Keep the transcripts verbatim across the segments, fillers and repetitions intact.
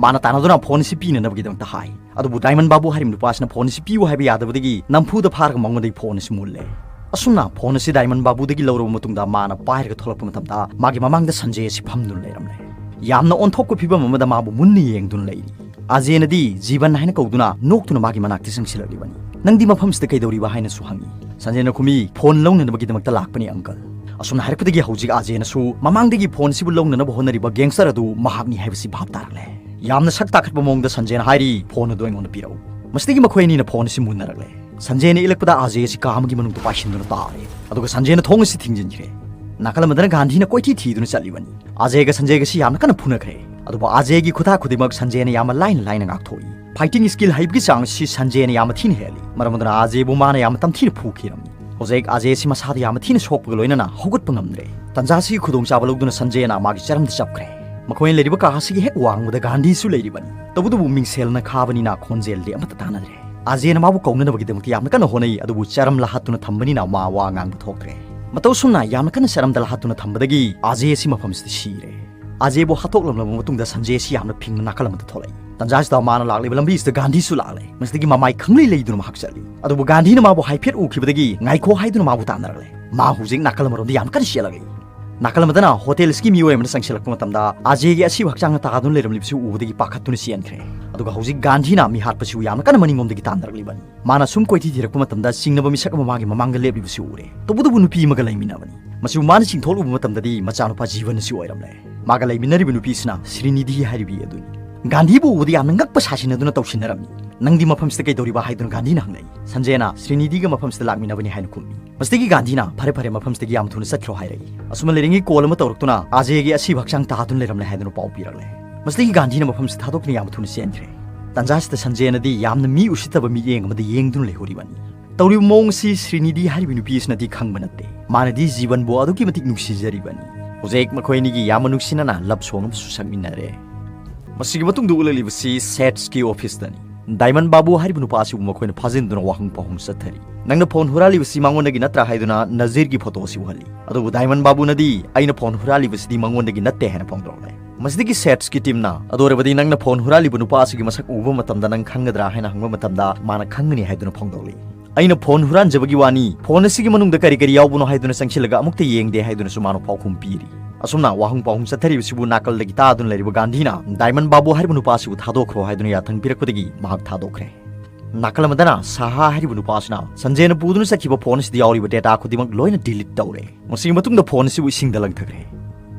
ꯃꯥꯅ ꯇꯥꯟꯅꯗꯨꯅ ꯐꯣꯟ ꯑꯁꯤ ꯄꯤꯅꯅꯕꯒꯤꯗꯃꯛꯇ ꯍꯥꯏ꯫ ꯑꯗꯨꯕꯨ ꯗꯥꯏꯃꯟ ꯕꯥꯕꯨ ꯍꯥꯏꯔꯤꯕ ꯅꯨꯄꯥꯁꯤꯅ ꯐꯣꯟ ꯑꯁꯤ ꯄꯤꯌꯨ ꯍꯥꯏꯕ ꯌꯥꯗꯕꯗꯒꯤ ꯅꯝꯐꯨꯗ ꯐꯥꯔꯒ ꯃꯉꯣꯟꯗꯒꯤ ꯐꯣꯟ ꯑꯁꯤ ꯃꯨꯜꯂꯦ꯫ ꯑꯁꯨꯝꯅ ꯐꯣꯟ ꯑꯁꯤ ꯗꯥꯏꯃꯟ ꯕꯥꯕꯨꯗꯒꯤ ꯂꯧꯔꯕ ꯃꯇꯨꯡꯗ ꯃꯥꯅ ꯄꯥꯏꯔꯒ ꯊꯣꯛꯂꯛꯄ ꯃꯇꯝꯗ ꯃꯥꯒꯤ ꯃꯃꯥꯡꯗ ꯁꯟꯖꯦ ꯑꯁꯤ ꯐꯝꯗꯨꯅ ꯂꯩꯔꯝꯂꯦ꯫ ꯌꯥꯝꯅ ꯑꯣꯟꯊꯣꯛꯄ ꯐꯤꯕꯝ ꯑꯃꯗ ꯃꯥꯕꯨ ꯃꯨꯟꯅ ꯌꯦꯡꯗꯨꯅ ꯂꯩꯔꯤ꯫ ꯑꯖꯦꯅꯗꯤ ꯖꯤꯕꯟ ꯍꯥꯏꯅ ꯀꯧꯗꯨꯅ ꯅꯣꯛꯇꯨꯅ ꯃꯥꯒꯤ ꯃꯅꯥꯛꯇ ꯆꯪꯁꯤꯜꯂꯛꯂꯤꯕꯅꯤ꯫ "ꯅꯪꯗꯤ ꯃꯐꯝꯁꯤꯗ ꯀꯩꯗꯧꯔꯤꯕ?" ꯍꯥꯏꯅꯁꯨ ꯍꯪꯉꯤ꯫ ꯁꯟꯖꯦꯅ ꯈꯨꯝꯃꯤ, "ꯐꯣꯟ ꯂꯧꯅꯅꯕꯒꯤꯗꯃꯛꯇ ꯂꯥꯛꯄꯅꯤ, ꯑꯪꯀꯜ"꯫ ꯑꯁꯨꯝꯅ ꯍꯥꯏꯔꯛꯄꯗꯒꯤ ꯍꯧꯖꯤꯛ ꯑꯖꯦꯅꯁꯨ ꯃꯃꯥꯡꯗꯒꯤ ꯐꯣꯟ ꯑꯁꯤꯕꯨ ꯂꯧꯅꯅꯕ ꯍꯣꯠꯅꯔꯤꯕ ꯒꯦꯡꯁꯇꯔ ꯑꯗꯨ ꯃꯍꯥꯛꯅꯤ ꯍꯥꯏꯕꯁꯤ ꯚꯥꯞ ꯇꯥꯔꯛꯂꯦ꯫ ꯌꯥꯝꯅ ꯁꯛ ꯇꯥꯈꯠꯄ ꯃꯑꯣꯡꯗ ꯁꯟꯖꯦꯅ ꯍꯥꯏꯔꯤ, "ꯐꯣꯟ ꯑꯗꯨ ꯑꯩꯉꯣꯟꯗ ꯄꯤꯔꯛꯎ"꯫ ꯃꯁꯤꯗꯒꯤ ꯃꯈꯣꯏ ꯑꯅꯤꯅ ꯐꯣꯟ ꯑꯁꯤ ꯃꯨꯟꯅꯔꯛꯂꯦ꯫ ꯁꯟꯖꯦꯅ ꯏꯜꯂꯛꯄꯗ ꯑꯖꯦ ꯑꯁꯤ ꯀꯥ ꯑꯃꯒꯤ ꯃꯅꯨꯡꯗ ꯄꯥꯏꯁꯤꯟꯗꯨꯅ ꯇꯥꯔꯦ꯫ ꯑꯗꯨꯒ ꯁꯟꯖꯦꯅ ꯊꯣꯡ ꯑꯁꯤ ꯊꯤꯡꯖꯤꯟꯈ꯭ꯔꯦ꯫ ꯅꯥꯀꯜ ꯑꯃꯗꯅ ꯒꯥꯟꯙꯤꯅ ꯀꯣꯏꯊꯤ ꯊꯤꯗꯨꯅ ꯆꯠꯂꯤꯕꯅꯤ꯫ ꯑꯖꯦꯒ ꯁꯟꯖꯦꯒꯁꯤ ꯌꯥꯝꯅ ꯀꯟꯅ ꯐꯨꯅꯈ꯭ꯔꯦ꯫ ꯑꯗꯨꯕꯨ ꯑꯖꯦꯒꯤ ꯈꯨꯊꯥ ꯈꯨꯗꯤꯡꯃꯛ ꯁꯟꯖꯦꯅ ꯌꯥꯝꯅ ꯂꯥꯏꯅ ꯂꯥꯏꯅ ꯉꯥꯛꯊꯣꯛꯏ꯫ ꯐꯥꯏꯇꯤꯡ ꯁ꯭ꯀꯤꯜ ꯍꯩꯕꯒꯤ ꯆꯥꯡ ꯑꯁꯤ ꯁꯟꯖꯦꯅ ꯌꯥꯝꯅ ꯊꯤꯅ ꯍꯦꯜꯂꯤ꯫ ꯃꯔꯝ ꯑꯗꯨꯅ ꯑꯖꯦꯕꯨ ꯃꯥꯅ ꯌꯥꯝꯅ ꯇꯝꯊꯤꯅ ꯐꯨꯈꯤꯔꯝꯃꯤ꯫ ꯍꯧꯖꯤꯛ ꯑꯖꯦ ꯑꯁꯤ ꯃꯁꯥꯗ ꯌꯥꯝꯅ ꯊꯤꯅ ꯁꯣꯛꯄꯒ ꯂꯣꯏꯅꯅ ꯍꯧꯒꯠꯄ ꯉꯝꯗ꯭ꯔꯦ꯫ ꯇꯟꯖꯥ ꯑꯁꯤꯒꯤ ꯈꯨꯗꯣꯡꯆꯥꯕ ꯂꯧꯗꯨꯅ ꯁꯟꯖꯦꯅ ꯃꯥꯒꯤ ꯆꯔꯝꯗ ꯆꯞꯈ꯭ꯔꯦ꯫ ꯃꯈꯣꯏꯅ ꯂꯩꯔꯤꯕ ꯀꯥ ꯑꯁꯤꯒꯤ ꯍꯦꯛ ꯋꯥꯡꯃꯗ ꯒꯥꯟꯙꯤꯁꯨ ꯂꯩꯔꯤꯕꯅꯤ꯫ ꯇꯧꯕꯇꯕꯨ ꯃꯤꯡꯁꯦꯜꯅ ꯈꯥꯕꯅꯤꯅ ꯈꯣꯟꯖꯦꯜꯗꯤ ꯑꯃꯠꯇ ꯇꯥꯅꯗ꯭ꯔꯦ꯫ ꯑꯖꯦꯅ ꯃꯥꯕꯨ ꯀꯧꯅꯅꯕꯒꯤꯗꯃꯛꯇ ꯌꯥꯝꯅ ꯀꯟꯅ ꯍꯣꯠꯅꯩ, ꯑꯗꯨꯕꯨ ꯆꯔꯝ ꯂꯥꯍꯠꯇꯨꯅ ꯊꯝꯕꯅꯤꯅ ꯃꯥ ꯋꯥ ꯉꯥꯡꯕ ꯊꯣꯛꯇ꯭ꯔꯦ꯫ ꯃꯇꯧ ꯑꯁꯨꯝꯅ ꯌꯥꯝꯅ ꯀꯟꯅ ꯆꯔꯝꯗ ꯂꯥꯍꯠꯇꯨꯅ ꯊꯝꯕꯗꯒꯤ ꯑꯖꯦ ꯑꯁꯤ ꯃꯐꯝꯁꯤꯗ ꯁꯤꯔꯦ꯫ ꯑꯖꯦꯕꯨ ꯍꯥꯠꯇꯣꯛꯂꯝꯂꯕ ꯃꯇꯨꯡꯗ ꯁꯟꯖꯦ ꯑꯁꯤ ꯌꯥꯝꯅ ꯐꯤꯡꯅ ꯅꯥꯀꯜ ꯑꯃꯗ ꯊꯣꯛꯂꯛꯏ꯫ ꯇꯟꯖꯥꯁꯤꯗ ꯃꯥꯅ ꯂꯥꯛꯂꯤꯕ ꯂꯝꯕꯤꯁꯤꯗ ꯒꯥꯟꯙꯤꯁꯨ ꯂꯥꯛꯂꯦ꯫ ꯃꯁꯤꯗꯒꯤ ꯃꯃꯥꯏ ꯈꯪꯂꯩ ꯂꯩꯗꯨꯅ ꯃꯍꯥꯛ ꯆꯠꯂꯤ꯫ ꯑꯗꯨꯕꯨ ꯒꯥꯟꯙꯤꯅ ꯃꯥꯕꯨ ꯍꯥꯏꯐꯦꯠ ꯎꯈꯤꯕꯗꯒꯤ ꯉꯥꯏꯈꯣ ꯍꯥꯏꯗꯨꯅ ꯃꯥꯕꯨ ꯇꯥꯟꯅꯔꯛꯂꯦ꯫ ꯃꯥ ꯍꯧꯖꯤꯛ ꯅꯥꯀꯜ ꯑꯃꯔꯣꯝꯗ ꯌꯥꯝꯅ ꯀꯟꯅ ꯆꯦꯜꯂꯛꯂꯤ꯫ ꯅꯥꯀꯜ ꯑꯃꯗꯅ ꯍꯣꯇꯦꯜ ꯑꯁꯤꯒꯤ ꯃꯤꯑꯣꯏ ꯑꯃꯅ ꯆꯪꯁꯤꯜꯂꯛꯄ ꯃꯇꯝꯗ ꯑꯖꯦꯒꯤ ꯑꯁꯤꯕ ꯍꯛꯆꯥꯡꯅ ꯇꯥꯗꯨꯅ ꯂꯩꯔꯝꯂꯤꯕꯁꯤ ꯎꯕꯗꯒꯤ ꯄꯥꯈꯠꯇꯨꯅ ꯆꯦꯟꯈ꯭ꯔꯦ꯫ ꯑꯗꯨꯒ ꯍꯧꯖꯤꯛ ꯒꯥꯟꯙꯤꯅ ꯃꯤꯍꯥꯠꯄꯁꯤꯕꯨ ꯌꯥꯝꯅ ꯀꯟꯅ ꯃꯅꯤꯡꯂꯣꯝꯗꯒꯤ ꯇꯥꯟꯅꯔꯛꯂꯤꯕꯅꯤ꯫ ꯃꯥꯅ ꯁꯨꯝ ꯀꯣꯏꯊꯤ ꯊꯤꯔꯛꯄ ꯃꯇꯝꯗ ꯆꯤꯡꯅꯕ ꯃꯤꯁꯛ ꯑꯃ ꯃꯥꯒꯤ ꯃꯃꯥꯡꯗ ꯂꯦꯞꯂꯤꯕꯁꯤ ꯎꯔꯦ꯫ ꯇꯧꯕꯇꯕꯨ ꯅꯨꯄꯤ ꯑꯃꯒ ꯂꯩꯃꯤꯟꯅꯕꯅꯤ꯫ ꯃꯁꯤꯕꯨ ꯃꯥꯅ ꯆꯤꯡꯊꯣꯛꯂꯨꯕ ꯃꯇꯝꯗꯗꯤ ꯃꯆꯥꯅꯨꯄꯥ ꯖꯤꯕꯟ ꯑꯁꯤ ꯑꯣꯏꯔꯝꯂꯦ꯫ ꯃꯥꯒ ꯂꯩꯃꯤꯟꯅꯔꯤꯕ ꯅꯨꯄꯤꯁꯤꯅ ꯁ꯭ꯔꯤꯅꯤꯙꯤ ꯍꯥꯏꯔꯤꯕꯤ ꯑꯗꯨꯅꯤ꯫ ꯒꯥꯟꯙꯤꯕꯨ ꯎꯕꯗ ꯌꯥꯝꯅ ꯉꯛꯄ ꯁꯥꯁꯤꯟꯅꯗꯨꯅ ꯇꯧꯁꯤꯟꯅꯔꯝꯃꯤ꯫ "ꯅꯪꯗꯤ ꯃꯐꯝꯁꯤꯗ ꯀꯩꯗꯧꯔꯤꯕ?" ꯍꯥꯏꯗꯨꯅ ꯒꯥꯟꯙꯤꯅ ꯍꯪꯂꯛꯏ꯫ ꯁꯟꯖꯦꯅ ꯁ꯭ꯔꯤꯅꯤꯙꯤꯒ ꯃꯐꯝꯁꯤꯗ ꯂꯥꯛꯃꯤꯟꯅꯕꯅꯤ ꯍꯥꯏꯅ ꯈꯨꯝꯃꯤ꯫ ꯃꯁꯤꯗꯒꯤ ꯒꯥꯟꯙꯤꯅ, "ꯐꯔꯦ ꯐꯔꯦ, ꯃꯐꯝꯁꯤꯗꯒꯤ ꯌꯥꯝ ꯊꯨꯅ ꯆꯠꯈ꯭ꯔꯣ" ꯍꯥꯏꯔꯛꯏ꯫ ꯑꯁꯨꯝꯅ ꯂꯩꯔꯤꯉꯩ ꯀꯣꯜ ꯑꯃ ꯇꯧꯔꯛꯇꯨꯅ ꯑꯖꯦꯒꯤ ꯑꯁꯤꯕ ꯍꯛꯆꯥꯡ ꯇꯥꯗꯨꯅ ꯂꯩꯔꯝꯂꯦ ꯍꯥꯏꯗꯨꯅ ꯄꯥꯎ ꯄꯤꯔꯛꯂꯦ꯫ ꯃꯁꯤꯗꯒꯤ ꯒꯥꯟꯙꯤꯅ ꯃꯐꯝꯁꯤ ꯊꯥꯗꯣꯛꯇꯨꯅ ꯌꯥꯝ ꯊꯨꯅ ꯆꯦꯟꯈ꯭ꯔꯦ꯫ ꯇꯟꯖꯥꯁꯤꯗ ꯁꯟꯖꯦꯅꯗꯤ ꯌꯥꯝꯅ ꯃꯤ ꯎꯁꯤꯠꯇꯕ ꯃꯤꯠꯌꯦꯡ ꯑꯃꯗ ꯌꯦꯡꯗꯨꯅ ꯂꯩꯍꯧꯔꯤꯕꯅꯤ꯫ ꯇꯧꯔꯤꯕ ꯃꯑꯣꯡ ꯑꯁꯤ ꯁ꯭ꯔꯤꯅꯤꯙꯤ ꯍꯥꯏꯔꯤꯕ ꯅꯨꯄꯤ ꯑꯁꯤꯅꯗꯤ ꯈꯪꯕ ꯅꯠꯇꯦ꯫ ꯃꯥꯅꯗꯤ ꯖꯤꯕꯟꯕꯨ ꯑꯗꯨꯛꯀꯤ ꯃꯇꯤꯛ ꯅꯨꯡꯁꯤꯖꯔꯤꯕꯅꯤ꯫ ꯍꯧꯖꯤꯛ ꯃꯈꯣꯏ ꯑꯅꯤꯒꯤ ꯌꯥꯝꯅ ꯅꯨꯡꯁꯤꯅꯅ ꯂꯞ ꯁꯣꯡ ꯑꯃꯁꯨ ꯁꯛꯃꯤꯟꯅꯔꯦ꯫ ꯃꯁꯤꯒꯤ ꯃꯇꯨꯡꯗ ꯎꯠꯂꯛꯂꯤꯕꯁꯤ ꯁꯦꯠꯁꯀꯤ ꯑꯣꯐꯤꯁꯇꯅꯤ꯫ ꯗꯥꯏꯃꯟ ꯕꯥꯕꯨ ꯍꯥꯏꯔꯤꯕ ꯅꯨꯄꯥ ꯑꯁꯤꯕꯨ ꯃꯈꯣꯏꯅ ꯐꯥꯖꯤꯟꯗꯨꯅ ꯋꯥꯍꯪ ꯄꯥꯎꯍꯪ ꯆꯠꯊꯔꯤ꯫ "ꯅꯪꯅ ꯐꯣꯟ ꯍꯨꯔꯥꯜꯂꯤꯕꯁꯤ ꯃꯉꯣꯟꯗꯒꯤ ꯅꯠꯇ꯭ꯔꯥ?" ꯍꯥꯏꯗꯨꯅ ꯅꯖꯤꯔꯒꯤ ꯐꯣꯇꯣ ꯑꯁꯤ ꯎꯍꯜꯂꯤ꯫ ꯑꯗꯨꯕꯨ ꯗꯥꯏꯃꯟ ꯕꯥꯕꯨꯅꯗꯤ, "ꯑꯩꯅ ꯐꯣꯟ ꯍꯨꯔꯥꯜꯂꯤꯕꯁꯤꯗꯤ ꯃꯉꯣꯟꯗꯒꯤ ꯅꯠꯇꯦ" ꯍꯥꯏꯅ ꯐꯣꯡꯗꯣꯔꯛꯂꯦ꯫ ꯃꯁꯤꯗꯒꯤ ꯁꯦꯠꯁꯀꯤ ꯇꯤꯝꯅ, "ꯑꯗꯨ ꯑꯣꯏꯔꯕꯗꯤ ꯅꯪꯅ ꯐꯣꯟ ꯍꯨꯔꯥꯜꯂꯤꯕ ꯅꯨꯄꯥ ꯑꯁꯤꯒꯤ ꯃꯁꯛ ꯎꯕ ꯃꯇꯝꯗ ꯅꯪ ꯈꯪꯒꯗ꯭ꯔꯥ?" ꯍꯥꯏꯅ ꯍꯪꯕ ꯃꯇꯝꯗ ꯃꯥꯅ ꯈꯪꯒꯅꯤ ꯍꯥꯏꯗꯨꯅ ꯐꯣꯡꯗꯣꯛꯂꯤ꯫ "ꯑꯩꯅ ꯐꯣꯟ ꯍꯨꯔꯥꯟꯖꯕꯒꯤ ꯋꯥꯅꯤ, ꯐꯣꯟ ꯑꯁꯤꯒꯤ ꯃꯅꯨꯡꯗ ꯀꯔꯤ ꯀꯔꯤ ꯌꯥꯎꯕꯅꯣ ꯍꯥꯏꯗꯨꯅ ꯆꯪꯁꯤꯜꯂꯒ ꯑꯃꯨꯛꯇ ꯌꯦꯡꯗꯦ" ꯍꯥꯏꯗꯨꯅꯁꯨ ꯃꯥꯅ ꯄꯥꯎꯈꯨꯝ ꯄꯤꯔꯤ꯫ ꯑꯁꯨꯝꯅ ꯋꯥꯍꯪ ꯄꯥꯎꯍꯨꯝ ꯆꯠꯊꯔꯤꯕꯁꯤꯕꯨ ꯅꯥꯀꯜꯗꯒꯤ ꯇꯥꯗꯨꯅ ꯂꯩꯔꯤꯕ ꯒꯥꯟꯙꯤꯅ ꯗꯥꯏꯃꯟ ꯕꯥꯕꯨ ꯍꯥꯏꯔꯤꯕ ꯅꯨꯄꯥ ꯑꯁꯤꯕꯨ ꯊꯥꯗꯣꯛꯈ꯭ꯔꯣ ꯍꯥꯏꯗꯨꯅ ꯌꯥꯊꯪ ꯄꯤꯔꯛꯄꯗꯒꯤ ꯃꯍꯥꯛ ꯊꯥꯗꯣꯛꯈ꯭ꯔꯦ꯫ ꯅꯥꯀꯜ ꯑꯃꯗꯅ ꯁꯥꯍꯥ ꯍꯥꯏꯔꯤꯕ ꯅꯨꯄꯥ ꯑꯁꯤꯅ ꯁꯟꯖꯦꯅ ꯄꯨꯗꯨꯅ ꯆꯠꯈꯤꯕ ꯐꯣꯟ ꯑꯁꯤꯗ ꯌꯥꯎꯔꯤꯕ ꯗꯦꯇꯥ ꯈꯨꯗꯤꯡꯃꯛ ꯂꯣꯏꯅ ꯗꯤꯂꯤꯠ ꯇꯧꯔꯦ꯫ ꯃꯁꯤꯒꯤ ꯃꯇꯨꯡꯗ ꯐꯣꯟ ꯑꯁꯤꯕꯨ ꯏꯁꯤꯡꯗ ꯂꯪꯊꯈ꯭ꯔꯦ꯫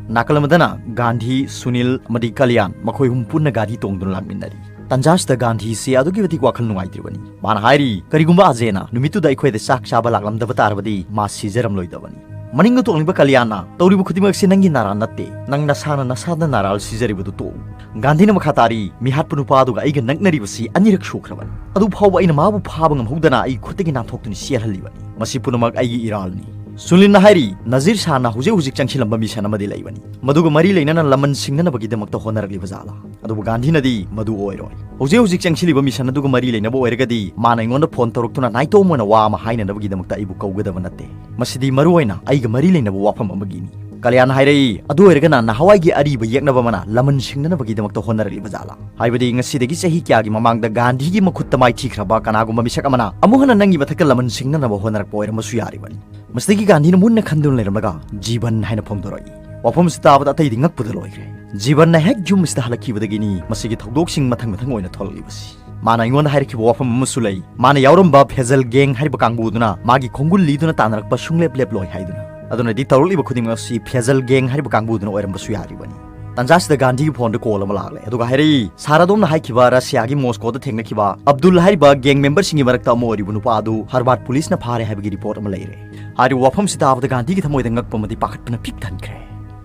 ꯅꯥꯀꯜ ꯑꯃꯗꯅ ꯒꯥꯟꯙꯤ, ꯁꯨꯅꯤꯜ ꯑꯃꯗꯤ ꯀꯂꯤꯌꯥꯟ ꯃꯈꯣꯏ ꯑꯍꯨꯝ ꯄꯨꯟꯅ ꯒꯥꯔꯤ ꯇꯣꯡꯗꯨꯅ ꯂꯥꯛꯃꯤꯟꯅꯔꯤ꯫ ꯇꯟꯖꯥꯁꯤꯗ ꯒꯥꯟꯙꯤꯁꯤ ꯑꯗꯨꯛꯀꯤ ꯃꯇꯤꯛ ꯋꯥꯈꯜ ꯅꯨꯡꯉꯥꯏꯇ꯭ꯔꯤꯕꯅꯤ꯫ ꯃꯥꯅ ꯍꯥꯏꯔꯤ, "ꯀꯔꯤꯒꯨꯝꯕ ꯑꯖꯦꯅ ꯅꯨꯃꯤꯠꯇꯨꯗ ꯑꯩꯈꯣꯏꯗ ꯆꯥꯛ ꯆꯥꯕ ꯂꯥꯛꯂꯝꯗꯕ ꯇꯥꯔꯕꯗꯤ ꯃꯥ ꯁꯤꯖꯔꯝꯂꯣꯏꯗꯕꯅꯤ"꯫ ꯃꯅꯤꯡꯗ ꯇꯣꯡꯂꯤꯕ ꯀꯂꯤꯌꯥꯟꯅ, "ꯇꯧꯔꯤꯕ ꯈꯨꯗꯤꯡꯃꯛꯁꯤ ꯅꯪꯒꯤ ꯅꯥꯔꯥ ꯅꯠꯇꯦ, ꯅꯪ ꯅꯁꯥꯅ ꯅꯁꯥꯗ ꯅꯥꯔꯥ ꯁꯤꯖꯔꯤꯕꯗꯨ ꯇꯣꯛꯎ"꯫ ꯒꯥꯟꯙꯤꯅ ꯃꯈꯥ ꯇꯥꯔꯤ, "ꯃꯤꯍꯥꯠꯄ ꯅꯨꯄꯥ ꯑꯗꯨꯒ ꯑꯩꯒ ꯅꯛꯅꯔꯤꯕꯁꯤ ꯑꯅꯤꯔꯛ ꯁꯨꯈ꯭ꯔꯕꯅꯤ꯫ ꯑꯗꯨ ꯐꯥꯎꯕ ꯑꯩꯅ ꯃꯥꯕꯨ ꯐꯥꯕ ꯉꯝꯍꯧꯗꯅ ꯑꯩ ꯈꯨꯠꯇꯒꯤ ꯅꯥꯟꯊꯣꯛꯇꯨꯅ ꯆꯦꯜꯍꯜꯂꯤꯕꯅꯤ꯫ ꯃꯁꯤ ꯄꯨꯝꯅꯃꯛ ꯑꯩꯒꯤ ꯏꯔꯥꯜꯅꯤ"꯫ ꯁꯨꯅꯤꯜꯅ ꯍꯥꯏꯔꯤ, "ꯅꯖꯤꯔ ꯁꯥꯍꯅ ꯍꯧꯖꯤꯛ ꯍꯧꯖꯤꯛ ꯆꯪꯁꯤꯜꯂꯝꯕ ꯃꯤꯁꯟ ꯑꯃꯗꯤ ꯂꯩꯕꯅꯤ꯫ ꯃꯗꯨꯒ ꯃꯔꯤ ꯂꯩꯅꯅ ꯂꯃꯟ ꯁꯤꯡꯅꯅꯕꯒꯤꯗꯃꯛꯇ ꯍꯣꯠꯅꯔꯛꯂꯤꯕ ꯖꯥꯠꯂꯥ?" ꯑꯗꯨꯕꯨ ꯒꯥꯟꯙꯤꯅꯗꯤ ꯃꯗꯨ ꯑꯣꯏꯔꯣꯏ꯫ "ꯍꯧꯖꯤꯛ ꯍꯧꯖꯤꯛ ꯆꯪꯁꯤꯜꯂꯤꯕ ꯃꯤꯁꯟ ꯑꯗꯨꯒ ꯃꯔꯤ ꯂꯩꯅꯕ ꯑꯣꯏꯔꯒꯗꯤ ꯃꯥꯅ ꯑꯩꯉꯣꯟꯗ ꯐꯣꯟ ꯇꯧꯔꯛꯇꯨꯅ ꯅꯥꯏꯇꯣꯝ ꯑꯣꯏꯅ ꯋꯥ ꯑꯃ ꯍꯥꯏꯅꯅꯕꯒꯤꯗꯃꯛꯇ ꯑꯩꯕꯨ ꯀꯧꯒꯗꯕ ꯅꯠꯇꯦ꯫ ꯃꯁꯤꯗꯤ ꯃꯔꯨ ꯑꯣꯏꯅ ꯑꯩꯒ ꯃꯔꯤ ꯂꯩꯅꯕ ꯋꯥꯐꯝ ꯑꯃꯒꯤꯅꯤ"꯫ ꯀꯂꯤꯌꯥꯟ ꯍꯥꯏꯔꯛꯏ, "ꯑꯗꯨ ꯑꯣꯏꯔꯒꯅ ꯅꯍꯥꯟꯋꯥꯏꯒꯤ ꯑꯔꯤꯕ ꯌꯦꯛꯅꯕ ꯑꯃꯅ ꯂꯃꯟ ꯁꯤꯡꯅꯅꯕꯒꯤꯗꯃꯛꯇ ꯍꯣꯠꯅꯔꯛꯂꯤꯕ ꯖꯥꯠꯂꯥ? ꯍꯥꯏꯕꯗꯤ ꯉꯁꯤꯗꯒꯤ ꯆꯍꯤ ꯀꯌꯥꯒꯤ ꯃꯃꯥꯡꯗ ꯒꯥꯟꯙꯤꯒꯤ ꯃꯈꯨꯠꯇ ꯃꯥꯏꯊꯤꯈ꯭ꯔꯕ ꯀꯅꯥꯒꯨꯝꯕ ꯃꯤꯁꯛ ꯑꯃꯅ ꯑꯃꯨꯛ ꯍꯟꯅ ꯅꯪꯒꯤ ꯃꯊꯛꯇ ꯂꯃꯟ ꯁꯤꯡꯅꯅꯕ ꯍꯣꯠꯅꯔꯛꯄ ꯑꯣꯏꯔꯝꯕꯁꯨ ꯌꯥꯔꯤꯕꯅꯤ"꯫ ꯃꯁꯤꯗꯒꯤ ꯒꯥꯟꯙꯤꯅ ꯃꯨꯟꯅ ꯈꯟꯗꯨꯅ ꯂꯩꯔꯝꯂꯒ, "ꯖꯤꯕꯟ" ꯍꯥꯏꯅ ꯐꯣꯡꯗꯣꯔꯛꯏ꯫ ꯋꯥꯐꯝ ꯑꯁꯤ ꯇꯥꯕꯗ ꯑꯇꯩꯗꯤ ꯉꯛꯄꯗ ꯂꯣꯏꯈ꯭ꯔꯦ꯫ ꯖꯤꯕꯟꯅ ꯍꯦꯛ ꯌꯨꯝ ꯑꯁꯤꯗ ꯍꯜꯂꯛꯈꯤꯕꯗꯒꯤꯅꯤ ꯃꯁꯤꯒꯤ ꯊꯧꯗꯣꯛꯁꯤꯡ ꯃꯊꯪ ꯃꯊꯪ ꯑꯣꯏꯅ ꯊꯣꯛꯂꯛꯂꯤꯕꯁꯤ꯫ ꯃꯥꯅ ꯑꯩꯉꯣꯟꯗ ꯍꯥꯏꯔꯛꯈꯤꯕ ꯋꯥꯐꯝ ꯑꯃꯁꯨ ꯂꯩ꯫ ꯃꯥꯅ ꯌꯥꯎꯔꯝꯕ ꯐꯦꯖꯜ ꯒꯦꯡ ꯍꯥꯏꯔꯤꯕ ꯀꯥꯡꯕꯨꯗꯨꯅ ꯃꯥꯒꯤ ꯈꯣꯡꯒꯨꯜ ꯂꯤꯗꯨꯅ ꯇꯥꯟꯅꯔꯛꯄ ꯁꯨꯡꯂꯦꯞ ꯂꯦꯞꯂꯣꯏ ꯍꯥꯏꯗꯨꯅ꯫ ꯑꯗꯨꯅꯗꯤ ꯇꯧꯔꯛꯂꯤꯕ ꯈꯨꯗꯤꯡꯃꯛ ꯑꯁꯤ ꯐꯦꯖꯜ ꯒꯦꯡ ꯍꯥꯏꯔꯤꯕ ꯀꯥꯡꯕꯨꯗꯨꯅ ꯑꯣꯏꯔꯝꯕꯁꯨ ꯌꯥꯔꯤꯕꯅꯤ꯫ ꯇꯟꯖꯥꯁꯤꯗ ꯒꯥꯟꯙꯤꯒꯤ ꯐꯣꯟꯗ ꯀꯣꯜ ꯑꯃ ꯂꯥꯛꯂꯦ, ꯑꯗꯨꯒ ꯍꯥꯏꯔꯛꯏ, "ꯁꯥꯔ, ꯑꯗꯣꯝꯅ ꯍꯥꯏꯈꯤꯕ ꯔꯁꯤꯌꯥꯒꯤ ꯃꯣꯁꯀꯣꯗ ꯊꯦꯡꯅꯈꯤꯕ ꯑꯕꯗꯨꯜ ꯍꯥꯏꯔꯤꯕ ꯒꯦꯡ ꯃꯦꯝꯕꯔꯁꯤꯡꯒꯤ ꯃꯔꯛꯇ ꯑꯃ ꯑꯣꯏꯔꯤꯕ ꯅꯨꯄꯥ ꯑꯗꯨ ꯍꯔꯕꯥꯠ ꯄꯨꯂꯤꯁꯅ ꯐꯥꯔꯦ" ꯍꯥꯏꯕꯒꯤ ꯔꯤꯄꯣꯔꯠ ꯑꯃ ꯂꯩꯔꯦ꯫ ꯍꯥꯏꯔꯤꯕ ꯋꯥꯐꯝꯁꯤ ꯇꯥꯕꯗ ꯒꯥꯟꯙꯤꯒꯤ ꯊꯃꯣꯏꯗ ꯉꯛꯄ ꯑꯃꯗꯤ ꯄꯥꯈꯠꯄꯅ ꯄꯤꯛ ꯊꯟꯈ꯭ꯔꯦ꯫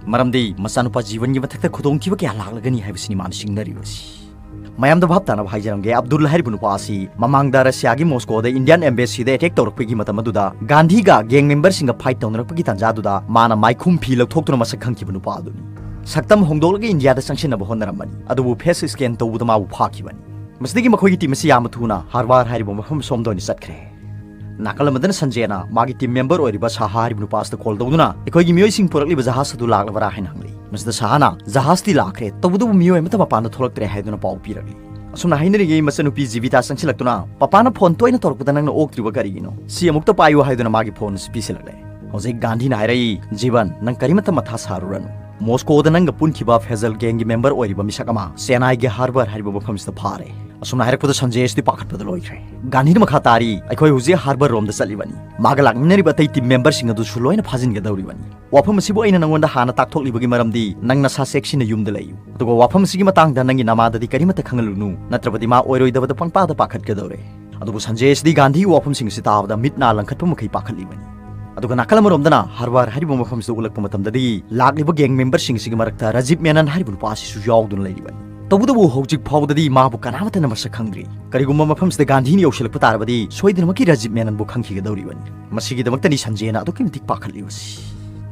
ꯃꯔꯝꯗꯤ ꯃꯆꯥꯅꯨꯄꯥ ꯖꯤꯕꯟꯒꯤ ꯃꯊꯛꯇ ꯈꯨꯗꯣꯡꯊꯤꯕ ꯀꯌꯥ ꯂꯥꯛꯂꯒꯅꯤ ꯍꯥꯏꯕꯁꯤꯅꯤ ꯃꯥꯅ ꯆꯤꯡꯅꯔꯤꯕꯁꯤ꯫ ꯃꯌꯥꯝꯗ ꯚꯥꯞ ꯇꯥꯅꯕ ꯍꯥꯏꯖꯔꯝꯒꯦ, ꯑꯕꯗꯨꯜ ꯍꯥꯏꯔꯤꯕ ꯅꯨꯄꯥ ꯑꯁꯤ ꯃꯃꯥꯡꯗ ꯔꯁꯤꯌꯥꯒꯤ ꯃꯣꯁꯀꯣꯗ ꯏꯟꯗꯤꯌꯥꯟ ꯑꯦꯝꯕꯦꯁꯤꯗ ꯑꯦꯇꯦꯛ ꯇꯧꯔꯛꯄꯒꯤ ꯃꯇꯝ ꯑꯗꯨꯗ ꯒꯥꯟꯙꯤꯒ ꯒꯦꯡ ꯃꯦꯝꯕꯔꯁꯤꯡꯒ ꯐꯥꯏꯠ ꯇꯧꯅꯔꯛꯄꯒꯤ ꯇꯥꯟꯖꯥꯗꯨꯗ ꯃꯥꯅ ꯃꯥꯏꯈꯨꯝ ꯐꯤ ꯂꯧꯊꯣꯛꯇꯨꯅ ꯃꯁꯛ ꯈꯪꯈꯤꯕ ꯅꯨꯄꯥ ꯑꯗꯨꯅꯤ꯫ ꯁꯛꯇꯝ ꯍꯣꯡꯗꯣꯛꯂꯒ ꯏꯟꯗꯤꯌꯥꯗ ꯆꯪꯁꯤꯟꯅꯕ ꯍꯣꯠꯅꯔꯝꯕꯅꯤ, ꯑꯗꯨꯕꯨ ꯐꯦꯁ ꯁ꯭ꯀꯦꯟ ꯇꯧꯕꯗ ꯃꯥꯕꯨ ꯐꯥꯈꯤꯕꯅꯤ꯫ ꯃꯁꯤꯗꯒꯤ ꯃꯈꯣꯏꯒꯤ ꯇꯤꯝ ꯑꯁꯤ ꯌꯥꯝꯅ ꯊꯨꯅ ꯍꯥꯔꯕꯥꯔ ꯍꯥꯏꯔꯤꯕ ꯃꯐꯝ ꯑꯁꯣꯝꯗ ꯑꯣꯏꯅ ꯆꯠꯈ꯭ꯔꯦ꯫ ꯅꯥꯀꯜ ꯑꯃꯗꯅ ꯁꯟꯖꯦꯅ ꯃꯥꯒꯤ ꯇꯤꯝ ꯃꯦꯝꯕꯔ ꯑꯣꯏꯔꯤꯕ ꯁꯍꯥ ꯍꯥꯏꯔꯤꯕ ꯅꯨꯄꯥ ꯑꯁꯤꯗ ꯀꯣꯜ ꯇꯧꯗꯨꯅ, "ꯑꯩꯈꯣꯏꯒꯤ ꯃꯤꯑꯣꯏꯁꯤꯡ ꯄꯨꯔꯛꯂꯤꯕ ꯖꯍꯥꯖ ꯑꯗꯨ ꯂꯥꯛꯂꯕ꯭ꯔꯥ?" ꯍꯥꯏꯅ ꯍꯪꯂꯤ꯫ ꯃꯁꯤꯗ ꯁꯍꯥꯅ, "ꯖꯍꯥꯖꯇꯤ ꯂꯥꯛꯈ꯭ꯔꯦ, ꯇꯧꯕꯇꯕꯨ ꯃꯤꯑꯣꯏ ꯑꯃꯠꯇ ꯃꯄꯥꯟꯗ ꯊꯣꯛꯂꯛꯇ꯭ꯔꯦ" ꯍꯥꯏꯗꯨꯅ ꯄꯥꯎ ꯄꯤꯔꯛꯂꯤ꯫ ꯑꯁꯨꯝꯅ ꯍꯥꯏꯅꯔꯤꯉꯩ, ꯃꯆꯟꯅꯨꯄꯤ ꯖꯤꯕꯤꯇꯥ ꯆꯪꯁꯤꯜꯂꯛꯇꯨꯅ, "ꯄꯄꯥꯅ ꯐꯣꯟ ꯇꯣꯏꯅ ꯇꯧꯔꯛꯄꯗ ꯅꯪꯅ ꯑꯣꯛꯇ꯭ꯔꯤꯕ ꯀꯔꯤꯒꯤꯅꯣ? ꯁꯤ ꯑꯃꯨꯛꯇ ꯄꯥꯏꯌꯨ" ꯍꯥꯏꯗꯨꯅ ꯃꯥꯒꯤ ꯐꯣꯟ ꯑꯁꯤ ꯄꯤꯁꯤꯜꯂꯛꯂꯦ꯫ ꯍꯧꯖꯤꯛ ꯒꯥꯟꯙꯤꯅ ꯍꯥꯏꯔꯛꯏ, "ꯖꯤꯕꯟ, ꯅꯪ ꯀꯔꯤꯃꯠꯇ ꯃꯊꯥ ꯁꯥꯔꯨꯔꯅꯨ꯫ ꯃꯣꯁꯀꯣꯗ ꯅꯪꯒ ꯄꯨꯟꯈꯤꯕ ꯐꯦꯖꯜ ꯒꯦꯡꯒꯤ ꯃꯦꯝꯕꯔ ꯑꯣꯏꯔꯤꯕ ꯃꯤꯁꯛ ꯑꯃ ꯆꯦꯟꯅꯥꯏꯒꯤ ꯍꯥꯔꯕꯔ ꯍꯥꯏꯔꯤꯕ ꯃꯐꯝꯁꯤꯗ ꯐꯥꯔꯦ꯫" ꯑꯁꯨꯝꯅ ꯍꯥꯏꯔꯛꯄꯗ ꯁꯟꯖꯦ ꯑꯁꯤꯗꯤ ꯄꯥꯈꯠꯄꯗ ꯂꯣꯏꯈ꯭ꯔꯦ꯫ ꯒꯥꯟꯙꯤꯅ ꯃꯈꯥ ꯇꯥꯔꯤ, "ꯑꯩꯈꯣꯏ ꯍꯧꯖꯤꯛ ꯍꯥꯔꯕꯔ ꯔꯣꯝꯗ ꯆꯠꯂꯤꯕꯅꯤ꯫ ꯃꯥꯒ ꯂꯥꯛꯃꯤꯟꯅꯔꯤꯕ ꯑꯇꯩ ꯇꯤꯝ ꯃꯦꯝꯕꯔꯁꯤꯡ ꯑꯗꯨꯁꯨ ꯂꯣꯏꯅ ꯐꯥꯖꯤꯟꯒꯗꯧꯔꯤꯕꯅꯤ꯫ ꯋꯥꯐꯝ ꯑꯁꯤꯕꯨ ꯑꯩꯅ ꯅꯉꯣꯟꯗ ꯍꯥꯟꯅ ꯇꯥꯛꯊꯣꯛꯂꯤꯕꯒꯤ ꯃꯔꯝꯗꯤ ꯅꯪ ꯅꯁꯥ ꯆꯦꯛꯁꯤꯟꯅ ꯌꯨꯝꯗ ꯂꯩꯌꯨ꯫ ꯑꯗꯨꯒ ꯋꯥꯐꯝ ꯑꯁꯤꯒꯤ ꯃꯇꯥꯡꯗ ꯅꯪꯒꯤ ꯅꯃꯥꯗꯗꯤ ꯀꯔꯤꯃꯠꯇ ꯈꯪꯍꯜꯂꯨꯅꯨ, ꯅꯠꯇ꯭ꯔꯕꯗꯤ ꯃꯥ ꯑꯣꯏꯔꯣꯏꯗꯕꯗ ꯄꯪꯄꯥꯗ ꯄꯥꯈꯠꯀꯗꯧꯔꯦ꯫" ꯑꯗꯨꯕꯨ ꯁꯟꯖꯦ ꯑꯁꯤꯗꯤ ꯒꯥꯟꯙꯤꯒꯤ ꯋꯥꯐꯝꯁꯤꯡ ꯑꯁꯤ ꯇꯥꯕꯗ ꯃꯤꯠ ꯅꯥ ꯂꯪꯈꯠꯄ ꯃꯈꯩ ꯄꯥꯈꯠꯂꯤꯕꯅꯤ꯫ ꯑꯗꯨꯒ ꯅꯥꯀꯜ ꯑꯃꯔꯣꯝꯗꯅ ꯍꯥꯔꯕꯔ ꯍꯥꯏꯔꯤꯕ ꯃꯐꯝꯁꯤꯗ ꯎꯠꯂꯛꯄ ꯃꯇꯝꯗꯗꯤ ꯂꯥꯛꯂꯤꯕ ꯒꯦꯡ ꯃꯦꯝꯕꯔꯁꯤꯡ ꯑꯁꯤꯒꯤ ꯃꯔꯛꯇ ꯔꯥꯖꯤꯕ ꯃꯦꯅꯟ ꯍꯥꯏꯔꯤꯕ ꯅꯨꯄꯥ ꯑꯁꯤꯁꯨ ꯌꯥꯎꯗꯨꯅ ꯂꯩꯔꯤꯕꯅꯤ꯫ ꯇꯧꯕꯇꯕꯨ ꯍꯧꯖꯤꯛ ꯐꯥꯎꯕꯗꯗꯤ ꯃꯥꯕꯨ ꯀꯅꯥꯃꯠꯇꯅ ꯃꯁꯛ ꯈꯪꯗ꯭ꯔꯤ꯫ ꯀꯔꯤꯒꯨꯝꯕ ꯃꯐꯝꯁꯤꯗ ꯒꯥꯟꯙꯤꯅ ꯌꯧꯁꯤꯜꯂꯛꯄ ꯇꯥꯔꯕꯗꯤ ꯁꯣꯏꯗꯅꯃꯛꯀꯤ ꯔꯥꯖꯤꯕ ꯃꯦꯅꯟꯕꯨ ꯈꯪꯈꯤꯒꯗꯧꯔꯤꯕꯅꯤ꯫ ꯃꯁꯤꯒꯤꯗꯃꯛꯇꯅꯤ ꯁꯟꯖꯦꯅ ꯑꯗꯨꯛꯀꯤ ꯃꯇꯤꯛ ꯄꯥꯈꯠꯂꯤꯕꯁꯤ꯫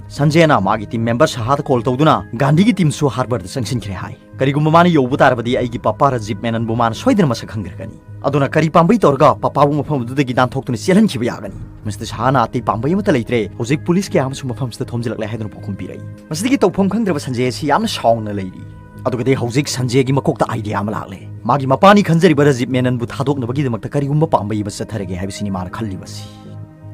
ꯁꯟꯖꯦꯅ ꯃꯥꯒꯤ ꯇꯤꯝ ꯃꯦꯝꯕꯔ ꯁꯍꯥꯗ ꯀꯣꯜ ꯇꯧꯗꯨꯅ, "ꯒꯥꯟꯙꯤꯒꯤ ꯇꯤꯝꯁꯨ ꯍꯥꯔꯕꯔꯗ ꯆꯪꯁꯤꯟꯈ꯭ꯔꯦ" ꯍꯥꯏ꯫ "ꯀꯔꯤꯒꯨꯝꯕ ꯃꯥꯅ ꯌꯧꯕ ꯇꯥꯔꯕꯗꯤ ꯑꯩꯒꯤ ꯄꯄꯥ ꯔꯥꯖꯤꯕ ꯃꯦꯅꯟꯕꯨ ꯃꯥꯅ ꯁꯣꯏꯗꯅ ꯃꯁꯛ ꯈꯪꯈ꯭ꯔꯒꯅꯤ꯫ ꯑꯗꯨꯅ ꯀꯔꯤ ꯄꯥꯝꯕꯩ ꯇꯧꯔꯒ ꯄꯄꯥꯕꯨ ꯃꯐꯝ ꯑꯗꯨꯗꯒꯤ ꯅꯥꯟꯊꯣꯛꯇꯨꯅ ꯆꯦꯜꯍꯟꯈꯤꯕ ꯌꯥꯒꯅꯤ?" ꯃꯁꯤꯗ ꯁꯍꯥꯅ, "ꯑꯇꯩ ꯄꯥꯝꯕꯩ ꯑꯃꯠꯇ ꯂꯩꯇ꯭ꯔꯦ, ꯍꯧꯖꯤꯛ ꯄꯨꯂꯤꯁ ꯀꯌꯥ ꯑꯃꯁꯨ ꯃꯐꯝꯁꯤꯗ ꯊꯣꯝꯖꯤꯜꯂꯛꯂꯦ" ꯍꯥꯏꯗꯨꯅ ꯄꯥꯎꯈꯨꯝ ꯄꯤꯔꯛꯏ꯫ ꯃꯁꯤꯗꯒꯤ ꯇꯧꯐꯝ ꯈꯪꯗ꯭ꯔꯕ ꯁꯟꯖꯦ ꯑꯁꯤ ꯌꯥꯝꯅ ꯁꯥꯎꯅ ꯂꯩꯔꯤ꯫ ꯑꯗꯨꯒꯗꯤ ꯍꯧꯖꯤꯛ ꯁꯟꯖꯦꯒꯤ ꯃꯀꯣꯛꯇ ꯑꯥꯏꯗꯤꯌꯥ ꯑꯃ ꯂꯥꯛꯂꯦ꯫ ꯃꯥꯒꯤ ꯃꯄꯥꯅꯤ ꯈꯟꯖꯔꯤꯕ ꯔꯥꯖꯤꯕ ꯃꯦꯅꯟꯕꯨ ꯊꯥꯗꯣꯛꯅꯕꯒꯤꯗꯃꯛꯇ ꯀꯔꯤꯒꯨꯝꯕ ꯄꯥꯝꯕꯩ ꯑꯃ ꯆꯠꯊꯔꯒꯦ ꯍꯥꯏꯕꯁꯤꯅꯤ ꯃꯥꯅ ꯈꯜꯂꯤꯕꯁꯤ꯫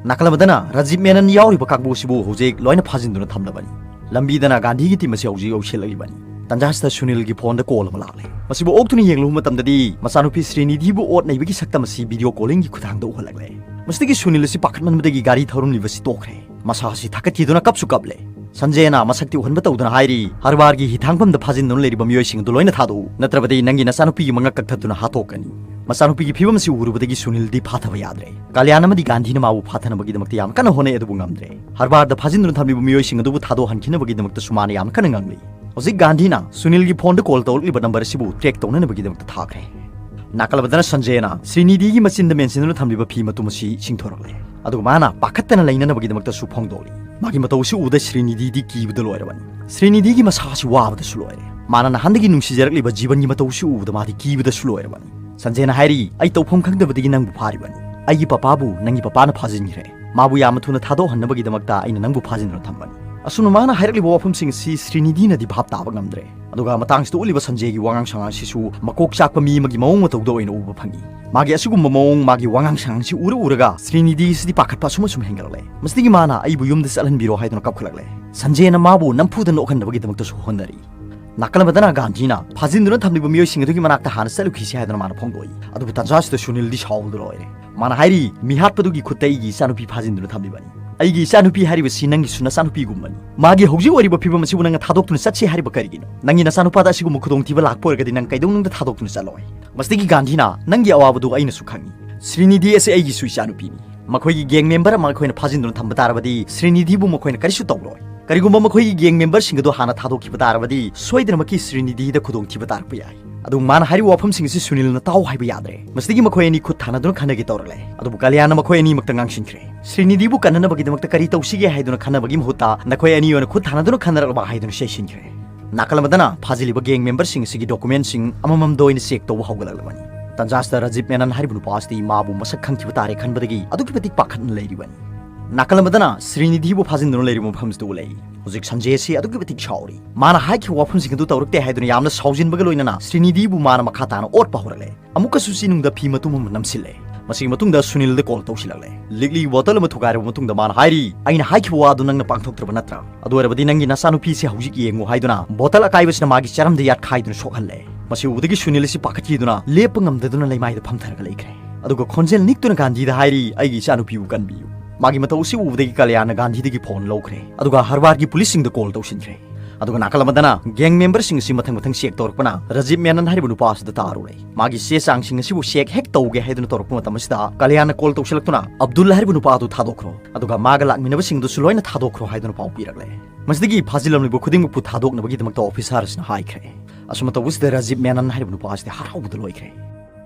ꯅꯥꯀꯜ ꯑꯃꯗꯅ ꯔꯥꯖꯤꯕ ꯃꯦꯅꯟ ꯌꯥꯎꯔꯤꯕ ꯀꯥꯡꯕꯨ ꯑꯁꯤꯕꯨ ꯍꯧꯖꯤꯛ ꯂꯣꯏꯅ ꯐꯥꯖꯤꯟꯗꯨꯅ ꯊꯝꯂꯕꯅꯤ꯫ ꯂꯝꯕꯤꯗꯅ ꯒꯥꯟꯙꯤꯒꯤ ꯇꯤꯝ ꯑꯁꯤ ꯍꯧꯖꯤꯛ ꯌꯧꯁꯤꯜꯂꯛꯂꯤꯕꯅꯤ꯫ ꯇꯟꯖꯥꯁꯤꯗ ꯁꯨꯅꯤꯜꯒꯤ ꯐꯣꯟꯗ ꯀꯣꯜ ꯑꯃ ꯂꯥꯛꯂꯦ꯫ ꯃꯁꯤꯕꯨ ꯑꯣꯛꯇꯨꯅ ꯌꯦꯡꯂꯨꯕ ꯃꯇꯝꯗꯗꯤ ꯃꯆꯥꯅꯨꯄꯤ ꯁ꯭ꯔꯤꯅꯤꯙꯤꯕꯨ ꯑꯣꯠ ꯅꯩꯕꯒꯤ ꯁꯛꯇꯝ ꯑꯁꯤ ꯚꯤꯗꯤꯑꯣ ꯀꯣꯂꯤꯡꯒꯤ ꯈꯨꯠꯊꯥꯡꯗ ꯎꯍꯜꯂꯛꯂꯦ꯫ ꯃꯁꯤꯗꯒꯤ ꯁꯨꯅꯤꯜ ꯑꯁꯤ ꯄꯥꯈꯠꯃꯟꯕꯗꯒꯤ ꯒꯥꯔꯤ ꯊꯧꯔꯝꯂꯤꯕꯁꯤ ꯇꯣꯛꯈ꯭ꯔꯦ꯫ ꯃꯁꯥ ꯑꯁꯤ ꯊꯛꯀꯠꯈꯤꯗꯨꯅ ꯀꯞꯁꯨ ꯀꯞꯂꯦ꯫ ꯁꯟꯖꯦꯅ ꯃꯁꯛꯇꯤ ꯎꯍꯟꯕ ꯇꯧꯗꯅ ꯍꯥꯏꯔꯤ, "ꯍꯥꯔꯕꯥꯔꯒꯤ ꯍꯤꯊꯥꯡꯐꯝꯗ ꯐꯥꯖꯤꯟꯗꯨꯅ ꯂꯩꯔꯤꯕ ꯃꯤꯑꯣꯏꯁꯤꯡ ꯑꯗꯨ ꯂꯣꯏꯅ ꯊꯥꯗꯣꯛꯎ, ꯅꯠꯇ꯭ꯔꯕꯗꯤ ꯅꯪꯒꯤ ꯅꯆꯥꯅꯨꯄꯤꯒꯤ ꯃꯉꯛ ꯀꯛꯊꯠꯇꯨꯅ ꯍꯥꯠꯇꯣꯛꯀꯅꯤ꯫" ꯃꯆꯥꯅꯨꯄꯤꯒꯤ ꯐꯤꯕꯝ ꯑꯁꯤ ꯎꯔꯨꯕꯗꯒꯤ ꯁꯨꯅꯤꯜꯗꯤ ꯐꯥꯊꯕ ꯌꯥꯗ꯭ꯔꯦ꯫ ꯀꯂꯌꯥꯟ ꯑꯃꯗꯤ ꯒꯥꯟꯙꯤꯅ ꯃꯥꯕꯨ ꯐꯥꯊꯅꯕꯒꯤꯗꯃꯛꯇ ꯌꯥꯝ ꯀꯟꯅ ꯍꯣꯠꯅꯩ, ꯑꯗꯨꯕꯨ ꯉꯝꯗ꯭ꯔꯦ꯫ ꯍꯥꯔꯕꯥꯔꯗ ꯐꯥꯖꯤꯟꯗꯨꯅ ꯊꯝꯂꯤꯕ ꯃꯤꯑꯣꯏꯁꯤꯡ ꯑꯗꯨꯕꯨ ꯊꯥꯗꯣꯛꯍꯟꯈꯤꯅꯕꯒꯤꯗꯃꯛꯇꯁꯨ ꯃꯥꯅ ꯌꯥꯝ ꯀꯟꯅ ꯉꯥꯡꯂꯤ꯫ ꯍꯧꯖꯤꯛ ꯒꯥꯟꯙꯤꯅ ꯁꯨꯅꯤꯜꯒꯤ ꯐꯣꯟꯗ ꯀꯣꯜ ꯇꯧꯔꯛꯂꯤꯕ ꯅꯝꯕꯔ ꯑꯁꯤꯕꯨ ꯇ꯭ꯔꯦꯛ ꯇꯧꯅꯅꯕꯒꯤꯗꯃꯛꯇ ꯊꯥꯈ꯭ꯔꯦ꯫ ꯅꯥꯀꯜ ꯑꯃꯗꯅ ꯁꯟꯖꯦꯅ ꯁ꯭ꯔꯤꯅꯤꯙꯤꯒꯤ ꯃꯆꯤꯟꯗ ꯃꯦꯟꯁꯤꯟꯗꯨꯅ ꯊꯝꯂꯤꯕ ꯐꯤ ꯃꯇꯨꯝ ꯑꯁꯤ ꯆꯤꯡꯊꯣꯔꯛꯂꯦ꯫ ꯑꯗꯨꯒ ꯃꯥꯅ ꯄꯥꯈꯠꯇꯅ ꯂꯩꯅꯅꯕꯒꯤꯗꯃꯛꯇꯁꯨ ꯐꯣꯡꯗꯣꯛꯂꯤ꯫ ꯃꯥꯒꯤ ꯃꯇꯧ ꯑꯁꯤ ꯎꯕꯗ ꯁ꯭ꯔꯤꯅꯤꯙꯤꯗꯤ ꯀꯤꯕꯗ ꯂꯣꯏꯔꯕꯅꯤ꯫ ꯁ꯭ꯔꯤꯅꯤꯙꯤꯒꯤ ꯃꯁꯥ ꯑꯁꯤ ꯋꯥꯕꯗꯁꯨ ꯂꯣꯏꯔꯦ꯫ ꯃꯥꯅ ꯅꯍꯥꯟꯗꯒꯤ ꯅꯨꯡꯁꯤꯖꯔꯛꯂꯤꯕ ꯖꯤꯕꯟꯒꯤ ꯃꯇꯧ ꯑꯁꯤ ꯎꯕꯗ ꯃꯥꯗꯤ ꯀꯤꯕꯗꯁꯨ ꯂꯣꯏꯔꯕꯅꯤ꯫ ꯁꯟꯖꯦꯅ ꯍꯥꯏꯔꯤ, "ꯑꯩ ꯇꯧꯐꯝ ꯈꯪꯗꯕꯗꯒꯤ ꯅꯪꯕꯨ ꯐꯥꯔꯤꯕꯅꯤ꯫ "ꯑꯩꯒꯤ ꯄꯄꯥꯕꯨ ꯅꯪꯒꯤ ꯄꯄꯥꯅ ꯐꯥꯖꯤꯟꯈ꯭ꯔꯦ꯫ ꯃꯥꯕꯨ ꯌꯥꯝꯅ ꯊꯨꯅ ꯊꯥꯗꯣꯛꯍꯟꯅꯕꯒꯤꯗꯃꯛꯇ ꯑꯩꯅ ꯅꯪꯕꯨ ꯐꯥꯖꯤꯟꯗꯨꯅ ꯊꯝꯕꯅꯤ"꯫ ꯑꯁꯨꯝꯅ ꯃꯥꯅ ꯍꯥꯏꯔꯛꯂꯤꯕ ꯋꯥꯐꯝꯁꯤꯡ ꯑꯁꯤ ꯁ꯭ꯔꯤꯅꯤꯙꯤꯅꯗꯤ ꯚꯥꯞ ꯇꯥꯕ ꯉꯝꯗ꯭ꯔꯦ꯫ ꯑꯗꯨꯒ ꯃꯇꯥꯡꯁꯤꯗ ꯎꯠꯂꯤꯕ ꯁꯟꯖꯦꯒꯤ ꯋꯥꯉꯥꯡ ꯁꯉꯥꯡꯁꯤꯁꯨ ꯃꯀꯣꯛ ꯆꯥꯛꯄ ꯃꯤ ꯑꯃꯒꯤ ꯃꯑꯣꯡ ꯃꯇꯧꯗ ꯑꯣꯏꯅ ꯎꯕ ꯐꯪꯉꯤ꯫ ꯃꯥꯒꯤ ꯑꯁꯤꯒꯨꯝꯕ ꯃꯑꯣꯡ, ꯃꯥꯒꯤ ꯋꯥꯉꯥꯡ ꯁꯉꯥꯡꯁꯤ ꯎꯔ ꯎꯔꯒ ꯁ꯭ꯔꯤꯅꯤꯙꯤꯁꯤꯗꯤ ꯄꯥꯈꯠꯄ ꯑꯁꯨꯝ ꯑꯁꯨꯝ ꯍꯦꯟꯒꯠꯂꯛꯂꯦ꯫ ꯃꯁꯤꯗꯒꯤ ꯃꯥꯅ "ꯑꯩꯕꯨ ꯌꯨꯝꯗ ꯆꯠꯍꯟꯕꯤꯔꯣ" ꯍꯥꯏꯗꯨꯅ ꯀꯞꯈꯠꯂꯛꯂꯦ꯫ ꯁꯟꯖꯦꯅ ꯃꯥꯕꯨ ꯅꯝꯐꯨꯗ ꯅꯣꯛꯍꯟꯅꯕꯒꯤꯗꯃꯛꯇꯁꯨ ꯍꯣꯠꯅꯔꯤ꯫ ꯅꯥꯀꯜ ꯑꯃꯗꯅ ꯒꯥꯟꯙꯤꯅ ꯐꯥꯖꯤꯟꯗꯨꯅ ꯊꯝꯂꯤꯕ ꯃꯤꯑꯣꯏꯁꯤꯡ ꯑꯗꯨꯒꯤ ꯃꯅꯥꯛꯇ ꯍꯥꯟꯅ ꯆꯠꯂꯨꯈꯤꯁꯤ ꯍꯥꯏꯗꯨꯅ ꯃꯥꯅ ꯐꯣꯡꯗꯣꯛꯏ꯫ ꯑꯗꯨꯕꯨ ꯇꯥꯟꯖꯥꯁꯤꯗ ꯁꯨꯅꯤꯜꯗꯤ ꯁꯥꯎꯕꯗ ꯂꯣꯏꯔꯦ꯫ ꯃꯥꯅ ꯍꯥꯏꯔꯤ, "ꯃꯤꯍꯥꯠꯄꯗꯨꯒꯤ ꯈꯨꯠꯇ ꯑꯩꯒꯤ ꯏꯆꯥꯅꯨꯄꯤ ꯐꯥꯖꯤꯟꯗꯨꯅ ꯊꯝꯂꯤꯕꯅꯤ꯫ ꯑꯩꯒꯤ ꯏꯆꯥꯅꯨꯄꯤ ꯍꯥꯏꯔꯤꯕꯁꯤ ꯅꯪꯒꯤꯁꯨ ꯅꯆꯥꯅꯨꯄꯤꯒꯨꯝꯕꯅꯤ꯫ ꯃꯥꯒꯤ ꯍꯧꯖꯤꯛ ꯑꯣꯏꯔꯤꯕ ꯐꯤꯕꯝ ꯑꯁꯤꯕꯨ ꯅꯪꯅ ꯊꯥꯗꯣꯛꯇꯨꯅ ꯆꯠꯁꯤ ꯍꯥꯏꯔꯤꯕ ꯀꯔꯤꯒꯤꯅꯣ? ꯅꯪꯒꯤ ꯅꯆꯥꯅꯨꯄꯥꯗ ꯑꯁꯤꯒꯨꯝꯕ ꯈꯨꯗꯣꯡꯊꯤꯕ ꯂꯥꯛꯄ ꯑꯣꯏꯔꯒꯗꯤ ꯅꯪ ꯀꯩꯗꯧꯅꯨꯡꯗ ꯊꯥꯗꯣꯛꯇꯨꯅ ꯆꯠꯂꯣꯏ"꯫ ꯃꯁꯤꯗꯒꯤ ꯒꯥꯟꯙꯤꯅ, "ꯅꯪꯒꯤ ꯑꯋꯥꯕꯗꯨ ꯑꯩꯅꯁꯨ ꯈꯪꯏ꯫ ꯁ꯭ꯔꯤꯅꯤꯙꯤ ꯑꯁꯤ ꯑꯩꯒꯤꯁꯨ ꯏꯆꯥꯅꯨꯄꯤꯅꯤ꯫ ꯃꯈꯣꯏꯒꯤ ꯒꯦꯡ ꯃꯦꯝꯕꯔ ꯑꯃ ꯑꯩꯈꯣꯏꯅ ꯐꯥꯖꯤꯟꯗꯨꯅ ꯊꯝꯕ ꯇꯥꯔꯕꯗꯤ ꯁ꯭ꯔꯤꯅꯤꯙꯤꯕꯨ ꯃꯈꯣꯏꯅ ꯀꯔꯤꯁꯨ ꯇꯧꯔꯣꯏ꯫ ꯀꯔꯤꯒꯨꯝꯕ ꯃꯈꯣꯏꯒꯤ ꯒꯦꯡ ꯃꯦꯝꯕꯔꯁꯤꯡ ꯑꯗꯨ ꯍꯥꯟꯅ ꯊꯥꯗꯣꯛꯈꯤꯕ ꯇꯥꯔꯕꯗꯤ ꯁꯣꯏꯗꯅꯃꯛꯀꯤ ꯁ꯭ꯔꯤꯅꯤꯙꯤꯗ ꯈꯨꯗꯣꯡꯊꯤꯕ ꯇꯥꯔꯛꯄ ꯌꯥꯏ"꯫ ꯑꯗꯨ ꯃꯥꯅ ꯍꯥꯏꯔꯤꯕ ꯋꯥꯐꯝꯁꯤꯡ ꯑꯁꯤ ꯁꯨꯅꯤꯜꯅ ꯇꯥꯎ ꯍꯥꯏꯕ ꯌꯥꯗ꯭ꯔꯦ꯫ ꯃꯁꯤꯗꯒꯤ ꯃꯈꯣꯏ ꯑꯅꯤ ꯈꯨꯠ ꯊꯥꯅꯗꯨꯅ ꯈꯟꯅꯒꯦ ꯇꯧꯔꯛꯂꯦ꯫ ꯑꯗꯨꯕꯨ ꯀꯂꯤꯌꯥꯅ ꯃꯈꯣꯏ ꯑꯅꯤꯃꯛꯇ ꯉꯥꯡꯁꯤꯟꯈ꯭ꯔꯦ꯫ "ꯁ꯭ꯔꯤꯅꯤꯙꯤꯕꯨ ꯀꯟꯅꯅꯕꯒꯤꯗꯃꯛꯇ ꯀꯔꯤ ꯇꯧꯁꯤꯒꯦ ꯍꯥꯏꯗꯨꯅ ꯈꯟꯅꯕꯒꯤ ꯃꯍꯨꯠꯇ ꯅꯈꯣꯏ ꯑꯅꯤ ꯑꯣꯏꯅ ꯈꯨꯠ ꯊꯥꯅꯗꯨꯅ ꯈꯟꯅꯔꯛꯂꯕ" ꯍꯥꯏꯗꯨꯅ ꯆꯩꯁꯤꯟꯈ꯭ꯔꯦ꯫ ꯅꯥꯀꯜ ꯑꯃꯗꯅ ꯐꯥꯖꯤꯜꯂꯤꯕ ꯒꯦꯡ ꯃꯦꯝꯕꯔꯁꯤꯡ ꯑꯁꯤꯒꯤ ꯗꯣꯀꯨꯃꯦꯟꯁꯤꯡ ꯑꯃꯃꯝꯗ ꯑꯣꯏꯅ ꯆꯦꯛ ꯇꯧꯕ ꯍꯧꯒꯠꯂꯛꯂꯕꯅꯤ꯫ ꯇꯟꯖꯥꯁꯤꯗ ꯔꯥꯖꯤꯕ ꯃꯦꯅꯟ ꯍꯥꯏꯔꯤꯕ ꯅꯨꯄꯥ ꯑꯁꯤꯗꯤ ꯃꯥꯕꯨ ꯃꯁꯛ ꯈꯪꯈꯤꯕ ꯇꯥꯔꯦ ꯈꯟꯕꯗꯒꯤ ꯑꯗꯨꯛꯀꯤ ꯃꯇꯤꯛ ꯄꯥꯈꯠꯅ ꯂꯩꯔꯤꯕꯅꯤ꯫ ꯅꯥꯀꯜ ꯑꯃꯗꯅ ꯁ꯭ꯔꯤꯅꯤꯙꯤꯕꯨ ꯐꯥꯖꯤꯟꯗꯨꯅ ꯂꯩꯔꯤꯕ ꯃꯐꯝꯁꯤꯗ ꯎꯠꯂꯛꯏ꯫ ꯍꯧꯖꯤꯛ ꯁꯟꯖꯦ ꯑꯁꯤ ꯑꯗꯨꯛꯀꯤ ꯃꯇꯤꯛ ꯁꯥꯎꯔꯤ꯫ ꯃꯥꯅ ꯍꯥꯏꯈꯤꯕ ꯋꯥꯐꯝꯁꯤꯡ ꯑꯗꯨ ꯇꯧꯔꯛꯇꯦ ꯍꯥꯏꯗꯨꯅ ꯌꯥꯝꯅ ꯁꯥꯎꯖꯤꯟꯕꯒ ꯂꯣꯏꯅꯅ ꯁ꯭ꯔꯤꯅꯤꯙꯤꯕꯨ ꯃꯥꯅ ꯃꯈꯥ ꯇꯥꯅ ꯑꯣꯠꯄ ꯍꯧꯔꯛꯂꯦ꯫ ꯑꯃꯨꯛꯀꯁꯨ ꯆꯤꯅꯨꯡꯗ ꯐꯤ ꯃꯇꯨꯝ ꯑꯃ ꯅꯝꯁꯤꯜꯂꯦ꯫ ꯃꯁꯤꯒꯤ ꯃꯇꯨꯡꯗ ꯁꯨꯅꯤꯜꯗ ꯀꯣꯜ ꯇꯧꯁꯤꯜꯂꯛꯂꯦ꯫ ꯂꯤꯛꯂꯤ ꯕꯣꯇꯜ ꯑꯃ ꯊꯨꯒꯥꯏꯔꯕ ꯃꯇꯨꯡꯗ ꯃꯥꯅ ꯍꯥꯏꯔꯤ, "ꯑꯩꯅ ꯍꯥꯏꯈꯤꯕ ꯋꯥꯗꯨ ꯅꯪꯅ ꯄꯥꯡꯊꯣꯛꯇ꯭ꯔꯕ ꯅꯠꯇ꯭ꯔꯥ? ꯑꯗꯨ ꯑꯣꯏꯔꯕꯗꯤ ꯅꯪꯒꯤ ꯅꯆꯥꯅꯨꯄꯤꯁꯦ ꯍꯧꯖꯤꯛ ꯌꯦꯡꯉꯨ" ꯍꯥꯏꯗꯨꯅ ꯕꯣꯇꯜ ꯑꯀꯥꯏꯕꯁꯤꯅ ꯃꯥꯒꯤ ꯆꯔꯝꯗ ꯌꯥꯠꯈꯥꯏꯗꯨꯅ ꯁꯣꯛꯍꯜꯂꯦ꯫ ꯃꯁꯤ ꯎꯕꯗꯒꯤ ꯁꯨꯅꯤꯜ ꯑꯁꯤ ꯄꯥꯈꯠꯈꯤꯗꯨꯅ ꯂꯦꯞꯄ ꯉꯝꯗꯗꯨꯅ ꯂꯩꯃꯥꯏꯗ ꯐꯝꯊꯔꯒ ꯂꯩꯈ꯭ꯔꯦ꯫ ꯑꯗꯨꯒ ꯈꯣꯟꯖꯦꯜ ꯅꯤꯛꯇꯨꯅ ꯒꯥꯟꯙꯤꯗ ꯍꯥꯏꯔꯤ, "ꯑꯩꯒꯤ ꯏꯆꯥꯅꯨꯄꯤꯕꯨ ꯀꯟꯕꯤꯌꯨ"꯫ ꯃꯥꯒꯤ ꯃꯇꯧ ꯑꯁꯤ ꯎꯕꯗꯒꯤ ꯀꯂꯤꯌꯥꯅ ꯒꯥꯟꯙꯤꯗꯒꯤ ꯐꯣꯟ ꯂꯧꯈ꯭ꯔꯦ꯫ ꯑꯗꯨꯒ ꯍꯔꯕꯥꯔꯒꯤ ꯄꯨꯂꯤꯁꯁꯤꯡꯗ ꯀꯣꯜ ꯇꯧꯁꯤꯟꯈ꯭ꯔꯦ꯫ ꯑꯗꯨꯒ ꯅꯥꯀꯜ ꯑꯃꯗꯅ ꯒꯦꯡ ꯃꯦꯝꯕꯔꯁꯤꯡ ꯑꯁꯤ ꯃꯊꯪ ꯃꯊꯪ ꯆꯦꯛ ꯇꯧꯔꯛꯄꯅ ꯔꯥꯖꯤꯕ ꯃꯦꯅꯟ ꯍꯥꯏꯔꯤꯕ ꯅꯨꯄꯥ ꯑꯁꯤꯗ ꯇꯥꯔꯨꯔꯦ꯫ ꯃꯥꯒꯤ ꯆꯦ ꯆꯥꯡꯁꯤꯡ ꯑꯁꯤꯕꯨ ꯆꯦꯛ ꯍꯦꯛ ꯇꯧꯒꯦ ꯍꯥꯏꯗꯨꯅ ꯇꯧꯔꯛꯄ ꯃꯇꯝ ꯑꯁꯤꯗ ꯀꯂꯤꯌꯥꯅ ꯀꯣꯜ ꯇꯧꯁꯤꯜꯂꯛꯇꯨꯅ, "ꯑꯕꯗꯨꯜ ꯍꯥꯏꯔꯤꯕ ꯅꯨꯄꯥ ꯑꯗꯨ ꯊꯥꯗꯣꯛꯈ꯭ꯔꯣ, ꯑꯗꯨꯒ ꯃꯥꯒ ꯂꯥꯛꯃꯤꯟꯅꯕꯁꯤꯡꯗꯨꯁꯨ ꯂꯣꯏꯅ ꯊꯥꯗꯣꯛꯈ꯭ꯔꯣ" ꯍꯥꯏꯗꯨꯅ ꯄꯥꯎ ꯄꯤꯔꯛꯂꯦ꯫ ꯃꯁꯤꯗꯒꯤ ꯐꯥꯖꯤꯜꯂꯝꯂꯤꯕ ꯈꯨꯗꯤꯡꯃꯛꯄꯨ ꯊꯥꯗꯣꯛꯅꯕꯒꯤꯗꯃꯛꯇ ꯑꯣꯐꯤꯁꯥꯔ ꯑꯁꯤꯅ ꯍꯥꯏꯈ꯭ꯔꯦ꯫ ꯑꯁꯨꯝꯅ ꯇꯧꯕꯁꯤꯗ ꯔꯥꯖꯤꯕ ꯃꯦꯅꯟ ꯍꯥꯏꯔꯤꯕ ꯅꯨꯄꯥ ꯑꯁꯤꯗꯤ ꯍꯔꯥꯎꯕꯗ ꯂꯣꯏꯈ꯭ꯔꯦ꯫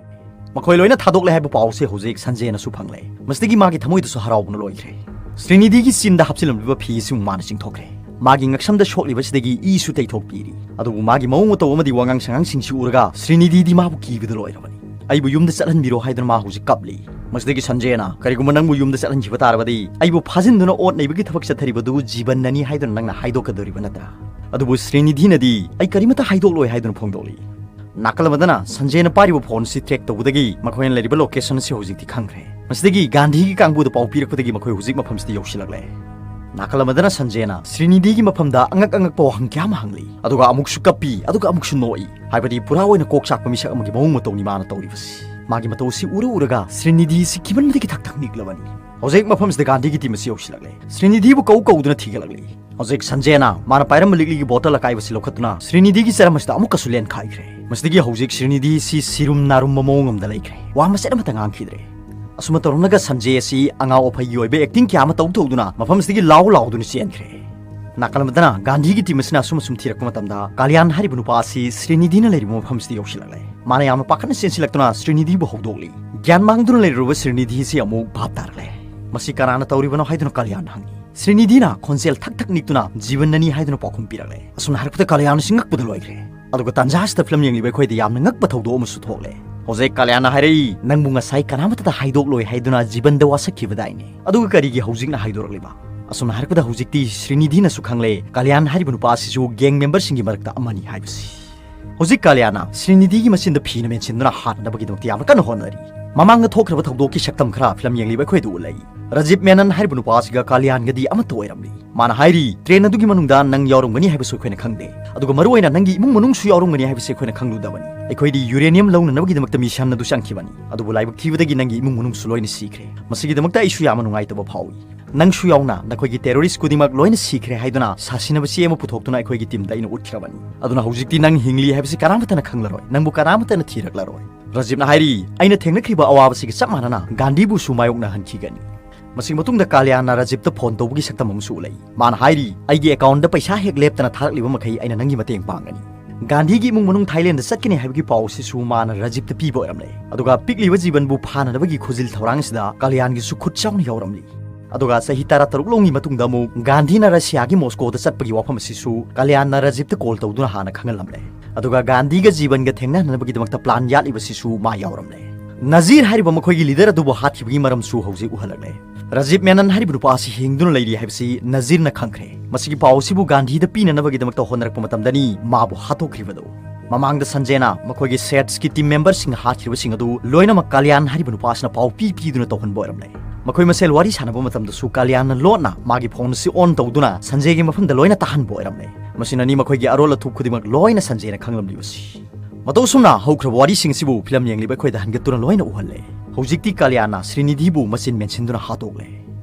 ꯃꯈꯣꯏ ꯂꯣꯏꯅ ꯊꯥꯗꯣꯛꯂꯦ ꯍꯥꯏꯕ ꯄꯥꯎꯁꯦ ꯍꯧꯖꯤꯛ ꯁꯟꯖꯦꯅꯁꯨ ꯐꯪꯂꯦ꯫ ꯃꯁꯤꯗꯒꯤ ꯃꯥꯒꯤ ꯊꯃꯣꯏꯗꯁꯨ ꯍꯔꯥꯎꯕꯅ ꯂꯣꯏꯈ꯭ꯔꯦ꯫ ꯁ꯭ꯔꯤꯅꯤꯙꯤꯒꯤ ꯆꯤꯟꯗ ꯍꯥꯞꯆꯤꯜꯂꯝꯂꯤꯕ ꯐꯤ ꯑꯁꯤ ꯑꯃꯨꯛ ꯃꯥꯅ ꯆꯤꯡꯊꯣꯛꯈ꯭ꯔꯦ꯫ ꯃꯥꯒꯤ ꯉꯛꯁꯝꯗ ꯁꯣꯛꯂꯤꯕꯁꯤꯗꯒꯤ ꯏꯁꯨ ꯇꯩꯊꯣꯛꯄꯤꯔꯤ꯫ ꯑꯗꯨꯕꯨ ꯃꯥꯒꯤ ꯃꯑꯣꯡ ꯃꯇꯧ ꯑꯃꯗꯤ ꯋꯥꯉꯥꯡ ꯁꯉꯥꯡꯁꯤꯡꯁꯤ ꯎꯔꯒ ꯁ꯭ꯔꯤꯅꯤꯙꯤꯗꯤ ꯃꯥꯕꯨ ꯀꯤꯕꯗ ꯂꯣꯏꯔꯕꯅꯤ꯫ "ꯑꯩꯕꯨ ꯌꯨꯝꯗ ꯆꯠꯍꯟꯕꯤꯔꯣ" ꯍꯥꯏꯗꯨꯅ ꯃꯥ ꯍꯧꯖꯤꯛ ꯀꯞꯂꯤ꯫ ꯃꯁꯤꯗꯒꯤ ꯁꯟꯖꯦꯅ, "ꯀꯔꯤꯒꯨꯝꯕ ꯅꯪꯕꯨ ꯌꯨꯝꯗ ꯆꯠꯍꯟꯈꯤꯕ ꯇꯥꯔꯕꯗꯤ ꯑꯩꯕꯨ ꯐꯥꯖꯤꯟꯗꯨꯅ ꯑꯣꯠ ꯅꯩꯕꯒꯤ ꯊꯕꯛ ꯆꯠꯊꯔꯤꯕꯗꯨ ꯖꯤꯕꯟꯅꯅꯤ ꯍꯥꯏꯗꯨꯅ ꯅꯪꯅ ꯍꯥꯏꯗꯣꯛꯀꯗꯧꯔꯤꯕ ꯅꯠꯇ꯭ꯔꯥ? ꯑꯗꯨꯕꯨ ꯁ꯭ꯔꯤꯅꯤꯙꯤꯅꯗꯤ ꯑꯩ ꯀꯔꯤꯃꯠꯇ ꯍꯥꯏꯗꯣꯛꯂꯣꯏ" ꯍꯥꯏꯗꯨꯅ ꯐꯣꯡꯗꯣꯛꯂꯤ꯫ ꯅꯥꯀꯜ ꯑꯃꯗꯅ ꯁꯟꯖꯦꯅ ꯄꯥꯏꯔꯤꯕ ꯐꯣꯟ ꯑꯁꯤ ꯇ꯭ꯔꯦꯛ ꯇꯧꯕꯗꯒꯤ ꯃꯈꯣꯏꯅ ꯂꯩꯔꯤꯕ ꯂꯣꯀꯦꯁꯟ ꯑꯁꯤ ꯍꯧꯖꯤꯛꯇꯤ ꯈꯪꯈ꯭ꯔꯦ꯫ ꯃꯁꯤꯗꯒꯤ ꯒꯥꯟꯙꯤꯒꯤ ꯀꯥꯡꯕꯨꯗ ꯄꯥꯎ ꯄꯤꯔꯛꯄꯗꯒꯤ ꯃꯈꯣꯏ ꯍꯧꯖꯤꯛ ꯃꯐꯝꯁꯤꯗ ꯌꯧꯁꯤꯜꯂꯛꯂꯦ꯫ ꯅꯥꯀꯜ ꯑꯃꯗꯅ ꯁꯟꯖꯦꯅ ꯁ꯭ꯔꯤꯅꯤꯙꯤꯒꯤ ꯃꯐꯝꯗ ꯑꯉꯛ ꯑꯉꯛꯄ ꯋꯥꯍꯪ ꯀꯌꯥ ꯑꯃ ꯍꯪꯂꯤ, ꯑꯗꯨꯒ ꯑꯃꯨꯛꯁꯨ ꯀꯞꯄꯤ, ꯑꯗꯨꯒ ꯑꯃꯨꯛꯁꯨ ꯅꯣꯛꯏ꯫ ꯍꯥꯏꯕꯗꯤ ꯄꯨꯔꯥ ꯑꯣꯏꯅ ꯀꯣꯛ ꯆꯥꯛꯄ ꯃꯤꯁꯛ ꯑꯃꯒꯤ ꯃꯑꯣꯡ ꯃꯇꯧꯅꯤ ꯃꯥꯅ ꯇꯧꯔꯤꯕꯁꯤ꯫ ꯃꯥꯒꯤ ꯃꯇꯧ ꯑꯁꯤ ꯎꯔ ꯎꯔꯒ ꯁ꯭ꯔꯤꯅꯤꯙꯤ ꯑꯁꯤ ꯀꯤꯃꯟꯕꯗꯒꯤ ꯊꯛ ꯊꯛ ꯅꯤꯛꯂꯕꯅꯤ꯫ ꯍꯧꯖꯤꯛ ꯃꯐꯝꯁꯤꯗ ꯒꯥꯟꯙꯤꯒꯤ ꯇꯤꯝ ꯑꯁꯤ ꯌꯧꯁꯤꯜꯂꯛꯂꯦ꯫ ꯁ꯭ꯔꯤꯅꯤꯙꯤꯕꯨ ꯀꯧ ꯀꯧꯗꯨꯅ ꯊꯤꯒꯠꯂꯛꯂꯤ꯫ ꯍꯧꯖꯤꯛ ꯁꯟꯖꯦꯅ ꯃꯥꯅ ꯄꯥꯏꯔꯝꯕ ꯂꯤꯛꯂꯤꯒꯤ ꯕꯣꯇꯜ ꯑꯀꯥꯏꯕꯁꯤ ꯂꯧꯈꯠꯇꯨꯅ ꯁ꯭ꯔꯤꯅꯤꯙꯤꯒꯤ ꯆꯔꯝ ꯑꯁꯤꯗ ꯑꯃꯨꯛꯀꯁꯨ ꯂꯦꯟꯈꯥꯏꯈ꯭ꯔꯦ꯫ ꯃꯁꯤꯗꯒꯤ ꯍꯧꯖꯤꯛ ꯁ꯭ꯔꯤꯅꯤꯙꯤ ꯑꯁꯤ ꯁꯤꯔꯨꯝ ꯅꯥꯔꯨꯝꯕ ꯃꯑꯣꯡ ꯑꯃꯗ ꯂꯩꯈ꯭ꯔꯦ꯫ ꯋꯥ ꯃꯆꯦꯠ ꯑꯃꯠꯇ ꯉꯥꯡꯈꯤꯗ꯭ꯔꯦ꯫ ꯑꯁꯨꯝꯅ ꯇꯧꯔꯝꯂꯒ ꯁꯟꯖꯦ ꯑꯁꯤ ꯑꯉꯥꯎ ꯑꯐꯩꯒꯤ ꯑꯣꯏꯕ ꯑꯦꯛꯇꯤꯡ ꯀꯌꯥ ꯑꯃ ꯇꯧ ꯇꯧꯗꯨꯅ ꯃꯐꯝꯁꯤꯗꯒꯤ ꯂꯥꯎ ꯂꯥꯎꯗꯨꯅ ꯆꯦꯟꯈ꯭ꯔꯦ꯫ ꯅꯥꯀꯜ ꯑꯃꯗꯅ ꯒꯥꯟꯙꯤꯒꯤ ꯇꯤꯝ ꯑꯁꯤꯅ ꯑꯁꯨꯝ ꯑꯁꯨꯝ ꯊꯤꯔꯛꯄ ꯃꯇꯝꯗ ꯀꯥꯂꯤꯌꯥꯟ ꯍꯥꯏꯔꯤꯕ ꯅꯨꯄꯥ ꯑꯁꯤ ꯁ꯭ꯔꯤꯅꯤꯙꯤꯅ ꯂꯩꯔꯤꯕ ꯃꯐꯝꯁꯤꯗ ꯌꯧꯁꯤꯜꯂꯛꯂꯦ꯫ ꯃꯥꯅ ꯌꯥꯝꯅ ꯄꯥꯈꯠꯅ ꯆꯦꯟꯁꯤꯜꯂꯛꯇꯨꯅ ꯁ꯭ꯔꯤꯅꯤꯙꯤꯕꯨ ꯍꯧꯗꯣꯛꯂꯤ꯫ ꯒ꯭ꯌꯥꯟ ꯃꯥꯡꯗꯨꯅ ꯂꯩꯔꯨꯔꯕ ꯁ꯭ꯔꯤꯅꯤꯙꯤ ꯑꯁꯤ ꯑꯃꯨꯛ ꯚꯥꯞ ꯇꯥꯔꯛꯂꯦ꯫ "ꯃꯁꯤ ꯀꯅꯥꯅ ꯇꯧꯔꯤꯕꯅꯣ?" ꯍꯥꯏꯗꯨꯅ ꯀꯥꯂꯤꯌꯥꯟꯅ ꯍꯪꯉꯤ꯫ ꯁ꯭ꯔꯤꯅꯤꯙꯤꯅ ꯈꯣꯟꯖꯦꯜ ꯊꯛ ꯊꯛ ꯅꯤꯛꯇꯨꯅ "ꯖꯤꯕꯟꯅꯅꯤ" ꯍꯥꯏꯗꯨꯅ ꯄꯥꯎꯈꯨꯝ ꯄꯤꯔꯛꯂꯦ꯫ ꯑꯁꯨꯝꯅ ꯍꯥꯏꯔꯛꯄꯗ ꯀꯥꯂꯤꯌꯥꯟ ꯑꯁꯤ ꯉꯛꯄꯗ ꯂꯣꯏꯈ꯭ꯔꯦ꯫ ꯑꯗꯨꯒ ꯇꯥꯟꯖꯥ ꯑꯁꯤꯗ ꯐꯤꯂꯝ ꯌꯦꯡꯂꯤꯕ ꯑꯩꯈꯣꯏꯗ ꯌꯥꯝꯅ ꯉꯛꯄ ꯊꯧꯗꯣꯛ ꯑꯃꯁꯨ ꯊꯣꯛꯂꯦ꯫ ꯍꯧꯖꯤꯛ ꯀꯥꯂꯤꯌꯥꯟꯅ ꯍꯥꯏꯔꯛꯏ, "ꯅꯪꯕꯨ ꯉꯁꯥꯏ ꯀꯅꯥꯃꯠꯇꯗ ꯍꯥꯏꯗꯣꯛꯂꯣꯏ ꯍꯥꯏꯗꯨꯅ ꯖꯤꯕꯟꯗ ꯋꯥꯁꯛꯈꯤꯕꯗꯥꯏꯅꯦ? ꯑꯗꯨꯒ ꯀꯔꯤꯒꯤ ꯍꯧꯖꯤꯛꯅ ꯍꯥꯏꯗꯣꯔꯛꯂꯤꯕ?" ꯑꯁꯨꯝꯅ ꯍꯥꯏꯔꯛꯄꯗ ꯍꯧꯖꯤꯛꯇꯤ ꯁ꯭ꯔꯤꯅꯤꯙꯤꯅꯁꯨ ꯈꯪꯂꯦ ꯀꯥꯂꯤꯌꯥꯟ ꯍꯥꯏꯔꯤꯕ ꯅꯨꯄꯥ ꯑꯁꯤꯁꯨ ꯒꯦꯡ ꯃꯦꯝꯕꯔꯁꯤꯡꯒꯤ ꯃꯔꯛꯇ ꯑꯃꯅꯤ ꯍꯥꯏꯕꯁꯤ꯫ ꯍꯧꯖꯤꯛ ꯀꯥꯂꯤꯌꯥꯟꯅ ꯁ꯭ꯔꯤꯅꯤꯙꯤꯒꯤ ꯃꯆꯤꯟꯗ ꯐꯤꯅ ꯃꯦꯟꯁꯤꯟꯗꯨꯅ ꯍꯥꯠꯅꯅꯕꯒꯤꯗꯃꯛꯇ ꯌꯥꯝꯅ ꯀꯟꯅ ꯍꯣꯠꯅꯔꯤ꯫ ꯃꯃꯥꯡꯗ ꯊꯣꯛꯈ꯭ꯔꯕ ꯊꯧꯗꯣꯛꯀꯤ ꯁꯛꯇꯝ ꯈꯔ ꯐꯤꯂꯝ ꯌꯦꯡꯂꯤꯕ ꯑꯩꯈꯣꯏꯗ ꯎꯠꯂꯛꯏ꯫ ꯔꯖꯤꯕ ꯃꯦꯅꯟ ꯍꯥꯏꯔꯤꯕ ꯅꯨꯄꯥ ꯑꯁꯤꯒ ꯀꯥꯂꯤꯌꯥꯟꯒꯗꯤ ꯑꯃꯠꯇ ꯑꯣꯏꯔꯝꯂꯤ꯫ ꯃꯥꯅ ꯍꯥꯏꯔꯤ, "ꯇ꯭ꯔꯦꯟ ꯑꯗꯨꯒꯤ ꯃꯅꯨꯡꯗ ꯅꯪ ꯌꯥꯎꯔꯝꯒꯅꯤ ꯍꯥꯏꯕꯁꯨ ꯑꯩꯈꯣꯏꯅ ꯈꯪꯗꯦ, ꯑꯗꯨꯒ ꯃꯔꯨꯑꯣꯏꯅ ꯅꯪꯒꯤ ꯏꯃꯨꯡ ꯃꯅꯨꯡꯁꯨ ꯌꯥꯎꯔꯝꯒꯅꯤ ꯍꯥꯏꯕꯁꯤ ꯑꯩꯈꯣꯏꯅ ꯈꯪꯂꯨꯗꯕꯅꯤ꯫ ꯑꯩꯈꯣꯏꯗꯤ ꯌꯨꯔꯦꯅꯤꯌꯝ ꯂꯧꯅꯅꯕꯒꯤꯗꯃꯛꯇ ꯃꯤꯁꯟ ꯑꯗꯨ ꯆꯪꯈꯤꯕꯅꯤ, ꯑꯗꯨꯕꯨ ꯂꯥꯏꯕꯛ ꯊꯤꯕꯗꯒꯤ ꯅꯪꯒꯤ ꯏꯃꯨꯡ ꯃꯅꯨꯡꯁꯨ ꯂꯣꯏꯅ ꯁꯤꯈ꯭ꯔꯦ꯫ ꯃꯁꯤꯒꯤꯗꯃꯛꯇ ꯑꯩꯁꯨ ꯌꯥꯝꯅ ꯅꯨꯡꯉꯥꯏꯇꯕ ꯐꯥꯎꯏ꯫ ꯅꯪꯁꯨ ꯌꯥꯎꯅ ꯅꯈꯣꯏꯒꯤ ꯇꯦꯔꯣꯔꯤꯁ ꯈꯨꯗꯤꯡꯃꯛ ꯂꯣꯏꯅ ꯁꯤꯈ꯭ꯔꯦ ꯍꯥꯏꯗꯨꯅ ꯁꯥꯁꯤꯟꯅꯕ ꯆꯦ ꯑꯃ ꯄꯨꯊꯣꯛꯇꯨꯅ ꯑꯩꯈꯣꯏꯒꯤ ꯇꯤꯝꯗ ꯑꯩꯅ ꯎꯠꯈ꯭ꯔꯕꯅꯤ꯫ ꯑꯗꯨꯅ ꯍꯧꯖꯤꯛꯇꯤ ꯅꯪ ꯍꯤꯡꯂꯤ ꯍꯥꯏꯕꯁꯤ ꯀꯅꯥꯃꯠꯇꯅ ꯈꯪꯂꯔꯣꯏ, ꯅꯪꯕꯨ ꯀꯅꯥꯃꯠꯇꯅ ꯊꯤꯔꯛꯂꯔꯣꯏ꯫" ꯔꯖꯤꯕꯅ ꯍꯥꯏꯔꯤ, "ꯑꯩꯅ ꯊꯦꯡꯅꯈ꯭ꯔꯤꯕ ꯑꯋꯥꯕꯁꯤꯒ ꯆꯞ ꯃꯥꯟꯅꯅ ꯒꯥꯟꯙꯤꯕꯨꯁꯨ ꯃꯥꯌꯣꯛꯅꯍꯟꯈꯤꯒꯅꯤ꯫" ꯃꯁꯤꯒꯤ ꯃꯇꯨꯡꯗ ꯀꯥꯂꯤꯌꯥꯟꯅ ꯔꯖꯤꯕꯇ ꯐꯣꯟ ꯇꯧꯕꯒꯤ ꯁꯛꯇꯝ ꯑꯃꯁꯨ ꯎꯠꯂꯛꯏ꯫ ꯃꯥꯅ ꯍꯥꯏꯔꯤ, "ꯑꯩꯒꯤ ꯑꯦꯀꯥꯎꯟꯗ ꯄꯩꯁꯥ ꯍꯦꯛ ꯂꯦꯞꯇꯅ ꯊꯥꯔꯛꯂꯤꯕ ꯃꯈꯩ ꯑꯩꯅ ꯅꯪꯒꯤ ꯃꯇꯦꯡ ꯄꯥꯡꯒꯅꯤ꯫" ꯒꯥꯟꯙꯤꯒꯤ ꯏꯃꯨꯡ ꯃꯅꯨꯡ ꯊꯥꯏꯂꯦꯟꯗ ꯆꯠꯀꯅꯤ ꯍꯥꯏꯕꯒꯤ ꯄꯥꯎ ꯑꯁꯤꯁꯨ ꯃꯥꯅ ꯔꯖꯤꯕꯇ ꯄꯤꯕ ꯑꯣꯏꯔꯝꯂꯦ꯫ ꯑꯗꯨꯒ ꯄꯤꯛꯂꯤꯕ ꯖꯤꯕꯟꯕꯨ ꯐꯥꯅꯅꯕꯒꯤ ꯈꯨꯖꯤꯜ ꯊꯧꯔꯥꯡ ꯑꯁꯤꯗ ꯀꯥꯂꯤꯌꯥꯟꯒꯤꯁꯨ ꯈꯨꯠ ꯌꯥꯎꯅ ꯌꯥꯎꯔꯝꯂꯤ꯫ ꯑꯗꯨꯒ ꯆꯍꯤ ꯇꯔꯥꯇꯔꯨꯛ ꯂꯣꯝꯒꯤ ꯃꯇꯨꯡꯗ ꯑꯃꯨꯛ ꯒꯥꯟꯙꯤꯅ ꯔꯁꯤꯌꯥꯒꯤ ꯃꯣꯁꯀꯣꯗ ꯆꯠꯄꯒꯤ ꯋꯥꯐꯝ ꯑꯁꯤꯁꯨ ꯀꯥꯂꯤꯌꯥꯟꯅ ꯔꯖꯤꯕꯇ ꯀꯣꯜ ꯇꯧꯗꯨꯅ ꯍꯥꯟꯅ ꯈꯪꯍꯜꯂꯝꯂꯦ꯫ ꯑꯗꯨꯒ ꯒꯥꯟꯙꯤꯒ ꯖꯤꯕꯟꯒ ꯊꯦꯡꯅꯍꯟꯅꯕꯒꯤꯗꯃꯛꯇ plan ꯌꯥꯠꯂꯤꯕꯁꯤꯁꯨ ꯃꯥ ꯌꯥꯎꯔꯝꯂꯦ꯫ ꯅꯖꯤꯔ ꯍꯥꯏꯔꯤꯕ ꯃꯈꯣꯏꯒꯤ leader ꯑꯗꯨꯕꯨ ꯍꯥꯠꯈꯤꯕꯒꯤ ꯃꯔꯝꯁꯨ ꯍꯧꯖꯤꯛ ꯎꯍꯜꯂꯛꯂꯦ꯫ ꯔꯥꯖꯤꯕ ꯃꯦꯅꯟ ꯍꯥꯏꯔꯤꯕ ꯅꯨꯄꯥ ꯑꯁꯤ ꯍꯤꯡꯗꯨꯅ ꯂꯩꯔꯤ ꯍꯥꯏꯕꯁꯤ ꯅꯖꯤꯔꯅ ꯈꯪꯈ꯭ꯔꯦ꯫ ꯃꯁꯤꯒꯤ ꯄꯥꯎ ꯑꯁꯤꯕꯨ ꯒꯥꯟꯙꯤꯗ ꯄꯤꯅꯅꯕꯒꯤꯗꯃꯛꯇ ꯍꯣꯠꯅꯔꯛꯄ ꯃꯇꯝꯗꯅꯤ ꯃꯥꯕꯨ ꯍꯥꯠꯇꯣꯛꯈ꯭ꯔꯤꯕꯗꯨ꯫ ꯃꯃꯥꯡꯗ ꯁꯟꯖꯦꯅ ꯃꯈꯣꯏꯒꯤ ꯁꯦꯠꯁꯀꯤ team memberꯁꯤꯡꯅ ꯍꯥꯠꯈꯤꯕꯁꯤꯡ ꯑꯗꯨ ꯂꯣꯏꯅꯃꯛ ꯀꯥꯂꯤꯌꯥꯟ ꯍꯥꯏꯔꯤꯕ ꯅꯨꯄꯥ ꯑꯁꯤꯅ ꯄꯥꯎ ꯄꯤ ꯄꯤꯗꯨꯅ ꯇꯧꯍꯟꯕ ꯑꯣꯏꯔꯝꯂꯦ꯫ ꯃꯈꯣꯏ ꯃꯁꯦꯜ ꯋꯥꯔꯤ ꯁꯥꯟꯅꯕ ꯃꯇꯝꯗꯁꯨ ꯀꯥꯂꯤꯌꯥꯟꯅ ꯂꯣꯟꯅ ꯃꯥꯒꯤ phone ꯑꯁꯤ on ꯇꯧꯗꯨꯅ ꯁꯟꯖꯦꯒꯤ ꯃꯐꯝꯗ ꯂꯣꯏꯅ ꯇꯥꯍꯟꯕ ꯑꯣꯏꯔꯝꯂꯦ꯫ ꯃꯁꯤꯅꯅꯤ ꯃꯈꯣꯏꯒꯤ ꯑꯔꯣꯜ ꯑꯊꯨꯞ ꯈꯨꯗꯤꯡꯃꯛ ꯂꯣꯏꯅ ꯁꯟꯖꯦꯅ ꯈꯪꯂꯝꯂꯤꯕꯁꯤ꯫ ꯃꯇꯧ ꯑꯁꯨꯝꯅ ꯍꯧꯈ꯭ꯔꯕ ꯋꯥꯔꯤꯁꯤꯡ ꯑꯁꯤꯕꯨ film ꯌꯦꯡꯂꯤꯕ ꯑꯩꯈꯣꯏꯗ ꯍꯟꯒꯠꯇꯨꯅ ꯂꯣꯏꯅ ꯎꯍꯜꯂꯦ꯫ ꯍꯧꯖꯤꯛꯇꯤ ꯀꯥꯂꯤꯌꯥꯟꯅ ꯁ꯭ꯔꯤꯅꯤꯙꯤꯕꯨ ꯃꯆꯤꯟ ꯃꯦꯟꯁꯤꯟꯗꯨꯅ ꯍꯥꯠꯇꯣꯛꯂꯦ꯫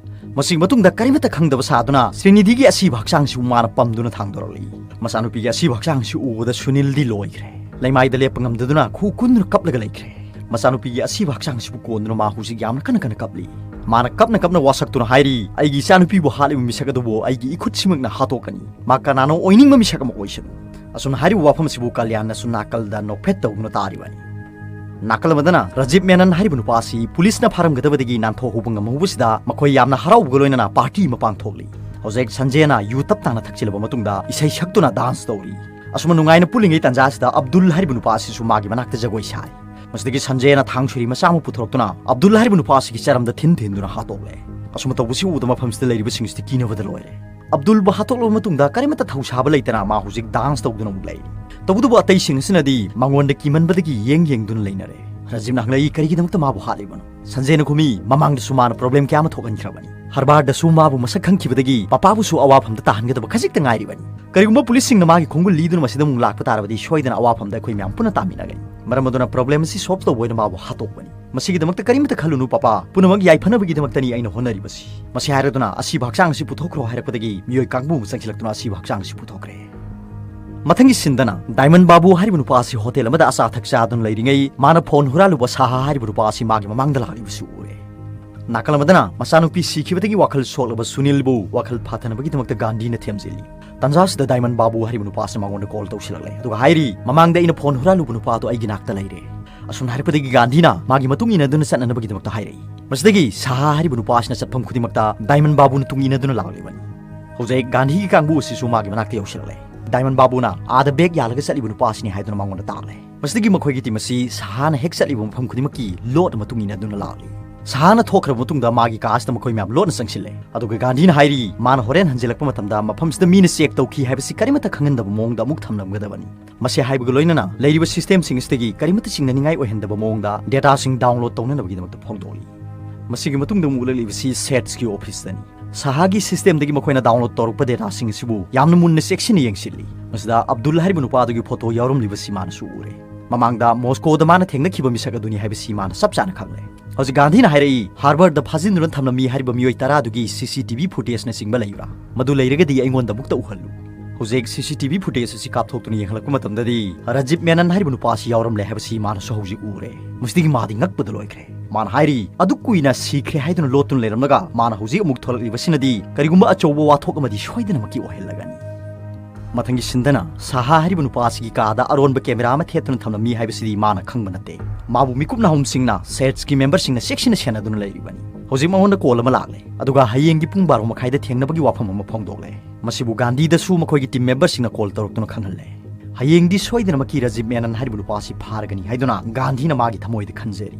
ꯃꯁꯤꯒꯤ ꯃꯇꯨꯡꯗ ꯀꯔꯤꯃꯠꯇ ꯈꯪꯗꯕ ꯁꯥꯗꯨꯅ ꯁ꯭ꯔꯤꯅꯤꯙꯤꯒꯤ ꯑꯁꯤꯕ ꯍꯛꯆꯥꯡꯁꯤꯕꯨ ꯃꯥꯅ ꯄꯝꯗꯨꯅ ꯊꯥꯡꯗꯣꯔꯛꯂꯤ꯫ ꯃꯆꯥꯅꯨꯄꯤꯒꯤ ꯑꯁꯤꯕ ꯍꯛꯆꯥꯡꯁꯤ ꯎꯕꯗ ꯁꯨꯅꯤꯜꯗꯤ ꯂꯣꯏꯈ꯭ꯔꯦ꯫ ꯂꯩꯃꯥꯏꯗ ꯂꯦꯞꯄ ꯉꯝꯗꯗꯨꯅ ꯈꯨ ꯀꯨꯟꯗꯨꯅ ꯀꯞꯂꯒ ꯂꯩꯈ꯭ꯔꯦ꯫ ꯃꯆꯥꯅꯨꯄꯤꯒꯤ ꯑꯁꯤꯕ ꯍꯛꯆꯥꯡꯁꯤꯕꯨ ꯀꯣꯟꯗꯨꯅ ꯃꯥ ꯍꯧꯖꯤꯛ ꯌꯥꯝꯅ ꯀꯟꯅ ꯀꯟꯅ ꯀꯞꯂꯤ꯫ ꯃꯥꯅ ꯀꯞꯅ ꯀꯞꯅ ꯋꯥꯁꯛꯇꯨꯅ ꯍꯥꯏꯔꯤ, "ꯑꯩꯒꯤ ꯏꯆꯥꯅꯨꯄꯤꯕꯨ ꯍꯥꯠꯂꯤꯕ ꯃꯤꯁꯛ ꯑꯗꯨꯕꯨ ꯑꯩꯒꯤ ꯏꯈꯨꯠꯁꯤꯃꯛꯅ ꯍꯥꯠꯇꯣꯛꯀꯅꯤ꯫ ꯃꯥ ꯀꯅꯥꯅꯣ ꯑꯣꯏꯅꯤꯡꯕ ꯃꯤꯁꯛ ꯑꯃ ꯑꯣꯏꯁꯅꯨ꯫" ꯑꯁꯨꯝꯅ ꯍꯥꯏꯔꯤꯕ ꯋꯥꯐꯝ ꯑꯁꯤꯕꯨ ꯀꯥꯂꯤꯌꯥꯟꯅꯁꯨ ꯅꯥꯀꯜꯗ ꯅꯣꯛꯐꯦꯠ ꯇꯧꯗꯨꯅ ꯇꯥꯔꯤꯕꯅꯤ꯫ ꯅꯥꯀꯜ ꯑꯃꯗꯅ ꯔꯥꯖꯤꯕ ꯃꯦꯅꯟ ꯍꯥꯏꯔꯤꯕ ꯅꯨꯄꯥ ꯑꯁꯤ ꯄꯨꯂꯤꯁꯅ ꯐꯥꯔꯝꯒꯗꯕꯗꯒꯤ ꯅꯥꯟꯊꯣꯛꯍꯧꯕ ꯉꯝꯍꯧꯕꯁꯤꯗ ꯃꯈꯣꯏ ꯌꯥꯝꯅ ꯍꯔꯥꯎꯕꯒ ꯂꯣꯏꯅꯅ party ꯑꯃ ꯄꯥꯡꯊꯣꯛꯂꯤ꯫ ꯍꯧꯖꯤꯛ ꯁꯟꯖꯦꯅ ꯌꯨ ꯇꯞ ꯇꯥꯅ ꯊꯛꯆꯤꯜꯂꯕ ꯃꯇꯨꯡꯗ ꯏꯁꯩ ꯁꯛꯇꯨꯅ dance ꯇꯧꯔꯤ꯫ ꯑꯁꯨꯝꯅ ꯅꯨꯡꯉꯥꯏꯅ ꯄꯨꯜꯂꯤꯉꯩ ꯇꯥꯟꯖꯥ ꯑꯁꯤꯗ ꯑꯕꯗꯨꯜ ꯍꯥꯏꯔꯤꯕ ꯅꯨꯄꯥ ꯑꯁꯤꯁꯨ ꯃꯥꯒꯤ ꯃꯅꯥꯛꯇ ꯖꯒꯣꯏ ꯁꯥꯏ꯫ ꯃꯁꯤꯗꯒꯤ ꯁꯟꯖꯦꯅ ꯊꯥꯡ ꯁꯨꯔꯤ ꯃꯆꯥ ꯑꯃ ꯄꯨꯊꯣꯔꯛꯇꯨꯅ ꯑꯕꯗꯨꯜ ꯍꯥꯏꯔꯤꯕ ꯅꯨꯄꯥ ꯑꯁꯤꯒꯤ ꯆꯔꯝꯗ ꯊꯤꯟ ꯊꯤꯟꯗꯨꯅ ꯍꯥꯠꯇꯣꯛꯂꯦ꯫ ꯑꯁꯨꯝꯅ ꯇꯧꯕꯁꯤ ꯎꯕꯗ ꯃꯐꯝꯁꯤꯗ ꯂꯩꯔꯤꯕꯁꯤꯡꯁꯤꯗꯤ ꯀꯤꯅꯕꯗ ꯂꯣꯏꯔꯦ꯫ ꯑꯕꯗꯨꯜꯕꯨ ꯍꯥꯠꯇꯣꯛꯂꯕ ꯃꯇꯨꯡꯗ ꯀꯔꯤꯃꯠꯇ ꯊꯧꯁꯥꯕ ꯂꯩꯇꯅ ꯃꯥ ꯍꯧꯖꯤꯛ dance ꯇꯧꯗꯨꯅ ꯑꯃꯨꯛ ꯂꯩꯔꯤ꯫ ꯇꯧꯕꯇꯕꯨ ꯑꯇꯩꯁꯤꯡ ꯑꯁꯤꯅꯗꯤ ꯃꯉꯣꯟꯗ ꯀꯤꯃꯟꯕꯗꯒꯤ ꯌꯦꯡ ꯌꯦꯡꯗꯨꯅ ꯂꯩꯅꯔꯦ꯫ ꯔꯥꯖꯤꯕꯅ ꯍꯪꯂꯛꯏ, "ꯀꯔꯤꯒꯤꯗꯃꯛꯇ ꯃꯥꯕꯨ ꯍꯥꯠꯂꯤꯕꯅꯣ?" ꯁꯟꯖꯦꯅ ꯈꯨꯝꯃꯤ, "ꯃꯃꯥꯡꯗꯁꯨ ꯃꯥꯅ problem ꯀꯌꯥ ꯑꯃ ꯊꯣꯛꯍꯟꯈ꯭ꯔꯕꯅꯤ꯫ ꯍꯔꯕꯥꯔꯗꯁꯨ ꯃꯥꯕꯨ ꯃꯁꯛ ꯈꯪꯈꯤꯕꯗꯒꯤ ꯄꯄꯥꯕꯨꯁꯨ ꯑꯋꯥꯐꯝꯗ ꯇꯥꯍꯟꯒꯗꯕ ꯈꯖꯤꯛꯇ ꯉꯥꯏꯔꯤꯕꯅꯤ꯫ ꯀꯔꯤꯒꯨꯝꯕ ꯄꯨꯂꯤꯁꯁꯤꯡꯅ ꯃꯥꯒꯤ ꯈꯣꯡꯒꯨꯜ ꯂꯤꯗꯨꯅ ꯃꯁꯤꯗ ꯑꯃꯨꯛ ꯂꯥꯛꯄ ꯇꯥꯔꯕꯗꯤ ꯁꯣꯏꯗꯅ ꯑꯋꯥꯐꯝꯗ ꯑꯩꯈꯣꯏ ꯃꯌꯥꯝ ꯄꯨꯟꯅ ꯇꯥꯃꯤꯟꯅꯒꯅꯤ꯫ ꯃꯔꯝ ꯑꯗꯨꯅ problem ꯑꯁꯤ solve ꯇꯧꯕ ꯑꯣꯏꯅ ꯃꯥꯕꯨ ꯍꯥꯠꯇꯣꯛꯄꯅꯤ꯫ ꯃꯁꯤꯒꯤꯗꯃꯛꯇ ꯀꯔꯤꯃꯠꯇ ꯈꯜꯂꯨꯅꯨ ꯄꯄꯥ, ꯄꯨꯝꯅꯃꯛ ꯌꯥꯏꯐꯅꯕꯒꯤꯗꯃꯛꯇꯅꯤ ꯑꯩꯅ ꯍꯣꯠꯅꯔꯤꯕꯁꯤ꯫" ꯃꯁꯤ ꯍꯥꯏꯔꯗꯨꯅ ꯑꯁꯤꯕ ꯍꯛꯆꯥꯡ ꯑꯁꯤ ꯄꯨꯊꯣꯛꯈ꯭ꯔꯣ ꯍꯥꯏꯔꯛꯄꯗꯒꯤ ꯃꯤꯑꯣꯏ ꯀꯥꯡꯕꯨ ꯑꯃ ꯆꯪꯁꯤꯜꯂꯛꯇꯨꯅ ꯑꯁꯤꯕ ꯍꯛꯆꯥꯡ ꯑꯁꯤ ꯄꯨꯊꯣꯛꯈ꯭ꯔꯦ꯫ ꯃꯊꯪꯒꯤ ꯁꯤꯟꯗꯅ ꯗꯥꯏꯃꯟ ꯕꯥꯕꯨ ꯍꯥꯏꯔꯤꯕ ꯅꯨꯄꯥ ꯑꯁꯤ ꯍꯣꯇꯦꯜ ꯑꯃꯗ ꯑꯆꯥ ꯑꯊꯛ ꯆꯥꯗꯨꯅ ꯂꯩꯔꯤꯉꯩ ꯃꯥꯅ phone ꯍꯨꯔꯥꯜꯂꯨꯕ ꯁꯥꯍꯥ ꯍꯥꯏꯔꯤꯕ ꯅꯨꯄꯥ ꯑꯁꯤ ꯃꯥꯒꯤ ꯃꯃꯥꯡꯗ ꯂꯥꯛꯂꯤꯕꯁꯤ ꯎꯔꯦ꯫ ꯅꯥꯀꯜ ꯑꯃꯗꯅ ꯃꯆꯥꯅꯨꯄꯤ ꯁꯤꯈꯤꯕꯗꯒꯤ ꯋꯥꯈꯜ ꯁꯣꯛꯂꯕ ꯁꯨꯅꯤꯜꯕꯨ ꯋꯥꯈꯜ ꯐꯥꯊꯅꯕꯒꯤꯗꯃꯛꯇ ꯒꯥꯟꯙꯤꯅ ꯊꯦꯝꯖꯤꯜꯂꯤ꯫ ꯇꯥꯟꯖꯥꯁꯤꯗ ꯗꯥꯏꯃꯟ ꯕꯥꯕꯨ ꯍꯥꯏꯔꯤꯕ ꯅꯨꯄꯥ ꯑꯁꯤ ꯃꯉꯣꯟꯗ call ꯇꯧꯁꯤꯜꯂꯛꯂꯦ, ꯑꯗꯨꯒ ꯍꯥꯏꯔꯤ, "ꯃꯃꯥꯡꯗ ꯑꯩꯅ phone ꯍꯨꯔꯥꯜꯂꯨꯕ ꯅꯨꯄꯥꯗꯣ ꯑꯩꯒꯤ ꯅꯥꯛꯇ ꯂꯩꯔꯦ꯫" ꯑꯁꯨꯝꯅ ꯍꯥꯏꯔꯛꯄꯗꯒꯤ ꯒꯥꯟꯙꯤꯅ ꯃꯥꯒꯤ ꯃꯇꯨꯡ ꯏꯟꯅꯗꯨꯅ ꯆꯠꯅꯅꯕꯒꯤꯗꯃꯛꯇ ꯍꯥꯏꯔꯛꯏ꯫ ꯃꯁꯤꯗꯒꯤ ꯁꯥꯍꯥ ꯍꯥꯏꯔꯤꯕ ꯅꯨꯄꯥ ꯑꯁꯤꯅ ꯆꯠꯐꯝ ꯈꯨꯗꯤꯡꯃꯛꯇ ꯗꯥꯏꯃꯟ ꯕꯥꯕꯨꯅ ꯇꯨꯡ ꯏꯟꯅꯗꯨꯅ ꯂꯥꯛꯂꯤꯕꯅꯤ꯫ ꯍꯧꯖꯤꯛ ꯒꯥꯟꯙꯤꯒꯤ ꯀꯥꯡꯕꯨ ꯑꯁꯤꯁꯨ ꯃꯥꯒꯤ ꯃꯅꯥꯛꯇ ꯌꯧꯁꯤꯜꯂꯛꯂꯦ꯫ ꯗꯥꯏꯃꯟ ꯕꯥꯕꯨꯅ ꯑꯥꯗ ꯕꯦꯒ ꯌꯥꯜꯂꯒ ꯆꯠꯂꯤꯕ ꯅꯨꯄꯥ ꯑꯁꯤꯅꯤ ꯍꯥꯏꯗꯨꯅ ꯃꯉꯣꯟꯗ ꯇꯥꯛꯂꯦ꯫ ꯃꯁꯤꯗꯒꯤ ꯃꯈꯣꯏꯒꯤ ꯇꯤꯝ ꯑꯁꯤ ꯁꯍꯥꯅ ꯍꯦꯛ ꯆꯠꯂꯤꯕ ꯃꯐꯝ ꯈꯨꯗꯤꯡꯃꯛꯀꯤ ꯂꯣꯠꯅ ꯃꯇꯨꯡ ꯏꯟꯅꯗꯨꯅ ꯂꯥꯛꯂꯤ꯫ ꯁꯍꯥꯅ ꯊꯣꯛꯈ꯭ꯔꯕ ꯃꯇꯨꯡꯗ ꯃꯥꯒꯤ ꯀꯥ ꯑꯁꯤꯗ ꯃꯈꯣꯏ ꯃꯌꯥꯝ ꯂꯣꯠꯅ ꯆꯪꯁꯤꯜꯂꯦ꯫ ꯑꯗꯨꯒ ꯒꯥꯟꯙꯤꯅ ꯍꯥꯏꯔꯤ, ꯃꯥꯅ ꯍꯣꯔꯦꯟ ꯍꯟꯖꯤꯜꯂꯛꯄ ꯃꯇꯝꯗ ꯃꯐꯝꯁꯤꯗ ꯃꯤꯅ ꯆꯦꯛ ꯇꯧꯈꯤ ꯍꯥꯏꯕꯁꯤ ꯀꯔꯤꯃꯠꯇ ꯈꯪꯍꯟꯗꯕ ꯃꯑꯣꯡꯗ ꯑꯃꯨꯛ ꯊꯝꯂꯝꯒꯗꯕꯅꯤ꯫ ꯃꯁꯤ ꯍꯥꯏꯕꯒ ꯂꯣꯏꯅꯅ ꯂꯩꯔꯤꯕ ꯁꯤꯁꯇꯦꯝꯁꯤꯡ ꯑꯁꯤꯗꯒꯤ ꯀꯔꯤꯃꯠꯇ ꯆꯤꯡꯅꯅꯤꯡꯉꯥꯏ ꯑꯣꯏꯍꯟꯗꯕ ꯃꯑꯣꯡꯗ ꯗꯦꯇꯥꯁꯤꯡ ꯗꯥꯎꯟꯂꯣꯗ ꯇꯧꯅꯅꯕꯒꯤꯗꯃꯛꯇ ꯐꯣꯡꯗꯣꯛꯂꯤ꯫ ꯃꯁꯤꯒꯤ ꯃꯇꯨꯡꯗ ꯑꯃꯨꯛ ꯎꯠꯂꯛꯂꯤꯕꯁꯤ ꯁꯦꯠꯁꯀꯤ ꯑꯣꯐꯤꯁꯇꯅꯤ꯫ ꯁꯍꯥꯒꯤ ꯁꯤꯁꯇꯦꯝꯗꯒꯤ ꯃꯈꯣꯏꯅ ꯗꯥꯎꯟꯂꯣꯗ ꯇꯧꯔꯛꯄ ꯗꯦꯇꯥꯁꯤꯡ ꯑꯁꯤꯕꯨ ꯌꯥꯝꯅ ꯃꯨꯟꯅ ꯆꯦꯛꯁꯤꯟꯅ ꯌꯦꯡꯁꯤꯜꯂꯤ꯫ ꯃꯁꯤꯗ ꯑꯕꯗꯨꯜ ꯍꯥꯏꯔꯤꯕ ꯅꯨꯄꯥ ꯑꯗꯨꯒꯤ ꯐꯣꯇꯣ ꯌꯥꯎꯔꯝꯂꯤꯕꯁꯤ ꯃꯥꯅꯁꯨ ꯎꯔꯦ꯫ ꯃꯃꯥꯡꯗ ꯃꯣꯁꯀꯣꯗ ꯃꯥꯅ ꯊꯦꯡꯅꯈꯤꯕ ꯃꯤꯁꯛ ꯑꯗꯨꯅꯤ ꯍꯥꯏꯕꯁꯤ ꯃꯥꯅ ꯆꯞ ꯆꯥꯅ ꯈꯪꯂꯦ꯫ ꯍꯧꯖꯤꯛ ꯒꯥꯟꯙꯤꯅ ꯍꯥꯏꯔꯛꯏ, ꯍꯥꯔꯕꯔꯗ ꯐꯥꯖꯤꯟꯗꯨꯅ ꯊꯝꯂꯝꯃꯤ ꯍꯥꯏꯔꯤꯕ ꯃꯤꯑꯣꯏ ꯇꯔꯥꯗꯨꯒꯤ ꯁꯤ ꯁꯤ ꯇꯤ ꯚꯤ ꯐꯨꯇꯦꯖꯅꯆꯤꯡꯕ ꯂꯩꯕ꯭ꯔꯥ? ꯃꯗꯨ ꯂꯩꯔꯒꯗꯤ ꯑꯩꯉꯣꯟꯗ ꯑꯃꯨꯛꯇ ꯎꯍꯜꯂꯨ꯫ ꯍꯧꯖꯤꯛ ꯁꯤ ꯁꯤ ꯇꯤ ꯚꯤ ꯐꯨꯇꯦꯖ ꯑꯁꯤ ꯀꯥꯞꯊꯣꯛꯇꯨꯅ ꯌꯦꯡꯍꯜꯂꯛꯄ ꯃꯇꯝꯗꯗꯤ ꯔꯥꯖꯤꯕ ꯃꯦꯅꯟ ꯍꯥꯏꯔꯤꯕ ꯅꯨꯄꯥ ꯑꯁꯤ ꯌꯥꯎꯔꯝꯂꯦ ꯍꯥꯏꯕꯁꯤ ꯃꯥꯅꯁꯨ ꯍꯧꯖꯤꯛ ꯎꯔꯦ꯫ ꯃꯁꯤꯗꯒꯤ ꯃꯥꯗꯤ ꯉꯛꯄꯗ ꯂꯣꯏꯈ꯭ꯔꯦ꯫ ꯃꯥꯅ ꯍꯥꯏꯔꯤ, "ꯑꯗꯨꯛ ꯀꯨꯏꯅ ꯁꯤꯈ꯭ꯔꯦ ꯍꯥꯏꯗꯨꯅ ꯂꯣꯠꯇꯨꯅ ꯂꯩꯔꯝꯂꯒ ꯃꯥꯅ ꯍꯧꯖꯤꯛ ꯑꯃꯨꯛ ꯊꯣꯛꯂꯛꯂꯤꯕꯁꯤꯅꯗꯤ ꯀꯔꯤꯒꯨꯝꯕ ꯑꯆꯧꯕ ꯋꯥꯊꯣꯛ ꯑꯃꯗꯤ ꯁꯣꯏꯗꯅꯃꯛꯀꯤ ꯑꯣꯏꯍꯜꯂꯒꯅꯤ꯫" ꯃꯊꯪꯒꯤ ꯁꯤꯟꯗꯅ ꯁꯍꯥ ꯍꯥꯏꯔꯤꯕ ꯅꯨꯄꯥ ꯑꯁꯤꯒꯤ ꯀꯥꯗ ꯑꯔꯣꯟꯕ ꯀꯦꯃꯦꯔꯥ ꯑꯃ ꯊꯦꯠꯇꯨꯅ ꯊꯝꯂꯝꯃꯤ ꯍꯥꯏꯕꯁꯤꯗꯤ ꯃꯥꯅ ꯈꯪꯕ ꯅꯠꯇꯦ꯫ ꯃꯥꯕꯨ ꯃꯤꯀꯨꯞ ꯅꯥꯍꯨꯝꯁꯤꯡꯅ ꯁꯦꯠꯁꯀꯤ ꯃꯦꯝꯕꯔꯁꯤꯡꯅ ꯆꯦꯛꯁꯤꯟꯅ ꯁꯦꯟꯅꯗꯨꯅ ꯂꯩꯔꯤꯕꯅꯤ꯫ ꯍꯧꯖꯤꯛ ꯃꯉꯣꯟꯗ ꯀꯣꯜ ꯑꯃ ꯂꯥꯛꯂꯦ, ꯑꯗꯨꯒ ꯍꯌꯦꯡꯒꯤ ꯄꯨꯡ ꯕꯥꯔꯣ ꯃꯈꯥꯏꯗ ꯊꯦꯡꯅꯕꯒꯤ ꯋꯥꯐꯝ ꯑꯃ ꯐꯣꯡꯗꯣꯛꯂꯦ꯫ ꯃꯁꯤꯕꯨ ꯒꯥꯟꯙꯤꯗꯁꯨ ꯃꯈꯣꯏꯒꯤ ꯇꯤꯝ ꯃꯦꯝꯕꯔꯁꯤꯡꯅ ꯀꯣꯜ ꯇꯧꯔꯛꯇꯨꯅ ꯈꯪꯍꯜꯂꯦ꯫ ꯍꯌꯦꯡꯗꯤ ꯁꯣꯏꯗꯅꯃꯛꯀꯤ ꯔꯥꯖꯤꯕ ꯃꯦꯅꯟ ꯍꯥꯏꯔꯤꯕ ꯅꯨꯄꯥ ꯑꯁꯤ ꯐꯥꯔꯒꯅꯤ ꯍꯥꯏꯗꯨꯅ ꯒꯥꯟꯙꯤꯅ ꯃꯥꯒꯤ ꯊꯃꯣꯏꯗ ꯈꯟꯖꯔꯤ꯫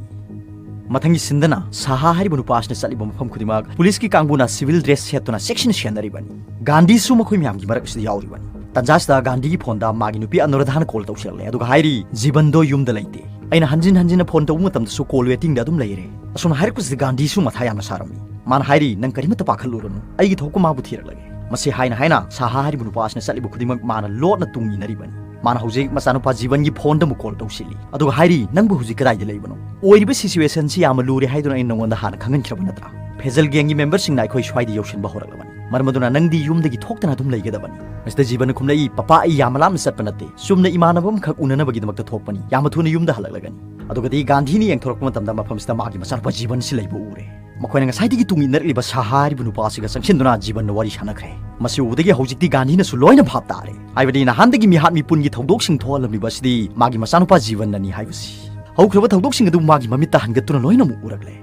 ꯃꯊꯪꯒꯤ ꯁꯤꯟꯗꯅ ꯁꯍꯥ ꯍꯥꯏꯔꯤꯕ ꯅꯨꯄꯥ ꯑꯁꯤꯅ ꯆꯠꯂꯤꯕ ꯃꯐꯝ ꯈꯨꯗꯤꯡꯃꯛ ꯄꯨꯂꯤꯁꯀꯤ ꯀꯥꯡꯕꯨꯅ ꯁꯤꯚꯤꯜ ꯗ꯭ꯔꯦꯁ ꯁꯦꯠꯇꯨꯅ ꯆꯦꯛꯁꯤꯟꯅ ꯁꯦꯟꯅꯔꯤꯕꯅꯤ꯫ ꯒꯥꯟꯙꯤꯁꯨ ꯃꯈꯣꯏ ꯃꯌꯥꯝꯒꯤ ꯃꯔꯛ ꯑꯁꯤꯗ ꯌꯥꯎꯔꯤꯕꯅꯤ꯫ ꯇꯟꯖꯥꯁꯤꯗ ꯒꯥꯟꯙꯤꯒꯤ ꯐꯣꯟꯗ ꯃꯥꯒꯤ ꯅꯨꯄꯤ ꯑꯅꯨꯔꯥꯙꯥꯅ ꯀꯣꯜ ꯇꯧꯁꯤꯜꯂꯛꯂꯦ, ꯑꯗꯨꯒ ꯍꯥꯏꯔꯤ, "ꯖꯤꯕꯟꯗꯣ ꯌꯨꯝꯗ ꯂꯩꯇꯦ꯫ ꯑꯩꯅ ꯍꯟꯖꯤꯟ ꯍꯟꯖꯤꯟꯅ ꯐꯣꯟ ꯇꯧꯕ ꯃꯇꯝꯗꯁꯨ ꯀꯣꯜ ꯋꯦꯇꯤꯡꯗ ꯑꯗꯨꯝ ꯂꯩꯔꯦ꯫" ꯑꯁꯨꯝꯅ ꯍꯥꯏꯔꯛꯄꯁꯤꯗ ꯒꯥꯟꯙꯤꯁꯨ ꯃꯊꯥ ꯌꯥꯝꯅ ꯁꯥꯔꯝꯃꯤ꯫ ꯃꯥꯅ ꯍꯥꯏꯔꯤ, "ꯅꯪ ꯀꯔꯤꯃꯠꯇ ꯄꯥꯈꯠꯂꯨꯔꯅꯨ, ꯑꯩꯒꯤ ꯊꯣꯛꯄ ꯃꯥꯕꯨ ꯊꯤꯔꯛꯂꯒꯦ꯫" ꯃꯁꯤ ꯍꯥꯏꯅ ꯍꯥꯏꯅ ꯁꯍꯥ ꯍꯥꯏꯔꯤꯕ ꯅꯨꯄꯥ ꯑꯁꯤꯅ ꯆꯠꯂꯤꯕ ꯈꯨꯗꯤꯡꯃꯛ ꯃꯥꯅ ꯂꯣꯠꯅ ꯇꯨꯡ ꯏꯟꯅꯔꯤꯕꯅꯤ꯫ ꯃꯥꯅ ꯍꯧꯖꯤꯛ ꯃꯆꯥꯅꯨꯄꯥ ꯖꯤꯕꯟꯒꯤ ꯐꯣꯟꯗ ꯑꯃꯨꯛ ꯀꯣꯜ ꯇꯧꯁꯤꯜꯂꯤ, ꯑꯗꯨꯒ ꯍꯥꯏꯔꯤ, "ꯅꯪꯕꯨ ꯍꯧꯖꯤꯛ ꯀꯗꯥꯏꯗ ꯂꯩꯕꯅꯣ? ꯑꯣꯏꯔꯤꯕ ꯁꯤꯆꯨꯋꯦꯁꯟꯁꯤ ꯌꯥꯝꯅ ꯂꯨꯔꯦ ꯍꯥꯏꯗꯨꯅ ꯑꯩꯅ ꯅꯉꯣꯟꯗ ꯍꯥꯟꯅ ꯈꯪꯍꯟꯈ꯭ꯔꯕ ꯅꯠꯇ꯭ꯔꯥ? ꯐꯦꯖꯜ ꯒꯦꯡꯒꯤ ꯃꯦꯝꯕꯔꯁꯤꯡꯅ ꯑꯩꯈꯣꯏ ꯁ꯭ꯋꯥꯏꯗ ꯌꯧꯁꯤꯟꯕ ꯍꯧꯔꯛꯂꯕꯅꯤ꯫ ꯃꯔꯝ ꯑꯗꯨꯅ ꯅꯪꯗꯤ ꯌꯨꯝꯗꯒꯤ ꯊꯣꯛꯇꯅ ꯑꯗꯨꯝ ꯂꯩꯒꯗꯕꯅꯤ꯫" ꯃꯁꯤꯗ ꯖꯤꯕꯟꯅ ꯈꯨꯝꯂꯛꯏ, "ꯄꯄꯥ, ꯑꯩ ꯌꯥꯝꯅ ꯂꯥꯞꯅ ꯆꯠꯄ ꯅꯠꯇꯦ꯫ ꯆꯨꯝꯅ ꯏꯃꯥꯟꯅꯕ ꯑꯃꯈꯛ ꯎꯅꯅꯕꯒꯤꯗꯃꯛꯇ ꯊꯣꯛꯄꯅꯤ꯫ ꯌꯥꯝꯅ ꯊꯨꯅ ꯌꯨꯝꯗ ꯍꯜꯂꯛꯂꯒꯅꯤ꯫" ꯑꯗꯨꯒꯗꯤ ꯒꯥꯟꯙꯤꯅ ꯌꯦꯡꯊꯣꯔꯛꯄ ꯃꯇꯝꯗ ꯃꯐꯝꯁꯤꯗ ꯃꯥꯒꯤ ꯃꯆꯥꯅꯨꯄꯥ ꯖꯤꯕꯟꯁꯤ ꯂꯩꯕ ꯎꯔꯦ꯫ ꯃꯈꯣꯏꯅ ꯉꯁꯥꯏꯗꯒꯤ ꯇꯨꯡ ꯏꯟꯅꯔꯛꯂꯤꯕ ꯁꯍꯥ ꯍꯥꯏꯔꯤꯕ ꯅꯨꯄꯥ ꯑꯁꯤꯒ ꯆꯪꯁꯤꯟꯗꯨꯅ ꯖꯤꯕꯟꯅ ꯋꯥꯔꯤ ꯁꯥꯟꯅꯈ꯭ꯔꯦ꯫ ꯃꯁꯤ ꯎꯕꯗꯒꯤ ꯍꯧꯖꯤꯛꯇꯤ ꯒꯥꯟꯙꯤꯅꯁꯨ ꯂꯣꯏꯅ ꯚꯥꯞ ꯇꯥꯔꯦ꯫ ꯍꯥꯏꯕꯗꯤ ꯅꯍꯥꯟꯗꯒꯤ ꯃꯤꯍꯥꯠ ꯃꯤꯄꯨꯟꯒꯤ ꯊꯧꯗꯣꯛꯁꯤꯡ ꯊꯣꯛꯍꯜꯂꯝꯂꯤꯕ ꯑꯁꯤꯗꯤ ꯃꯥꯒꯤ ꯃꯆꯥꯅꯨꯄꯥ ꯖꯤꯕꯟꯅꯅꯤ ꯍꯥꯏꯕꯁꯤ꯫ ꯍꯧꯈ꯭ꯔꯕ ꯊꯧꯗꯣꯛꯁꯤꯡ ꯑꯗꯨ ꯃꯥꯒꯤ ꯃꯃꯤꯠꯇ ꯍꯟꯒꯠꯇꯨꯅ ꯂꯣꯏꯅꯃꯛ ꯎꯔꯛꯂꯦ꯫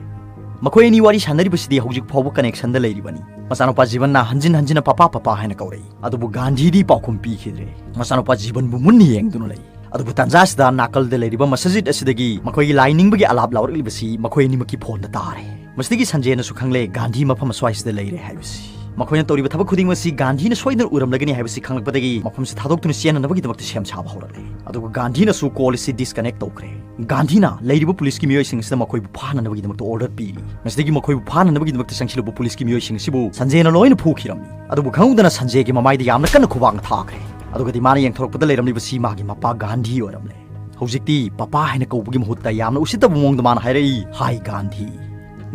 ꯃꯈꯣꯏ ꯑꯅꯤ ꯋꯥꯔꯤ ꯁꯥꯟꯅꯔꯤꯕꯁꯤꯗꯤ ꯍꯧꯖꯤꯛ ꯐꯥꯎꯕ ꯀꯅꯦꯛꯁꯟꯗ ꯂꯩꯔꯤꯕꯅꯤ꯫ ꯃꯆꯥꯅꯨꯄꯥ ꯖꯤꯕꯟꯅ ꯍꯟꯖꯤꯟ ꯍꯟꯖꯤꯟꯅ "ꯄꯄꯥ, ꯄꯄꯥ" ꯍꯥꯏꯅ ꯀꯧꯔꯛꯏ꯫ ꯑꯗꯨꯕꯨ ꯒꯥꯟꯙꯤꯗꯤ ꯄꯥꯎꯈꯨꯝ ꯄꯤꯈꯤꯗ꯭ꯔꯦ꯫ ꯃꯆꯥꯅꯨꯄꯥ ꯖꯤꯕꯟꯕꯨ ꯃꯨꯟꯅ ꯌꯦꯡꯗꯨꯅ ꯂꯩ꯫ ꯑꯗꯨꯕꯨ ꯇꯥꯟꯖꯥ ꯑꯁꯤꯗ ꯅꯥꯀꯜꯗ ꯂꯩꯔꯤꯕ ꯃꯁꯖꯤꯗ ꯑꯁꯤꯗꯒꯤ ꯃꯈꯣꯏꯒꯤ ꯂꯥꯏ ꯅꯤꯡꯕꯒꯤ ꯑꯂꯥꯞ ꯂꯥꯎꯔꯛꯂꯤꯕꯁꯤ ꯃꯈꯣꯏ ꯑꯅꯤꯃꯛꯀꯤ ꯐꯣꯟꯗ ꯇꯥꯔꯦ꯫ ꯃꯁꯤꯗꯒꯤ ꯁꯟꯖꯦꯅꯁꯨ ꯈꯪꯂꯦ ꯒꯥꯟꯙꯤ ꯃꯐꯝ ꯑꯁ꯭ꯋꯥꯏꯁꯤꯗ ꯂꯩꯔꯦ ꯍꯥꯏꯕꯁꯤ꯫ ꯃꯈꯣꯏꯅ ꯇꯧꯔꯤꯕ ꯊꯕꯛ ꯈꯨꯗꯤꯡꯃꯛ ꯑꯁꯤ ꯒꯥꯟꯙꯤꯅ ꯁꯣꯏꯗꯅ ꯎꯔꯝꯂꯒꯅꯤ ꯍꯥꯏꯕꯁꯤ ꯈꯪꯂꯛꯄꯗꯒꯤ ꯃꯐꯝꯁꯤ ꯊꯥꯗꯣꯛꯇꯨꯅ ꯆꯦꯟꯅꯅꯕꯒꯤꯗꯃꯛꯇ ꯁꯦꯝ ꯁꯥꯕ ꯍꯧꯔꯛꯂꯦ꯫ ꯑꯗꯨꯒ ꯒꯥꯟꯙꯤꯅꯁꯨ ꯀꯣꯜ ꯑꯁꯤ ꯗꯤꯁꯀꯅꯦꯛ ꯇꯧꯈ꯭ꯔꯦ꯫ ꯒꯥꯟꯙꯤꯅ ꯂꯩꯔꯤꯕ ꯄꯨꯂꯤꯁꯀꯤ ꯃꯤꯑꯣꯏꯁꯤꯡ ꯑꯁꯤꯗ ꯃꯈꯣꯏꯕꯨ ꯐꯥꯅꯅꯕꯒꯤꯗꯃꯛꯇ ꯑꯣꯔꯗꯔ ꯄꯤꯔꯤ꯫ ꯃꯁꯤꯗꯒꯤ ꯃꯈꯣꯏꯕꯨ ꯐꯥꯅꯅꯕꯒꯤꯗꯃꯛꯇ ꯆꯪꯁꯤꯜꯂꯨꯕ ꯄꯨꯂꯤꯁꯀꯤ ꯃꯤꯑꯣꯏꯁꯤꯡ ꯑꯁꯤꯕꯨ ꯁꯟꯖꯦꯅ ꯂꯣꯏꯅ ꯐꯨꯈꯤꯔꯝꯃꯤ꯫ ꯑꯗꯨꯕꯨ ꯈꯪꯍꯧꯗꯅ ꯁꯟꯖꯦꯒꯤ ꯃꯃꯥꯏꯗ ꯌꯥꯝꯅ ꯀꯟꯅ ꯈꯨꯕꯥꯛꯅ ꯊꯥꯈ꯭ꯔꯦ꯫ ꯑꯗꯨꯒꯗꯤ ꯃꯥꯅ ꯌꯦꯡꯊꯣꯔꯛꯄꯗ ꯂꯩꯔꯝꯂꯤꯕꯁꯤ ꯃꯥꯒꯤ ꯃꯄꯥ ꯒꯥꯟꯙꯤ ꯑꯣꯏꯔꯝꯂꯦ꯫ ꯍꯧꯖꯤꯛꯇꯤ ꯄꯄꯥ ꯍꯥꯏꯅ ꯀꯧꯕꯒꯤ ꯃꯍꯨꯠꯇ ꯌꯥꯝꯅ ꯎꯁꯤꯠꯇꯕ ꯃꯑꯣꯡꯗ ꯃꯥꯅ ꯍꯥꯏꯔꯛꯏ, "ꯍꯥꯏ ꯒꯥꯟꯙꯤ"꯫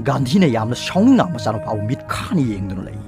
ꯒꯥꯟꯙꯤꯅ ꯌꯥꯝꯅ ꯁꯥꯎꯅꯤꯡꯅ ꯃꯆꯥꯅꯨꯄꯥꯕꯨ ꯃꯤꯠ ꯈꯥꯅ ꯌꯦꯡꯗꯨꯅ ꯂꯩ꯫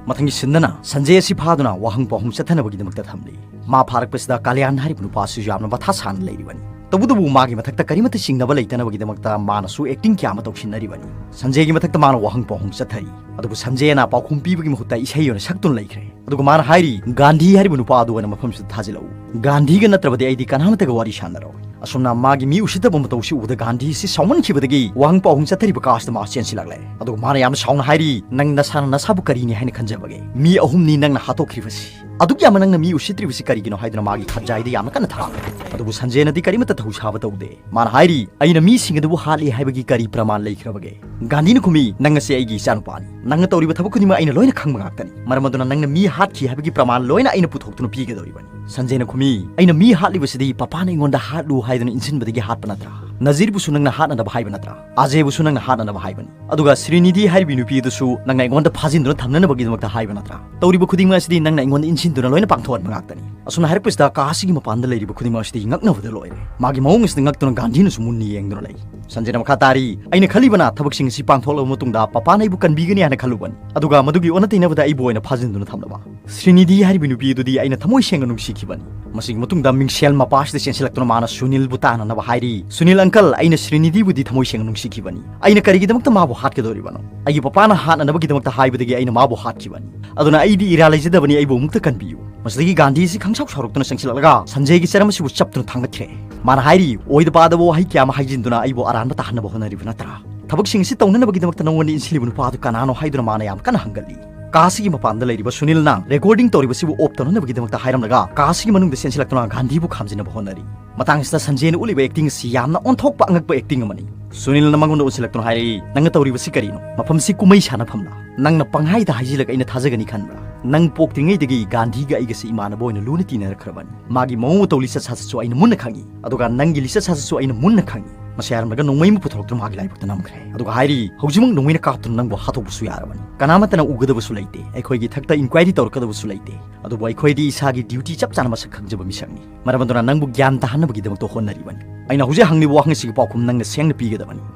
ꯃꯊꯪꯒꯤ ꯁꯤꯟꯗꯅ ꯁꯟꯖꯦ ꯑꯁꯤ ꯐꯥꯗꯨꯅ ꯋꯥꯍꯪ ꯄꯥꯎꯍꯪ ꯆꯠꯊꯅꯕꯒꯤꯗꯃꯛꯇ ꯊꯝꯂꯤ꯫ ꯃꯥ ꯐꯥꯔꯛꯄꯁꯤꯗ ꯀꯥꯂꯤꯌꯥꯟ ꯍꯥꯏꯔꯤꯕ ꯅꯨꯄꯥ ꯑꯁꯤꯁꯨ ꯌꯥꯝꯅ ꯃꯊꯥ ꯁꯥꯅ ꯂꯩꯔꯤꯕꯅꯤ꯫ ꯇꯧꯕꯇꯕꯨ ꯃꯥꯒꯤ ꯃꯊꯛꯇ ꯀꯔꯤꯃꯠꯇ ꯆꯤꯡꯅꯕ ꯂꯩꯇꯅꯕꯒꯤꯗꯃꯛꯇ ꯃꯥꯅꯁꯨ ꯑꯦꯛꯇꯤꯡ ꯀꯌꯥ ꯑꯃ ꯇꯧꯁꯤꯟꯅꯔꯤꯕꯅꯤ꯫ ꯁꯟꯖꯦꯒꯤ ꯃꯊꯛꯇ ꯃꯥꯅ ꯋꯥꯍꯪ ꯄꯥꯎꯍꯪ ꯆꯠꯊꯔꯤ꯫ ꯑꯗꯨꯕꯨ ꯁꯟꯖꯦꯅ ꯄꯥꯎꯈꯨꯝ ꯄꯤꯕꯒꯤ ꯃꯍꯨꯠꯇ ꯏꯁꯩ ꯑꯣꯏꯅ ꯁꯛꯇꯨꯅ ꯂꯩꯈ꯭ꯔꯦ꯫ ꯑꯗꯨꯒ ꯃꯥꯅ ꯍꯥꯏꯔꯤ, "ꯒꯥꯟꯙꯤ ꯍꯥꯏꯔꯤꯕ ꯅꯨꯄꯥ ꯑꯗꯨ ꯑꯣꯏꯅ ꯃꯐꯝꯁꯤꯗ ꯊꯥꯖꯤꯜꯂꯛꯎ꯫ ꯒꯥꯟꯙꯤꯒ ꯅꯠꯇ꯭ꯔꯕꯗꯤ ꯑꯩꯗꯤ ꯀꯅꯥꯃꯠꯇꯒ ꯋꯥꯔꯤ ꯁꯥꯟꯅꯔꯣꯏ"꯫ ꯑꯁꯨꯝꯅ ꯃꯥꯒꯤ ꯃꯤ ꯎꯁꯤꯠꯇꯕ ꯃꯇꯧꯁꯤ ꯎꯕꯗ ꯒꯥꯟꯙꯤꯁꯤ ꯁꯥꯎꯃꯟꯈꯤꯕꯗꯒꯤ ꯋꯥꯍꯪ ꯄꯥꯎꯍꯪ ꯆꯠꯊꯔꯤꯕ ꯀꯥꯁꯤꯗ ꯃꯥ ꯆꯦꯟꯁꯤꯜꯂꯛꯂꯦ꯫ ꯑꯗꯨꯒ ꯃꯥꯅ ꯌꯥꯝꯅ ꯁꯥꯎꯅ ꯍꯥꯏꯔꯤ, "ꯅꯪ ꯅꯁꯥꯅ ꯅꯁꯥꯕꯨ ꯀꯔꯤꯅꯤ ꯍꯥꯏꯅ ꯈꯟꯖꯕꯒꯦ? ꯃꯤ ꯑꯍꯨꯝꯅꯤ ꯅꯪꯅ ꯍꯥꯠꯇꯣꯛꯈ꯭ꯔꯤꯕꯁꯤ꯫ ꯑꯗꯨꯛ ꯌꯥꯝꯅ ꯅꯪꯅ ꯃꯤ ꯎꯁꯤꯠꯇ꯭ꯔꯤꯕꯁꯤ ꯀꯔꯤꯒꯤꯅꯣ?" ꯍꯥꯏꯗꯨꯅ ꯃꯥꯒꯤ ꯈꯖꯥꯏꯗ ꯌꯥꯝꯅ ꯀꯟꯅ ꯊꯥꯈ꯭ꯔꯦ꯫ ꯑꯗꯨꯕꯨ ꯁꯟꯖꯦꯅꯗꯤ ꯀꯔꯤꯃꯠꯇ ꯊꯧꯁꯥꯕ ꯇꯧꯗꯦ꯫ ꯃꯥꯅ ꯍꯥꯏꯔꯤ, "ꯑꯩꯅ ꯃꯤꯁꯤꯡ ꯑꯗꯨꯕꯨ ꯍꯥꯠꯂꯤ ꯍꯥꯏꯕꯒꯤ ꯀꯔꯤ ꯄ꯭ꯔꯃꯥꯟ ꯂꯩꯈ꯭ꯔꯕꯒꯦ?" ꯒꯥꯟꯙꯤꯅ ꯈꯨꯝꯃꯤ, "ꯅꯪ ꯑꯁꯤ ꯑꯩꯒꯤ ꯏꯆꯥꯅꯨꯄꯥꯅꯤ꯫ ꯅꯪꯅ ꯇꯧꯔꯤꯕ ꯊꯕꯛ ꯈꯨꯗꯤꯡꯃꯛ ꯑꯩꯅ ꯂꯣꯏꯅ ꯈꯪꯕ ꯉꯥꯛꯇꯅꯤ꯫ ꯃꯔꯝ ꯑꯗꯨꯅ ꯅꯪꯅ ꯃꯤ ꯍꯥꯠꯈꯤ ꯍꯥꯏꯕꯒꯤ ꯄ꯭ꯔꯃꯥꯟ ꯂꯣꯏꯅ ꯑꯩꯅ ꯄꯨꯊꯣꯛꯇꯨꯅ ꯄꯤꯒꯗꯧꯔꯤꯕꯅꯤ"꯫ ꯁꯟꯖꯦꯅ ꯈꯨꯝꯃꯤ, "ꯑꯩꯅ ꯃꯤ ꯍꯥꯠꯂꯤꯕꯁꯤꯗꯤ ꯄꯄꯥꯅ ꯑꯩꯉꯣꯟꯗ ꯍꯥꯠꯂꯨ ꯍꯥꯏꯗꯨꯅ ꯏꯟꯁꯤꯟꯕꯗꯒꯤ ꯍꯥꯠꯄ ꯅꯠꯇ꯭ꯔꯥ? ꯅꯖꯤꯔꯕꯨꯁꯨ ꯅꯪꯅ ꯍꯥꯠꯅꯅꯕ ꯍꯥꯏꯕ ꯅꯠꯇ꯭ꯔꯥ? ꯑꯖꯦꯕꯨꯁꯨ ꯅꯪꯅ ꯍꯥꯠꯅꯅꯕ ꯍꯥꯏꯕꯅꯤ꯫ ꯑꯗꯨꯒ ꯁ꯭ꯔꯤꯅꯤꯙꯤ ꯍꯥꯏꯔꯤꯕ ꯅꯨꯄꯤ ꯑꯗꯨꯁꯨ ꯅꯪꯅ ꯑꯩꯉꯣꯟꯗ ꯐꯥꯖꯤꯟꯗꯨꯅ ꯊꯝꯅꯅꯕꯒꯤꯗꯃꯛꯇ ꯍꯥꯏꯕ ꯅꯠꯇ꯭ꯔꯥ? ꯇꯧꯔꯤꯕ ꯈꯨꯗꯤꯡꯃꯛ ꯑꯁꯤꯗꯤ ꯅꯪꯅ ꯑꯩꯉꯣꯟꯗ ꯏꯟꯁꯤꯟꯗꯨꯅ ꯂꯣꯏꯅ ꯄꯥꯡꯊꯣꯛꯍꯟꯕ ꯉꯥꯛꯇꯅꯤ"꯫ ꯑꯁꯨꯝꯅ ꯍꯥꯏꯔꯛꯄꯁꯤꯗ ꯀꯥ ꯑꯁꯤꯒꯤ ꯃꯄꯥꯟꯗ ꯂꯩꯔꯤꯕ ꯈꯨꯗꯤꯡꯃꯛ ꯑꯁꯤꯗꯤ ꯉꯛꯅꯕꯗ ꯂꯣꯏꯔꯦ꯫ ꯃꯥꯒꯤ ꯃꯑꯣꯡ ꯑꯁꯤꯗ ꯉꯛꯇꯨꯅ ꯒꯥꯟꯙꯤꯅꯁꯨ ꯃꯨꯟꯅ ꯌꯦꯡꯗꯨꯅ ꯂꯩ꯫ ꯁꯟꯖꯦꯅ ꯃꯈꯥ ꯇꯥꯔꯤ, "ꯑꯩꯅ ꯈꯜꯂꯤꯕꯅ ꯊꯕꯛꯁꯤꯡ ꯑꯁꯤ ꯄꯥꯡꯊꯣꯛꯂꯕ ꯃꯇꯨꯡꯗ ꯄꯄꯥꯅ ꯑꯩꯕꯨ ꯀꯟꯕꯤꯒꯅꯤ ꯍꯥꯏꯅ ꯈꯜꯂꯨꯕꯅꯤ꯫ ꯑꯗꯨꯒ ꯃꯗꯨꯒꯤ ꯑꯣꯟꯅ ꯇꯩꯅꯕꯗ ꯑꯩꯕꯨ ꯑꯣꯏꯅ ꯐꯥꯖꯤꯟꯗꯨꯅ ꯊꯝꯂꯕ꯫ ꯁ꯭ꯔꯤꯅꯤꯙꯤ ꯍꯥꯏꯔꯤꯕ ꯅꯨꯄꯤ ꯑꯗꯨꯗꯤ ꯑꯩꯅ ꯊꯃꯣꯏ ꯁꯦꯡꯅ ꯅꯨꯡꯁꯤꯈꯤꯕꯅꯤ"꯫ ꯃꯁꯤꯒꯤ ꯃꯇꯨꯡꯗ ꯃꯤꯡꯁꯦꯜ ꯃꯄꯥꯁꯤꯗ ꯆꯦꯟꯁꯤꯜꯂꯛꯇꯨꯅ ꯃꯥꯅ ꯁꯨꯅꯤꯜꯕꯨ ꯇꯥꯟꯅꯅꯕ ꯍꯥꯏꯔꯤ꯫ "ꯁꯨꯅꯤꯜ ꯑꯪꯀꯜ, ꯑꯩꯅ ꯁ꯭ꯔꯤꯅꯤꯙꯤꯕꯨꯗꯤ ꯊꯃꯣꯏ ꯁꯦꯡꯅ ꯅꯨꯡꯁꯤꯈꯤꯕꯅꯤ꯫ ꯑꯩꯅ ꯀꯔꯤꯒꯤꯗꯃꯛꯇ ꯃꯥꯕꯨ ꯍꯥꯠꯀꯗꯧꯔꯤꯕꯅꯣ? ꯑꯩꯒꯤ ꯄꯄꯥꯅ ꯍꯥꯠꯅꯅꯕꯒꯤꯗꯃꯛꯇ ꯍꯥꯏꯕꯗꯒꯤ ꯑꯩꯅ ꯃꯥꯕꯨ ꯍꯥꯠꯈꯤꯕꯅꯤ꯫ ꯑꯗꯨꯅ ꯑꯩꯗꯤ ꯏꯔꯥ ꯂꯩꯖꯗꯕꯅꯤ, ꯑꯩꯕꯨ ꯑꯃꯨꯛꯇ ꯀꯟꯕꯤꯌꯨ"꯫ ꯃꯁꯤꯗꯒꯤ ꯒꯥꯟꯙꯤꯁꯤ ꯈꯪꯁꯥꯎ ꯁꯥꯎꯔꯛꯇꯨꯅ ꯆꯪꯁꯤꯜꯂꯛꯂꯒ ꯁꯟꯖꯦꯒꯤ ꯆꯔꯝ ꯑꯁꯤꯕꯨ ꯆꯞꯇꯨꯅ ꯊꯥꯡꯒꯠꯈ꯭ꯔꯦ꯫ ꯃꯥꯅ ꯍꯥꯏꯔꯤ, "ꯑꯣꯏꯗ ꯄꯥꯗꯕ ꯋꯥꯍꯩ ꯀꯌꯥ ꯑꯃ ꯍꯥꯏꯖꯤꯟꯗꯨꯅ ꯑꯩꯕꯨ ꯑꯔꯥꯟꯕ ꯇꯥꯍꯟꯅꯕ ꯍꯣꯠꯅꯔꯤꯕ ꯅꯠꯇ꯭ꯔꯥ? ꯊꯕꯛꯁꯤꯡ ꯑꯁꯤ ꯇꯧꯅꯅꯕꯒꯤꯗꯃꯛꯇ ꯅꯉꯣꯟꯗ ꯏꯟꯁꯤꯜꯂꯤꯕ ꯅꯨꯄꯥ ꯑꯗꯨ ꯀꯅꯥꯅꯣ ꯍꯥꯏꯗꯨꯅ ꯃꯥꯅ ꯌꯥꯝ ꯀꯟꯅ ꯍꯪꯒꯠꯂꯤ꯫ ꯀꯥꯁꯤꯒꯤ ꯃꯄꯥꯟꯗ ꯂꯩꯔꯤꯕ ꯁꯨꯅꯤꯜꯅ ꯔꯦꯀꯣꯔꯗꯤꯡ ꯇꯧꯔꯤꯕꯁꯤꯕꯨ ꯑꯣꯐ ꯇꯧꯅꯅꯕꯒꯤꯗꯃꯛꯇ ꯍꯥꯏꯔꯝꯂꯒ ꯀꯥꯁꯤꯒꯤ ꯃꯅꯨꯡꯗ ꯆꯦꯟꯁꯤꯜꯂꯛꯇꯨꯅ ꯒꯥꯟꯙꯤꯕꯨ ꯈꯥꯝꯖꯤꯟꯅꯕ ꯍꯣꯠꯅꯔꯤ꯫ ꯃꯇꯥꯡꯁꯤꯗ ꯁꯟꯖꯦꯅ ꯎꯠꯂꯤꯕ ꯑꯦꯛꯇꯤꯡ ꯑꯁꯤ ꯌꯥꯝꯅ ꯑꯣꯟꯊꯣꯛꯄ ꯑꯉꯛꯄ ꯑꯦꯛꯇꯤꯡ ꯑꯃꯅꯤ꯫ ꯁꯨꯅꯤꯜꯅ ꯃꯉꯣꯟꯗ ꯑꯣꯟꯁꯤꯜꯂꯛꯇꯨꯅ ꯍꯥꯏꯔꯛꯏ, "ꯅꯪꯅ ꯇꯧꯔꯤꯕꯁꯤ ꯀꯔꯤꯅꯣ? ꯃꯐꯝꯁꯤ ꯀꯨꯝꯍꯩ ꯁꯥꯟꯅꯐꯝꯂ? ꯅꯪꯅ ꯄꯪꯍꯥꯏꯗ ꯍꯥꯏꯖꯤꯜꯂꯒ ꯑꯩꯅ ꯊꯥꯖꯒꯅꯤ ꯈꯟꯕ꯭ꯔꯥ? ꯅꯪ ꯄꯣꯛꯇ꯭ꯔꯤꯉꯩꯗꯒꯤ ꯒꯥꯟꯙꯤꯒ ꯑꯩꯒꯁꯤ ꯏꯃꯥꯟꯅꯕ ꯑꯣꯏꯅ ꯂꯨꯅ ꯇꯤꯟꯅꯔꯛꯈ꯭ꯔꯕꯅꯤ꯫ ꯃꯥꯒꯤ ꯃꯑꯣꯡ ꯃꯇꯧ, ꯂꯤꯆꯠ ꯁꯥꯖꯠꯁꯨ ꯑꯩꯅ ꯃꯨꯟꯅ ꯈꯪꯏ, ꯑꯗꯨꯒ ꯅꯪꯒꯤ ꯂꯤꯆꯠ ꯁꯥꯖꯠꯁꯨ ꯑꯩꯅ ꯃꯨꯟꯅ ꯈꯪꯏ"꯫ ꯃꯁꯤ ꯍꯥꯏꯔꯝꯂꯒ ꯅꯣꯡꯃꯩ ꯑꯃ ꯄꯨꯊꯣꯔꯛꯇꯨꯅ ꯃꯥꯒꯤ ꯂꯥꯏꯕꯛꯇ ꯅꯝꯈ꯭ꯔꯦ꯫ ꯑꯗꯨꯒ ꯍꯥꯏꯔꯤ, "ꯍꯧꯖꯤꯛꯃꯛ ꯅꯣꯡꯃꯩꯅ ꯀꯥꯞꯇꯨꯅ ꯅꯪꯕꯨ ꯍꯥꯠꯇꯣꯛꯄꯁꯨ ꯌꯥꯔꯕꯅꯤ꯫ ꯀꯅꯥꯃꯠꯇꯅ ꯎꯒꯗꯕꯁꯨ ꯂꯩꯇꯦ꯫ ꯑꯩꯈꯣꯏꯒꯤ ꯏꯊꯛꯇ ꯏꯟꯀ꯭ꯋꯥꯏꯔꯤ ꯇꯧꯔꯛꯀꯗꯕꯁꯨ ꯂꯩꯇꯦ꯫ ꯑꯗꯨꯕꯨ ꯑꯩꯈꯣꯏꯗꯤ ꯏꯁꯥꯒꯤ ꯗ꯭ꯌꯨꯇꯤ ꯆꯞ ꯆꯥꯅ ꯃꯁꯛ ꯈꯪꯖꯕ ꯃꯤꯁꯛꯅꯤ꯫ ꯃꯔꯝ ꯑꯗꯨꯅ ꯅꯪꯕꯨ ꯒ꯭ꯌꯥꯟ ꯇꯥꯍꯟꯅꯕꯒꯤꯗꯃꯛꯇ ꯍꯣꯠꯅꯔꯤꯕꯅꯤ꯫ ꯑꯩꯅ ꯍꯧꯖꯤꯛ ꯍꯪꯂꯤꯕ ꯋꯥꯍꯪ ꯑꯁꯤꯒꯤ ꯄꯥꯎꯈꯨꯝ ꯅꯪꯅ ꯁꯦꯡꯅ ꯄꯤꯒꯗꯕꯅꯤ꯫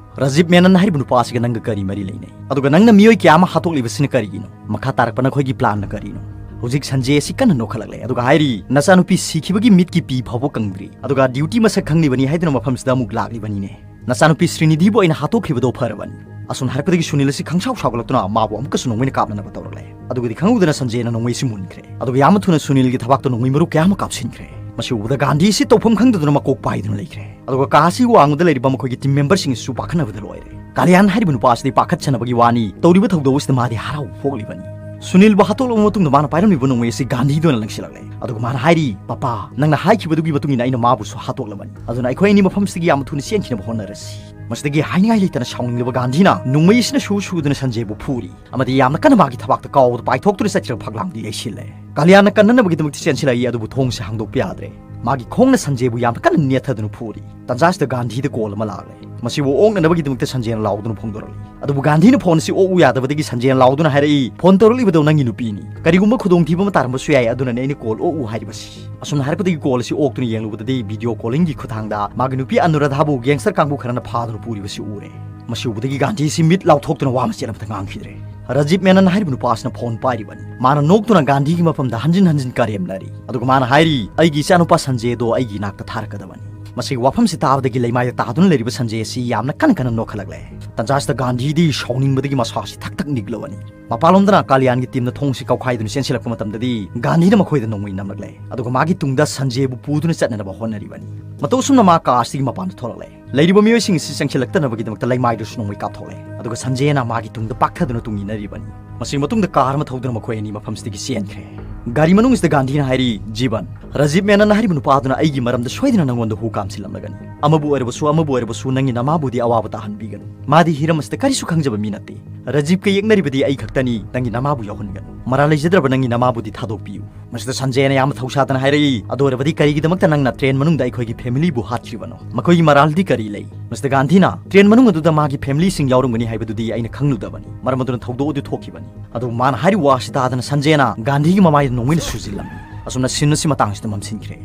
ꯔꯥꯖꯤꯕ ꯃꯦꯅꯟ ꯍꯥꯏꯔꯤꯕ ꯅꯨꯄꯥ ꯑꯁꯤꯒ ꯅꯪꯒ ꯀꯔꯤ ꯃꯔꯤ ꯂꯩꯅꯩ? ꯑꯗꯨꯒ ꯅꯪꯅ ꯃꯤꯑꯣꯏ ꯀꯌꯥ ꯑꯃ ꯍꯥꯠꯇꯣꯛꯂꯤꯕꯁꯤꯅ ꯀꯔꯤꯒꯤꯅꯣ? ꯃꯈꯥ ꯇꯥꯔꯛꯄ ꯅꯈꯣꯏꯒꯤ ꯄ꯭ꯂꯥꯟꯅ ꯀꯔꯤꯅꯣ?" ꯍꯧꯖꯤꯛ ꯁꯟꯖꯦ ꯑꯁꯤ ꯀꯟꯅ ꯅꯣꯛꯈꯠꯂꯛꯂꯦ, ꯑꯗꯨꯒ ꯍꯥꯏꯔꯤ, "ꯅꯆꯥꯅꯨꯄꯤ ꯁꯤꯈꯤꯕꯒꯤ ꯃꯤꯠꯀꯤ ꯄꯤ ꯐꯥꯎꯕ ꯀꯪꯗ꯭ꯔꯤ, ꯑꯗꯨꯒ ꯗ꯭ꯌꯨꯇꯤ ꯃꯁꯛ ꯈꯪꯂꯤꯕꯅꯤ ꯍꯥꯏꯗꯨꯅ ꯃꯐꯝꯁꯤꯗ ꯑꯃꯨꯛ ꯂꯥꯛꯂꯤꯕꯅꯤꯅꯦ꯫ ꯅꯆꯥꯅꯨꯄꯤ ꯁ꯭ꯔꯤꯅꯤꯙꯤꯕꯨ ꯑꯩꯅ ꯍꯥꯠꯇꯣꯛꯈꯤꯕꯗꯣ ꯐꯔꯕꯅꯤ"꯫ ꯑꯁꯨꯝ ꯍꯥꯏꯔꯛꯄꯗꯒꯤ ꯁꯨꯅꯤꯜ ꯑꯁꯤ ꯈꯪꯁꯥꯎ ꯁꯥꯎꯒꯠꯂꯛꯇꯨꯅ ꯃꯥꯕꯨ ꯑꯃꯨꯛꯀꯁꯨ ꯅꯣꯡꯃꯩꯅ ꯀꯥꯞꯅꯅꯕ ꯇꯧꯔꯛꯂꯦ꯫ ꯑꯗꯨꯒꯗꯤ ꯈꯪꯍꯧꯗꯅ ꯁꯟꯖꯦꯅ ꯅꯣꯡꯃꯩ ꯑꯁꯤ ꯃꯨꯟꯈ꯭ꯔꯦ꯫ ꯑꯗꯨꯒ ꯌꯥꯝꯅ ꯊꯨꯅ ꯁꯨꯅꯤꯜꯒꯤ ꯊꯕꯥꯛꯇ ꯅꯣꯡꯃꯩ ꯃꯔꯨ ꯀꯌꯥ ꯑꯃ ꯀꯥꯞꯁꯤꯟꯈ꯭ꯔꯦ꯫ ꯃꯁꯤ ꯎꯕꯗ ꯒꯥꯟꯙꯤ ꯑꯁꯤ ꯇꯧꯐꯝ ꯈꯪꯗꯗꯨꯅ ꯃꯀꯣꯛ ꯄꯥꯏꯗꯨꯅ ꯂꯩꯈ꯭ꯔꯦ꯫ ꯑꯗꯨꯒ ꯀꯥ ꯑꯁꯤ ꯋꯥꯡꯃꯗ ꯂꯩꯔꯤꯕ ꯃꯈꯣꯏꯒꯤ ꯇꯤꯝ ꯃꯦꯝꯕꯔꯁꯤꯡ ꯑꯁꯤꯁꯨ ꯄꯥꯈꯠꯅꯕꯗ ꯂꯣꯏꯔꯦ꯫ ꯀꯥꯂꯤꯌꯥꯟ ꯍꯥꯏꯔꯤꯕ ꯅꯨꯄꯥ ꯑꯁꯤꯗꯤ ꯄꯥꯈꯠꯆꯅꯕꯒꯤ ꯋꯥꯅꯤ, ꯇꯧꯔꯤꯕ ꯊꯧꯗꯣꯛ ꯑꯁꯤꯗ ꯃꯥꯗꯤ ꯍꯔꯥꯎꯕ ꯄꯣꯛꯂꯤꯕꯅꯤ꯫ ꯁꯨꯅꯤꯜꯕꯨ ꯍꯥꯠꯇꯣꯛꯂꯕ ꯃꯇꯨꯡꯗ ꯃꯥꯅ ꯄꯥꯏꯔꯝꯂꯤꯕ ꯅꯣꯡꯃꯩ ꯑꯁꯤ ꯒꯥꯟꯙꯤꯗ ꯑꯣꯏꯅ ꯂꯪꯁꯤꯜꯂꯛꯂꯦ꯫ ꯑꯗꯨꯒ ꯃꯥꯅ ꯍꯥꯏꯔꯤ, "ꯄꯄꯥ, ꯅꯪꯅ ꯍꯥꯏꯈꯤꯕꯗꯨꯒꯤ ꯃꯇꯨꯡ ꯏꯟꯅ ꯑꯩꯅ ꯃꯥꯕꯨꯁꯨ ꯍꯥꯠꯇꯣꯛꯂꯕꯅꯤ꯫ ꯑꯗꯨꯅ ꯑꯩꯈꯣꯏ ꯑꯅꯤ ꯃꯐꯝꯁꯤꯗꯒꯤ ꯌꯥꯝꯅ ꯊꯨꯅ ꯆꯦꯟꯈꯤꯅꯕ ꯍꯣꯠꯅꯔꯁꯤ"꯫ ꯃꯁꯤꯗꯒꯤ ꯍꯥꯏꯅꯤꯡꯉꯥꯏ ꯂꯩꯇꯅ ꯁꯥꯎꯅꯤꯡꯂꯕ ꯒꯥꯟꯙꯤꯅ ꯅꯣꯡꯃꯩ ꯑꯁꯤꯅ ꯁꯨ ꯁꯨꯗꯨꯅ ꯁꯟꯖꯦꯕꯨ ꯐꯨꯔꯤ꯫ ꯑꯃꯗꯤ ꯌꯥꯝꯅ ꯀꯟꯅ ꯃꯥꯒꯤ ꯊꯕꯥꯛꯇ ꯀꯥꯎꯕꯗ ꯄꯥꯏꯊꯣꯛꯇꯨꯅ ꯆꯠꯈ꯭ꯔꯕ ꯐꯛꯂꯥꯡꯗꯨ ꯌꯩꯁꯤꯜꯂꯦ꯫ ꯀꯥꯂꯤꯌꯥꯟꯅ ꯀꯟꯅꯅꯕꯒꯤꯗꯃꯛꯇ ꯆꯦꯟꯁꯤꯜꯂꯛꯏ, ꯑꯗꯨꯕꯨ ꯊꯣꯡꯁꯦ ꯍꯥꯡꯗꯣꯛꯄ ꯌꯥꯗ꯭ꯔꯦ꯫ ꯃꯥꯒꯤ ꯈꯣꯡꯅ ꯁꯟꯖꯦꯕꯨ ꯌꯥꯝꯅ ꯀꯟꯅ ꯅꯦꯠꯊꯗꯨꯅ ꯐꯨꯔꯤ꯫ ꯇꯟꯖꯥꯁꯤꯗ ꯒꯥꯟꯙꯤꯗ ꯀꯣꯜ ꯑꯃ ꯂꯥꯛꯂꯦ꯫ ꯃꯁꯤꯕꯨ ꯑꯣꯛꯅꯅꯕꯒꯤꯗꯃꯛꯇ ꯁꯟꯖꯦꯅ ꯂꯥꯎꯗꯨꯅ ꯐꯣꯡꯗꯣꯔꯛꯂꯤ꯫ ꯑꯗꯨꯕꯨ ꯒꯥꯟꯙꯤꯅ ꯐꯣꯟ ꯑꯁꯤ ꯑꯣꯛꯎ ꯌꯥꯗꯕꯗꯒꯤ ꯁꯟꯖꯦꯅ ꯂꯥꯎꯗꯨꯅ ꯍꯥꯏꯔꯛꯏ, "ꯐꯣꯟ ꯇꯧꯔꯛꯂꯤꯕꯗꯣ ꯅꯪꯒꯤ ꯅꯨꯄꯤꯅꯤ꯫ ꯀꯔꯤꯒꯨꯝꯕ ꯈꯨꯗꯣꯡꯊꯤꯕ ꯑꯃ ꯇꯥꯔꯝꯕꯁꯨ ꯌꯥꯏ, ꯑꯗꯨꯅꯅꯦ ꯑꯩꯅ ꯀꯣꯜ ꯑꯣꯛꯎ ꯍꯥꯏꯔꯤꯕꯁꯤ"꯫ ꯑꯁꯨꯝꯅ ꯍꯥꯏꯔꯛꯄꯗꯒꯤ ꯀꯣꯜ ꯑꯁꯤ ꯑꯣꯛꯇꯨꯅ ꯌꯦꯡꯂꯨꯕꯗꯗꯤ ꯚꯤꯗꯤꯑꯣ ꯀꯣꯂꯤꯡꯒꯤ ꯈꯨꯠꯊꯥꯡꯗ ꯃꯥꯒꯤ ꯅꯨꯄꯤ ꯑꯅꯨꯔꯥꯙꯥꯕꯨ ꯒꯦꯡꯁꯇꯔ ꯀꯥꯡꯕꯨ ꯈꯔꯅ ꯐꯥꯗꯨꯅ ꯄꯨꯔꯤꯕꯁꯤ ꯎꯔꯦ꯫ ꯃꯁꯤ ꯎꯕꯗꯒꯤ ꯒꯥꯟꯙꯤꯁꯤ ꯃꯤꯠ ꯂꯥꯎꯊꯣꯛꯇꯨꯅ ꯋꯥ ꯃꯆꯦꯠ ꯑꯃꯠꯇ ꯉꯥꯡꯈꯤꯗ꯭ꯔꯦ꯫ ꯔꯥꯖꯤꯕ ꯃꯦꯅꯟ ꯍꯥꯏꯔꯤꯕ ꯅꯨꯄꯥ ꯑꯁꯤꯅ ꯐꯣꯟ ꯄꯥꯏꯔꯤꯕꯅꯤ꯫ ꯃꯥꯅ ꯅꯣꯛꯇꯨꯅ ꯒꯥꯟꯙꯤꯒꯤ ꯃꯐꯝꯗ ꯍꯟꯖꯤꯟ ꯍꯟꯖꯤꯟ ꯀꯔꯦꯝꯅꯔꯤ꯫ ꯑꯗꯨꯒ ꯃꯥꯅ ꯍꯥꯏꯔꯤ, "ꯑꯩꯒꯤ ꯏꯆꯥꯅꯨꯄꯥ ꯁꯟꯖꯦꯗꯣ ꯑꯩꯒꯤ ꯏꯅꯥꯛꯇ ꯊꯥꯔꯛꯀꯗꯕꯅꯤ"꯫ ꯃꯁꯤꯒꯤ ꯋꯥꯐꯝꯁꯤ ꯇꯥꯕꯗꯒꯤ ꯂꯩꯃꯥꯏꯗ ꯇꯥꯗꯨꯅ ꯂꯩꯔꯤꯕ ꯁꯟꯖꯦ ꯑꯁꯤ ꯌꯥꯝꯅ ꯀꯟꯅ ꯀꯟꯅ ꯅꯣꯛꯈꯠꯂꯛꯂꯦ꯫ ꯇꯟꯖꯥꯁꯤꯗ ꯒꯥꯟꯙꯤꯗꯤ ꯁꯥꯎꯅꯤꯡꯕꯗꯒꯤ ꯃꯁꯥꯁꯤ ꯊꯛ ꯊꯛ ꯅꯤꯛꯂꯕꯅꯤ꯫ ꯃꯄꯥꯟꯂꯣꯝꯗꯅ ꯀꯥꯂꯤꯌꯥꯟꯒꯤ ꯇꯤꯝꯅ ꯊꯣꯡꯁꯤ ꯀꯥꯎꯈꯥꯏꯗꯨꯅ ꯆꯦꯟꯁꯤꯜꯂꯛꯄ ꯃꯇꯝꯗꯗꯤ ꯒꯥꯟꯙꯤꯅ ꯃꯈꯣꯏꯗ ꯅꯣꯡꯃꯩ ꯅꯝꯂꯛꯂꯦ꯫ ꯑꯗꯨꯒ ꯃꯥꯒꯤ ꯇꯨꯡꯗ ꯁꯟꯖꯦꯕꯨ ꯄꯨꯗꯨꯅ ꯆꯠꯅꯅꯕ ꯍꯣꯠꯅꯔꯤꯕꯅꯤ꯫ ꯃꯇꯧ ꯑꯁꯨꯝꯅ ꯃꯥ ꯀꯥꯔꯁꯤꯒꯤ ꯃꯄꯥꯟꯗ ꯊꯣꯛꯂꯛꯂꯦ꯫ ꯂꯩꯔꯤꯕ ꯃꯤꯑꯣꯏꯁꯤꯡ ꯑꯁꯤ ꯆꯪꯁꯤꯜꯂꯛꯇꯅꯕꯒꯤꯗꯃꯛꯇ ꯂꯩꯃꯥꯏꯗꯁꯨ ꯅꯣꯡꯃꯩ ꯀꯥꯞꯊꯣꯛꯂꯦ꯫ ꯑꯗꯨꯒ ꯁꯟꯖꯦꯅ ꯃꯥꯒꯤ ꯇꯨꯡꯗ ꯄꯥꯛꯊꯗꯨꯅ ꯇꯨꯡ ꯏꯟꯅꯔꯤꯕꯅꯤ꯫ ꯃꯁꯤꯒꯤ ꯃꯇꯨꯡꯗ ꯀꯥꯔ ꯑꯃ ꯊꯧꯗꯨꯅ ꯃꯈꯣꯏ ꯑꯅꯤ ꯃꯐꯝꯁꯤꯗꯒꯤ ꯆꯦꯟꯈ꯭ꯔꯦ꯫ ꯒꯥꯔꯤ ꯃꯅꯨꯡꯁꯤꯗ ꯒꯥꯟꯙꯤꯅ ꯍꯥꯏꯔꯤ, "ꯖꯤꯕꯟ, ꯔꯥꯖꯤꯕ ꯃꯦꯅꯟ ꯍꯥꯏꯔꯤꯕ ꯅꯨꯄꯥꯗꯨꯅ ꯑꯩꯒꯤ ꯃꯔꯝꯗ ꯁꯣꯏꯗꯅ ꯅꯪꯉꯣꯟꯗ ꯍꯨ ꯀꯥꯝꯁꯤꯜꯂꯝꯂꯒꯅꯤ꯫ ꯑꯃꯕꯨ ꯑꯣꯏꯔꯕꯁꯨ, ꯑꯃꯕꯨ ꯑꯣꯏꯔꯕꯁꯨ ꯅꯪꯒꯤ ꯅꯃꯥꯕꯨꯗꯤ ꯑꯋꯥꯕ ꯇꯥꯍꯟꯕꯤꯒꯅꯨ꯫ ꯃꯥꯗꯤ ꯍꯤꯔꯝ ꯑꯁꯤꯗ ꯀꯔꯤꯁꯨ ꯈꯪꯖꯕ ꯃꯤ ꯅꯠꯇꯦ꯫ ꯔꯥꯖꯤꯕꯀ ꯌꯦꯛꯅꯔꯤꯕꯗꯤ ꯑꯩ ꯈꯛꯇꯅꯤ, ꯅꯪꯒꯤ ꯅꯃꯥꯕꯨ ꯌꯥꯎꯍꯟꯒꯅꯨ꯫ ꯃꯔꯥꯜ ꯂꯩꯖꯗ꯭ꯔꯕ ꯅꯪꯒꯤ ꯅꯃꯥꯕꯨꯗꯤ ꯊꯥꯗꯣꯛꯄꯤꯌꯨ꯫" ꯃꯁꯤꯗ ꯁꯟꯖꯦꯅ ꯌꯥꯝꯅ ꯊꯧꯁꯥꯗꯅ ꯍꯥꯏꯔꯛꯏ, "ꯑꯗꯨ ꯑꯣꯏꯔꯕꯗꯤ ꯀꯔꯤꯒꯤꯗꯃꯛꯇ ꯅꯪꯅ ꯇ꯭ꯔꯦꯟ ꯃꯅꯨꯡꯗ ꯑꯩꯈꯣꯏꯒꯤ ꯐꯦꯃꯤꯂꯤꯕꯨ ꯍꯥꯠꯈ꯭ꯔꯤꯕꯅꯣ? ꯃꯈꯣꯏꯒꯤ ꯃꯔꯥꯜꯗꯤ ꯀꯔꯤ ꯂꯩ?" ꯃꯁꯤꯗ ꯒꯥꯟꯙꯤꯅ, "ꯇ꯭ꯔꯦꯟ ꯃꯅꯨꯡ ꯑꯗꯨꯗ ꯃꯥꯒꯤ ꯐꯦꯃꯤꯂꯤꯁꯤꯡ ꯌꯥꯎꯔꯝꯒꯅꯤ ꯍꯥꯏꯕꯗꯨꯗꯤ ꯑꯩꯅ ꯈꯪꯂꯨꯗꯕꯅꯤ꯫ ꯃꯔꯝ ꯑꯗꯨꯅ ꯊꯧꯗꯣꯛ ꯑꯗꯨ ꯊꯣꯛꯈꯤꯕꯅꯤ꯫" ꯑꯗꯨꯕꯨ ꯃꯥꯅ ꯍꯥꯏꯔꯤꯕ ꯋꯥꯁꯤ ꯇꯥꯗꯅ ꯁꯟꯖꯦꯅ ꯒꯥꯟꯙꯤꯒꯤ ꯃꯃꯥꯏꯗ ꯅꯣꯡꯃꯩꯅ ꯁꯨꯖꯤꯜꯂꯝꯃꯤ꯫ ꯑꯁꯨꯝꯅ ꯁꯤꯟ ꯑꯁꯤ ꯃꯇꯥꯡꯁꯤꯗ ꯃꯝꯁꯤꯟꯈ꯭ꯔꯦ꯫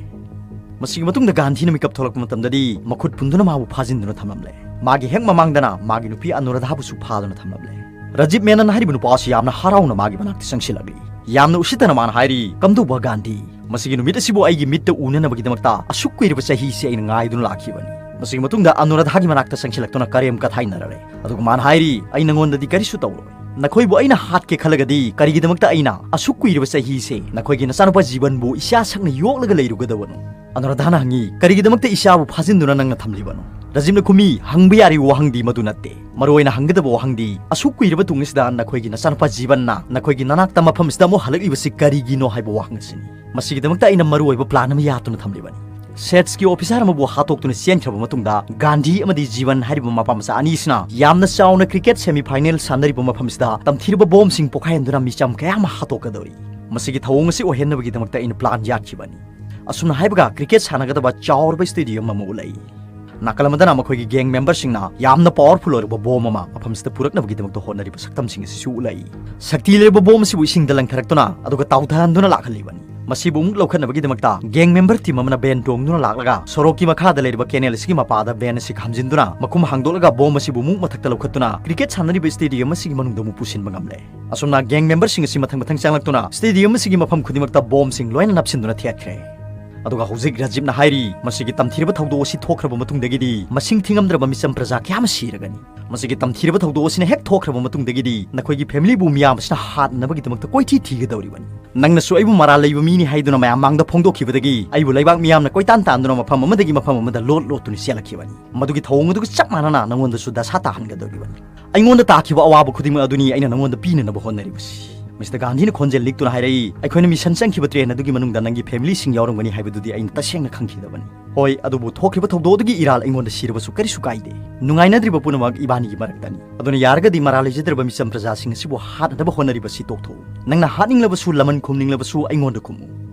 ꯃꯁꯤꯒꯤ ꯃꯇꯨꯡꯗ ꯒꯥꯟꯙꯤꯅ ꯃꯤꯀꯞ ꯊꯣꯛꯂꯛꯄ ꯃꯇꯝꯗꯗꯤ ꯃꯈꯨꯠ ꯄꯨꯟꯗꯨꯅ ꯃꯥꯕꯨ ꯐꯥꯖꯤꯟꯗꯨꯅ ꯊꯝꯂꯝꯂꯦ꯫ ꯃꯥꯒꯤ ꯍꯦꯛ ꯃꯃꯥꯡꯗꯅ ꯃꯥꯒꯤ ꯅꯨꯄꯤ ꯑꯅꯨꯔꯥꯙꯥꯕꯨꯁꯨ ꯐꯥꯗꯨꯅ ꯊꯝꯂꯝꯂꯦ꯫ ꯔꯥꯖꯤꯕ ꯃꯦꯅꯟ ꯍꯥꯏꯔꯤꯕ ꯅꯨꯄꯥ ꯑꯁꯤ ꯌꯥꯝꯅ ꯍꯔꯥꯎꯅ ꯃꯥꯒꯤ ꯃꯅꯥꯛꯇ ꯆꯪꯁꯤꯜꯂꯛꯂꯤ꯫ ꯌꯥꯝꯅ ꯎꯁꯤꯠꯇꯅ ꯃꯥꯅ ꯍꯥꯏꯔꯤ, "ꯀꯝꯗꯧꯕ ꯒꯥꯟꯙꯤ? ꯃꯁꯤꯒꯤ ꯅꯨꯃꯤꯠ ꯑꯁꯤꯕꯨ ꯑꯩꯒꯤ ꯃꯤꯠꯇ ꯎꯅꯅꯕꯒꯤꯗꯃꯛꯇ ꯑꯁꯨꯛ ꯀꯨꯏꯔꯕ ꯆꯍꯤꯁꯤ ꯑꯩꯅ ꯉꯥꯏꯗꯨꯅ ꯂꯥꯛꯈꯤꯕꯅꯤ꯫" ꯃꯁꯤꯒꯤ ꯃꯇꯨꯡꯗ ꯑꯅꯨꯔꯥꯙꯥꯒꯤ ꯃꯅꯥꯛꯇ ꯆꯪꯁꯤꯜꯂꯛꯇꯨꯅ ꯀꯔꯦꯝ ꯀꯊꯥꯏꯅꯔꯔꯦ꯫ ꯑꯗꯨꯒ ꯃꯥꯅ ꯍꯥꯏꯔꯤ, "ꯑꯩ ꯅꯉꯣꯟꯗꯗꯤ ꯀꯔꯤꯁꯨ ꯇꯧꯔꯣꯏ꯫ ꯅꯈꯣꯏꯕꯨ ꯑꯩꯅ ꯍꯥꯠꯀꯦ ꯈꯜꯂꯒꯗꯤ ꯀꯔꯤꯒꯤꯗꯃꯛꯇ ꯑꯩꯅ ꯑꯁꯨꯛ ꯀꯨꯏꯔꯕ ꯆꯍꯤꯁꯦ ꯅꯈꯣꯏꯒꯤ ꯅꯆꯥꯅꯨꯄꯥ ꯖꯤꯕꯟꯕꯨ ꯏꯆꯥ ꯁꯛꯅ ꯌꯣꯛꯂꯒ ꯂꯩꯔꯨꯒꯗꯕꯅꯣ?" ꯑꯅꯨꯔꯥꯙꯥꯅ ꯍꯪꯉꯤ, "ꯀꯔꯤꯒꯤꯗꯃꯛꯇ ꯏꯆꯥꯕꯨ ꯐꯥꯖꯤꯟꯗꯨꯅ ꯅꯪꯅ ꯊꯝꯂꯤꯕꯅꯣ?" ꯔꯥꯖꯤꯕꯅ ꯈꯨꯝꯃꯤ, "ꯍꯪꯕ ꯌꯥꯔꯤꯕ ꯋꯥꯍꯪꯗꯤ ꯃꯗꯨ ꯅꯠꯇꯦ꯫ ꯃꯔꯨꯑꯣꯏꯅ ꯍꯪꯒꯗꯕ ꯋꯥꯍꯪꯗꯤ, ꯑꯁꯨꯛ ꯀꯨꯏꯔꯕ ꯇꯨꯡ ꯑꯁꯤꯗ ꯅꯈꯣꯏꯒꯤ ꯅꯆꯥꯅꯨꯄꯥ ꯖꯤꯕꯟꯅ ꯅꯈꯣꯏꯒꯤ ꯅꯅꯥꯛꯇ ꯃꯐꯝ ꯑꯁꯤꯗ ꯑꯃꯨꯛ ꯍꯜꯂꯛꯂꯤꯕꯁꯤ ꯀꯔꯤꯒꯤꯅꯣ ꯍꯥꯏꯕ ꯋꯥꯍꯪ ꯑꯁꯤꯅꯤ꯫ ꯃꯁꯤꯒꯤꯗꯃꯛꯇ ꯑꯩꯅ ꯃꯔꯨꯑꯣꯏꯕ ꯄ꯭ꯂꯥꯟ ꯑꯃ ꯌꯥꯠꯇꯨꯅ ꯊꯝꯂꯤꯕꯅꯤ꯫" ꯁꯦꯠꯁꯀꯤ ꯑꯣꯐꯤꯁꯥꯔ ꯑꯃꯕꯨ ꯍꯥꯠꯇꯣꯛꯇꯨꯅ ꯆꯦꯟꯈ꯭ꯔꯕ ꯃꯇꯨꯡꯗ, ꯒꯥꯟꯙꯤ ꯑꯃꯗꯤ ꯖꯤꯕꯟ ꯍꯥꯏꯔꯤꯕ ꯃꯄꯥ ꯃꯆꯥ ꯑꯅꯤꯁꯤꯅ ꯌꯥꯝꯅ ꯆꯥꯎꯅ ꯀ꯭ꯔꯤꯀꯦꯠ ꯁꯦꯃꯤ ꯐꯥꯏꯅꯦꯜ ꯁꯥꯟꯅꯔꯤꯕ ꯃꯐꯝꯁꯤꯗ ꯇꯝꯊꯤꯔꯕ ꯕꯣꯝꯁꯤꯡ ꯄꯣꯈꯥꯏꯍꯟꯗꯨꯅ ꯃꯤꯆꯝ ꯀꯌꯥ ꯑꯃ ꯍꯥꯠꯇꯣꯛꯀꯗꯧꯔꯤ꯫ ꯃꯁꯤꯒꯤ ꯊꯧꯑꯣꯡ ꯑꯁꯤ ꯑꯣꯏꯍꯟꯅꯕꯒꯤꯗꯃꯛꯇ ꯑꯩꯅ ꯄ꯭ꯂꯥꯟ ꯌꯥꯠꯈꯤꯕꯅꯤ꯫ ꯑꯁꯨꯝꯅ ꯍꯥꯏꯕꯒ ꯀ꯭ꯔꯤꯀꯦꯠ ꯁꯥꯟꯅꯒꯗꯕ ꯆꯥꯎꯔꯕ ꯁ꯭ꯇꯦꯗꯤꯌꯝ ꯑꯃ ꯎꯠꯂꯛꯏ꯫ ꯅꯥꯀꯜ ꯑꯃꯗꯅ ꯃꯈꯣꯏꯒꯤ ꯒꯦꯡ ꯃꯦꯝꯕꯔꯁꯤꯡꯅ ꯌꯥꯝꯅ ꯄꯥꯋꯔꯐꯨꯜ ꯑꯣꯏꯔꯕ ꯕꯣꯝ ꯑꯃ ꯃꯐꯝꯁꯤꯗ ꯄꯨꯔꯛꯅꯕꯒꯤꯗꯃꯛꯇ ꯍꯣꯠꯅꯔꯤꯕ ꯁꯛꯇꯝꯁꯤꯡ ꯑꯁꯤꯁꯨ ꯎꯠꯂꯛꯏ꯫ ꯁꯛꯇꯤ ꯂꯩꯔꯕ ꯕꯣꯝ ꯑꯁꯤꯕꯨ ꯏꯁꯤꯡꯗ ꯂꯪꯊꯔꯛꯇꯨꯅ ꯑꯗꯨꯒ ꯇꯥꯎꯊꯍꯟꯗꯨꯅ ꯂꯥꯛꯍꯜꯂꯤꯕꯅꯤ꯫ ꯃꯁꯤꯕꯨ ꯑꯃꯨꯛ ꯂꯧꯈꯠꯅꯕꯒꯤꯗꯃꯛꯇ ꯒꯦꯡ ꯃꯦꯝꯕꯔ ꯇꯤꯝ ꯑꯃꯅ ꯚꯦꯟ ꯇꯣꯡꯗꯨꯅ ꯂꯥꯛꯂꯒ ꯁꯣꯔꯣꯛꯀꯤ ꯃꯈꯥꯗ ꯂꯩꯔꯤꯕ ꯀꯦꯅꯦꯜ ꯑꯁꯤꯒꯤ ꯃꯄꯥꯗ ꯚꯦꯟ ꯑꯁꯤ ꯈꯥꯝꯖꯤꯟꯗꯨꯅ ꯃꯈꯨꯝ ꯍꯥꯡꯗꯣꯛꯂꯒ ꯕꯣꯝ ꯑꯁꯤꯕꯨ ꯑꯃꯨꯛ ꯃꯊꯛꯇ ꯂꯧꯈꯠꯇꯨꯅ ꯀ꯭ꯔꯤꯀꯦꯠ ꯁꯥꯟꯅꯔꯤꯕ ꯁ꯭ꯇꯦꯗꯤꯌꯝ ꯑꯁꯤꯒꯤ ꯃꯅꯨꯡꯗ ꯑꯃꯨꯛ ꯄꯨꯁꯤꯟꯕ ꯉꯝꯂꯦ꯫ ꯑꯁꯨꯝꯅ ꯒꯦꯡ ꯃꯦꯝꯕꯔꯁꯤꯡ ꯑꯁꯤ ꯃꯊꯪ ꯃꯊꯪ ꯆꯪꯂꯛꯇꯨꯅ ꯁ꯭ꯇꯦꯗꯤꯌꯝ ꯑꯁꯤꯒꯤ ꯃꯐꯝ ꯈꯨꯗꯤꯡꯃꯛꯇ ꯕꯣꯝꯁꯤꯡ ꯂꯣꯏꯅ ꯅꯞꯁꯤꯟꯗꯨꯅ ꯊꯦꯠꯈ꯭ꯔꯦ꯫ ꯑꯗꯨꯒ ꯍꯧꯖꯤꯛ ꯔꯥꯖꯤꯕꯅ ꯍꯥꯏꯔꯤ, ꯃꯁꯤꯒꯤ ꯇꯝꯊꯤꯔꯕ ꯊꯧꯗꯣꯛ ꯑꯁꯤ ꯊꯣꯛꯈ꯭ꯔꯕ ꯃꯇꯨꯡꯗꯒꯤꯗꯤ ꯃꯁꯤꯡ ꯊꯤꯉꯝꯗ꯭ꯔꯕ ꯃꯤꯆꯝ ꯄ꯭ꯔꯖꯥ ꯀꯌꯥ ꯑꯃ ꯁꯤꯔꯒꯅꯤ꯫ ꯃꯁꯤꯒꯤ ꯇꯝꯊꯤꯔꯕ ꯊꯧꯗꯣꯛ ꯑꯁꯤꯅ ꯍꯦꯛ ꯊꯣꯛꯈ꯭ꯔꯕ ꯃꯇꯨꯡꯗꯒꯤꯗꯤ ꯅꯈꯣꯏꯒꯤ ꯐꯦꯃꯤꯂꯤꯕꯨ ꯃꯤꯌꯥꯝ ꯑꯁꯤꯅ ꯍꯥꯠꯅꯕꯒꯤꯗꯃꯛꯇ ꯀꯣꯏꯊꯤ ꯊꯤꯒꯗꯧꯔꯤꯕꯅꯤ꯫ ꯅꯪꯅꯁꯨ ꯑꯩꯕꯨ ꯃꯔꯥꯜ ꯂꯩꯕ ꯃꯤꯅꯤ ꯍꯥꯏꯗꯨꯅ ꯃꯌꯥꯝ ꯃꯥꯡꯗ ꯐꯣꯡꯗꯣꯛꯈꯤꯕꯗꯒꯤ ꯑꯩꯕꯨ ꯂꯩꯕꯥꯛ ꯃꯤꯌꯥꯝꯅ ꯀꯣꯏꯇꯥꯟ ꯇꯥꯟꯗꯨꯅ ꯃꯐꯝ ꯑꯃꯗꯒꯤ ꯃꯐꯝ ꯑꯃꯗ ꯂꯣꯠ ꯂꯣꯠꯇꯨꯅ ꯆꯦꯜꯂꯛꯈꯤꯕꯅꯤ꯫ ꯃꯗꯨꯒꯤ ꯊꯧꯑꯣꯡ ꯑꯗꯨꯒ ꯆꯞ ꯃꯥꯟꯅꯅ ꯅꯉꯣꯟꯗꯁꯨ ꯗꯁꯥ ꯇꯥꯍꯟꯒꯗꯧꯔꯤꯕꯅꯤ꯫ ꯑꯩꯉꯣꯟꯗ ꯇꯥꯈꯤꯕ ꯑꯋꯥꯕ ꯈꯨꯗꯤꯡꯃꯛ ꯑꯗꯨꯅꯤ ꯑꯩꯅ ꯅꯉꯣꯟꯗ ꯄꯤꯅꯅꯕ ꯍꯣꯠꯅꯔꯤꯕꯁꯤ꯫ ꯃꯤꯁꯇꯔ ꯒꯥꯟꯙꯤꯅ ꯈꯣꯟꯖꯦꯜ ꯂꯤꯛꯇꯨꯅ ꯍꯥꯏꯔꯛꯏ, ꯑꯩꯈꯣꯏꯅ ꯃꯤꯁꯟ ꯆꯪꯈꯤꯕ ꯇ꯭ꯔꯦꯟ ꯑꯗꯨꯒꯤ ꯃꯅꯨꯡꯗ ꯅꯪꯒꯤ ꯐꯦꯃꯤꯂꯤꯁꯤꯡ ꯌꯥꯎꯔꯝꯒꯅꯤ ꯍꯥꯏꯕꯗꯨꯗꯤ ꯑꯩꯅ ꯇꯁꯦꯡꯅ ꯈꯪꯈꯤꯗꯕꯅꯤ꯫ ꯍꯣꯏ, ꯑꯗꯨꯕꯨ ꯊꯣꯛꯈꯤꯕ ꯊꯧꯗꯣꯛ ꯑꯗꯨꯒꯤ ꯏꯔꯥꯜ ꯑꯩꯉꯣꯟꯗ ꯁꯤꯔꯕꯁꯨ ꯀꯔꯤꯁꯨ ꯀꯥꯏꯗꯦ꯫ ꯅꯨꯡꯉꯥꯏꯅꯗ꯭ꯔꯤꯕ ꯄꯨꯝꯅꯃꯛ ꯏꯕꯥꯅꯤꯒꯤ ꯃꯔꯛꯇꯅꯤ꯫ ꯑꯗꯨꯅ ꯌꯥꯔꯒꯗꯤ ꯃꯔꯥꯜ ꯂꯩꯖꯗ꯭ꯔꯕ ꯃꯤꯆꯝ ꯄ꯭ꯔꯖꯥꯁꯤꯡ ꯑꯁꯤꯕꯨ ꯍꯥꯠꯅꯅꯕ ꯍꯣꯠꯅꯔꯤꯕꯁꯤ ꯇꯣꯛꯊꯣꯛꯎ꯫ ꯅꯪꯅ ꯍꯥꯠꯅꯤꯡꯂꯕꯁꯨ, ꯂꯃꯟ ꯈꯨꯝꯅꯤꯡꯂꯕꯁꯨ ꯑꯩꯉꯣꯟꯗ ꯈꯨꯝꯃꯨ꯫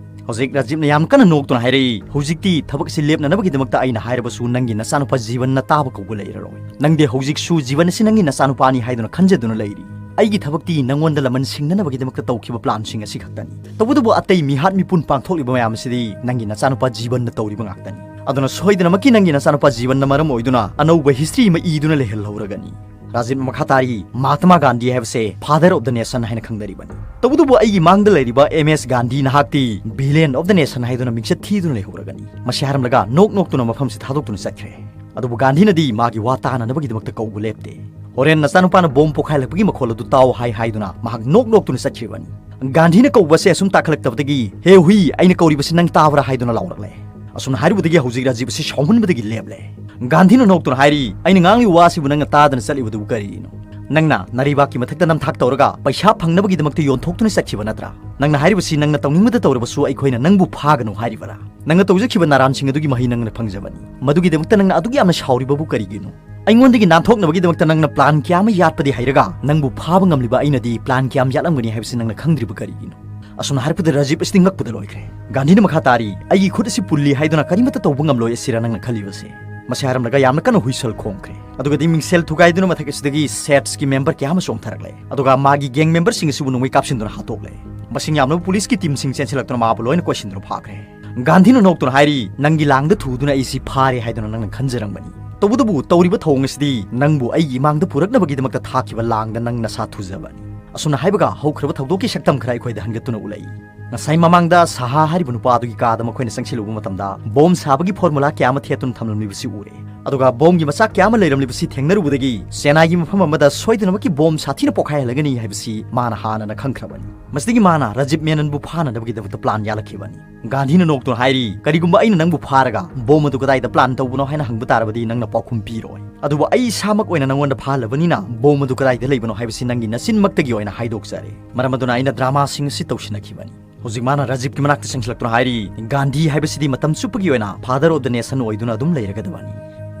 ꯍꯧꯖꯤꯛ ꯔꯥꯖꯤꯕꯅ ꯌꯥꯝ ꯀꯟꯅ ꯅꯣꯛꯇꯨꯅ ꯍꯥꯏꯔꯛꯏ, ꯍꯧꯖꯤꯛꯇꯤ ꯊꯕꯛ ꯑꯁꯤ ꯂꯦꯞꯅꯅꯕꯒꯤꯗꯃꯛꯇ ꯑꯩꯅ ꯍꯥꯏꯔꯕꯁꯨ ꯅꯪꯒꯤ ꯅꯆꯥꯅꯨꯄꯥ ꯖꯤꯕꯟꯅ ꯇꯥꯕ ꯀꯧꯕ ꯂꯩꯔꯔꯣꯏ꯫ ꯅꯪꯗꯤ ꯍꯧꯖꯤꯛꯁꯨ ꯖꯤꯕꯟ ꯑꯁꯤ ꯅꯪꯒꯤ ꯅꯆꯥꯅꯨꯄꯥꯅꯤ ꯍꯥꯏꯗꯨꯅ ꯈꯟꯖꯗꯨꯅ ꯂꯩꯔꯤ꯫ ꯑꯩꯒꯤ ꯊꯕꯛꯇꯤ ꯅꯪꯉꯣꯟꯗ ꯂꯃꯟ ꯁꯤꯡꯅꯅꯕꯒꯤꯗꯃꯛꯇ ꯇꯧꯈꯤꯕ ꯄ꯭ꯂꯥꯟꯁꯤꯡ ꯑꯁꯤ ꯈꯛꯇꯅꯤ꯫ ꯇꯧꯕꯇꯕꯨ ꯑꯇꯩ ꯃꯤꯍꯥꯠ ꯃꯤꯄꯨꯟ ꯄꯥꯡꯊꯣꯛꯂꯤꯕ ꯃꯌꯥꯝ ꯑꯁꯤꯗꯤ ꯅꯪꯒꯤ ꯅꯆꯥꯅꯨꯄꯥ ꯖꯤꯕꯟꯅ ꯇꯧꯔꯤꯕ ꯉꯥꯛꯇꯅꯤ꯫ ꯑꯗꯨꯅ ꯁꯣꯏꯗꯅꯃꯛꯀꯤ ꯅꯪꯒꯤ ꯅꯆꯥꯅꯨꯄꯥ ꯖꯤꯕꯟꯅ ꯃꯔꯝ ꯑꯣꯏꯗꯨꯅ ꯑꯅꯧꯕ ꯍꯤꯁꯇ꯭ꯔꯤ ꯑꯃ ꯏꯗꯨꯅ ꯂꯩꯍꯜꯍꯧꯔꯒꯅꯤ꯫ ꯔꯥꯖꯤꯕꯅ ꯃꯈꯥ ꯇꯥꯔꯤ, ꯃꯍꯥꯇꯃꯥ ꯒꯥꯟꯙꯤ ꯍꯥꯏꯕꯁꯦ father of the nation ꯍꯥꯏꯅ ꯈꯪꯅꯔꯤꯕꯅꯤ꯫ ꯇꯧꯕꯇꯕꯨ ꯑꯩꯒꯤ ꯃꯥꯡꯗ ꯂꯩꯔꯤꯕ ꯑꯦꯝ ꯑꯦꯁ ꯒꯥꯟꯙꯤ ꯅꯍꯥꯛꯇꯤ villain of the nation ꯍꯥꯏꯗꯨꯅ ꯃꯤꯡꯆꯠ ꯊꯤꯗꯨꯅ ꯂꯩꯍꯧꯔꯒꯅꯤ꯫ ꯃꯁꯤ ꯍꯥꯏꯔꯝꯂꯒ ꯅꯣꯛ ꯅꯣꯛꯇꯨꯅ ꯃꯐꯝꯁꯤ ꯊꯥꯗꯣꯛꯇꯨꯅ ꯆꯠꯈ꯭ꯔꯦ꯫ ꯑꯗꯨꯕꯨ ꯒꯥꯟꯙꯤꯅꯗꯤ ꯃꯥꯒꯤ ꯋꯥ ꯇꯥꯅꯅꯕꯒꯤꯗꯃꯛꯇ ꯀꯧꯕ ꯂꯦꯞꯇꯦ꯫ ꯍꯣꯔꯦꯟ ꯅꯆꯥꯅꯨꯄꯥꯅ ꯕꯣꯝ ꯄꯣꯈꯥꯏꯂꯛꯄꯒꯤ ꯃꯈꯣꯜ ꯑꯗꯨ ꯇꯥꯎ ꯍꯥꯏ ꯍꯥꯏꯗꯨꯅ ꯃꯍꯥꯛ ꯅꯣꯛ ꯅꯣꯛꯇꯨꯅ ꯆꯠꯈꯤꯕꯅꯤ꯫ ꯒꯥꯟꯙꯤꯅ ꯀꯧꯕꯁꯦ ꯑꯁꯨꯝ ꯇꯥꯈꯠꯂꯛꯇꯕꯗꯒꯤ, "ꯍꯦ ꯍꯨꯏ, ꯑꯩꯅ ꯀꯧꯔꯤꯕꯁꯤ ꯅꯪ ꯇꯥꯕ꯭ꯔꯥ?" ꯍꯥꯏꯗꯨꯅ ꯂꯥꯎꯔꯛꯂꯦ꯫ ꯑꯁꯨꯝꯅ ꯍꯥꯏꯔꯨꯕꯗꯒꯤ ꯍꯧꯖꯤꯛ ꯔꯥꯖꯤꯕ ꯑꯁꯤ ꯁꯥꯎꯃꯟꯕꯗꯒꯤ ꯂꯦꯞꯂꯦ꯫ ꯒꯥꯟꯙꯤꯅ ꯅꯣꯛꯇꯨꯅ ꯍꯥꯏꯔꯤ, "ꯑꯩꯅ ꯉꯥꯡꯂꯤꯕ ꯋꯥꯁꯤꯕꯨ ꯅꯪꯅ ꯇꯥꯗꯅ ꯆꯠꯂꯤꯕꯗꯨꯕꯨ ꯀꯔꯤꯅꯣ? ꯅꯪꯅ ꯅꯔꯩꯕꯥꯛꯀꯤ ꯃꯊꯛꯇ ꯅꯝꯊꯥꯛ ꯇꯧꯔꯒ ꯄꯩꯁꯥ ꯐꯪꯅꯕꯒꯤꯗꯃꯛꯇ ꯌꯣꯟꯊꯣꯛꯇꯨꯅ ꯆꯠꯈꯤꯕ ꯅꯠꯇ꯭ꯔꯥ? ꯅꯪꯅ ꯍꯥꯏꯔꯤꯕꯁꯤ ꯅꯪꯅ ꯇꯧꯅꯤꯡꯕꯗ ꯇꯧꯔꯕꯁꯨ ꯑꯩꯈꯣꯏꯅ ꯅꯪꯕꯨ ꯐꯥꯒꯅꯨ ꯍꯥꯏꯔꯤꯕꯔꯥ? ꯅꯪꯅ ꯇꯧꯖꯈꯤꯕ ꯅꯥꯔꯥꯟꯁꯤꯡ ꯑꯗꯨꯒꯤ ꯃꯍꯩ ꯅꯪꯅ ꯐꯪꯖꯕꯅꯤ꯫ ꯃꯗꯨꯒꯤꯗꯃꯛꯇ ꯅꯪꯅ ꯑꯗꯨꯛ ꯌꯥꯝꯅ ꯁꯥꯎꯔꯤꯕꯕꯨ ꯀꯔꯤꯒꯤꯅꯣ? ꯑꯩꯉꯣꯟꯗꯒꯤ ꯅꯥꯟꯊꯣꯛꯅꯕꯒꯤꯗꯃꯛꯇ ꯅꯪꯅ ꯄ꯭ꯂꯥꯟ ꯀꯌꯥ ꯑꯃ ꯌꯥꯠꯄꯗꯤ ꯍꯩꯔꯒ ꯅꯪꯕꯨ ꯐꯥꯕ ꯉꯝꯂꯤꯕ ꯑꯩꯅꯗꯤ ꯄ꯭ꯂꯥꯟ ꯀꯌꯥꯝ ꯌꯥꯠꯂꯝꯒꯅꯤ ꯍꯥꯏꯕꯁꯤ ꯅꯪꯅ ꯈꯪꯗ꯭ꯔꯤꯕ ꯀꯔꯤꯒꯤꯅꯣ?" ꯑꯁꯨꯝꯅ ꯍꯥꯏꯔꯛꯄꯗ ꯔꯥꯖꯤꯕ ꯑꯁꯤꯗꯤ ꯉꯛꯄꯗ ꯂꯣꯏꯈ꯭ꯔꯦ꯫ ꯒꯥꯟꯙꯤꯅ ꯃꯈꯥ ꯇꯥꯔꯤ, "ꯑꯩꯒꯤ ꯈꯨꯠ ꯑꯁꯤ ꯄꯨꯜꯂꯤ ꯍꯥꯏꯗꯨꯅ ꯀꯔꯤꯃꯠꯇ ꯇꯧꯕ ꯉꯝꯂꯣꯏ ꯑꯁꯤꯔ ꯅꯪꯅ ꯈꯜꯂꯤꯕꯁꯦ?" ꯃꯁꯤ ꯍꯥꯏꯔꯝꯂꯒ ꯌꯥꯝꯅ ꯀꯟꯅ ꯍꯨꯏꯁꯜ ꯈꯣꯡꯈ꯭ꯔꯦ꯫ ꯑꯗꯨꯒꯗꯤ ꯃꯤꯡꯁꯦꯜ ꯊꯨꯒꯥꯏꯗꯨꯅ ꯃꯊꯛ ꯑꯁꯤꯗꯒꯤ ꯁꯦꯠꯁꯀꯤ ꯃꯦꯝꯕꯔ ꯀꯌꯥ ꯑꯃ ꯆꯣꯡꯊꯔꯛꯂꯦ꯫ ꯑꯗꯨꯒ ꯃꯥꯒꯤ ꯒꯦꯡ ꯃꯦꯝꯕꯔꯁꯤꯡ ꯑꯁꯤꯕꯨ ꯅꯣꯡꯃꯩ ꯀꯥꯞꯁꯤꯟꯗꯨꯅ ꯍꯥꯠꯇꯣꯛꯂꯦ꯫ ꯃꯁꯤꯡ ꯌꯥꯝꯂꯕ ꯄꯨꯂꯤꯁꯀꯤ ꯇꯤꯝꯁꯤꯡ ꯆꯦꯟꯁꯤꯜꯂꯛꯇꯨꯅ ꯃꯥꯕꯨ ꯂꯣꯏꯅ ꯀꯣꯏꯁꯤꯟꯗꯨꯅ ꯐꯥꯈ꯭ꯔꯦ꯫ ꯒꯥꯟꯙꯤꯅ ꯅꯣꯛꯇꯨꯅ ꯍꯥꯏꯔꯤ, "ꯅꯪꯒꯤ ꯂꯥꯡꯗ ꯊꯨꯗꯨꯅ ꯑꯩꯁꯤ ꯐꯥꯔꯦ ꯍꯥꯏꯗꯨꯅ ꯅꯪꯅ ꯈꯟꯖꯔꯝꯒꯅꯤ꯫ ꯇꯧꯕꯇꯕꯨ ꯇꯧꯔꯤꯕ ꯊꯧꯑꯣꯡ ꯑꯁꯤꯗꯤ ꯅꯪꯕꯨ ꯑꯩꯒꯤ ꯏꯃꯥꯡꯗ ꯄꯨꯔꯛꯅꯕꯒꯤꯗꯃꯛꯇ ꯊꯥꯈꯤꯕ ꯂꯥꯡꯗ ꯅꯪ ꯅꯁꯥ ꯊꯨꯖꯕꯅꯤ꯫" ꯑꯁꯨꯝꯅ ꯍꯥꯏꯕꯒ ꯍꯧꯈ꯭ꯔꯕ ꯊꯧꯗꯣꯛꯀꯤ ꯁꯛꯇꯝ ꯈꯔ ꯑꯩꯈꯣꯏꯗ ꯍꯟꯒꯠꯇꯨꯅ ꯎꯠꯂꯛꯏ꯫ ꯉꯁꯥꯏ ꯃꯃꯥꯡꯗ ꯁꯍꯥ ꯍꯥꯏꯔꯤꯕ ꯅꯨꯄꯥ ꯑꯗꯨꯒꯤ ꯀꯥꯗ ꯃꯈꯣꯏꯅ ꯆꯪꯁꯤꯜꯂꯨꯕ ꯃꯇꯝꯗ ꯕꯣꯝ ꯁꯥꯕꯒꯤ ꯐꯣꯔꯃꯨꯂꯥ ꯀꯌꯥ ꯑꯃ ꯊꯦꯠꯇꯨꯅ ꯊꯝꯂꯝꯂꯤꯕꯁꯤ ꯎꯔꯦ꯫ ꯑꯗꯨꯒ ꯕꯣꯝꯒꯤ ꯃꯆꯥꯛ ꯀꯌꯥ ꯑꯃ ꯂꯩꯔꯝꯂꯤꯕꯁꯤ ꯊꯦꯡꯅꯔꯨꯕꯗꯒꯤ ꯆꯦꯟꯅꯥꯏꯒꯤ ꯃꯐꯝ ꯑꯃꯗ ꯁꯣꯏꯗꯅꯃꯛꯀꯤ ꯕꯣꯝ ꯁꯥꯊꯤꯅ ꯄꯣꯈꯥꯏꯍꯜꯂꯒꯅꯤ ꯍꯥꯏꯕꯁꯤ ꯃꯥꯅ ꯍꯥꯟꯅꯅ ꯈꯪꯈ꯭ꯔꯕꯅꯤ꯫ ꯃꯁꯤꯗꯒꯤ ꯃꯥꯅ ꯔꯥꯖꯤꯕ ꯃꯦꯅꯟꯕꯨ ꯐꯥꯅꯅꯕꯒꯤꯗꯃꯛꯇ ꯄ꯭ꯂꯥꯟ ꯌꯥꯜꯂꯛꯈꯤꯕꯅꯤ꯫ ꯒꯥꯟꯙꯤꯅ ꯅꯣꯛꯇꯨꯅ ꯍꯥꯏꯔꯤ, "ꯀꯔꯤꯒꯨꯝꯕ ꯑꯩꯅ ꯅꯪꯕꯨ ꯐꯥꯔꯒ ꯕꯣꯝ ꯑꯗꯨ ꯀꯗꯥꯏꯗ ꯄ꯭ꯂꯥꯟ ꯇꯧꯕꯅꯣ ꯍꯥꯏꯅ ꯍꯪꯕ ꯇꯥꯔꯕꯗꯤ ꯅꯪꯅ ꯄꯥꯎꯈꯨꯝ ꯄꯤꯔꯣꯏ꯫ ꯑꯗꯨꯕꯨ ꯑꯩ ꯏꯁꯥꯃꯛ ꯑꯣꯏꯅ ꯅꯪꯉꯣꯟꯗ ꯐꯥꯍꯜꯂꯕꯅꯤꯅ ꯕꯣꯝ ꯑꯗꯨ ꯀꯗꯥꯏꯗ ꯂꯩꯕꯅꯣ ꯍꯥꯏꯕꯁꯤ ꯅꯪꯒꯤ ꯅꯆꯤꯟꯃꯛꯇꯒꯤ ꯑꯣꯏꯅ ꯍꯥꯏꯗꯣꯛꯆꯔꯦ"꯫ ꯃꯔꯝ ꯑꯗꯨꯅ ꯑꯩꯅ ꯗ꯭ꯔꯃꯥꯁꯤꯡ ꯑꯁꯤ ꯇꯧꯁꯤꯟꯅꯈꯤꯕꯅꯤ꯫ ꯍꯧꯖꯤꯛ ꯃꯥꯅ ꯔꯥꯖꯤꯕꯀꯤ ꯃꯅꯥꯛꯇ ꯆꯪꯁꯤꯜꯂꯛꯇꯨꯅ ꯍꯥꯏꯔꯤ, "ꯒꯥꯟꯙꯤ ꯍꯥꯏꯕꯁꯤꯗꯤ ꯃꯇꯝ ꯆꯨꯞꯄꯒꯤ ꯑꯣꯏꯅ father of the nation ꯑꯣꯏꯗꯨꯅ ꯑꯗꯨꯝ ꯂꯩꯔꯒꯗꯕꯅꯤ"꯫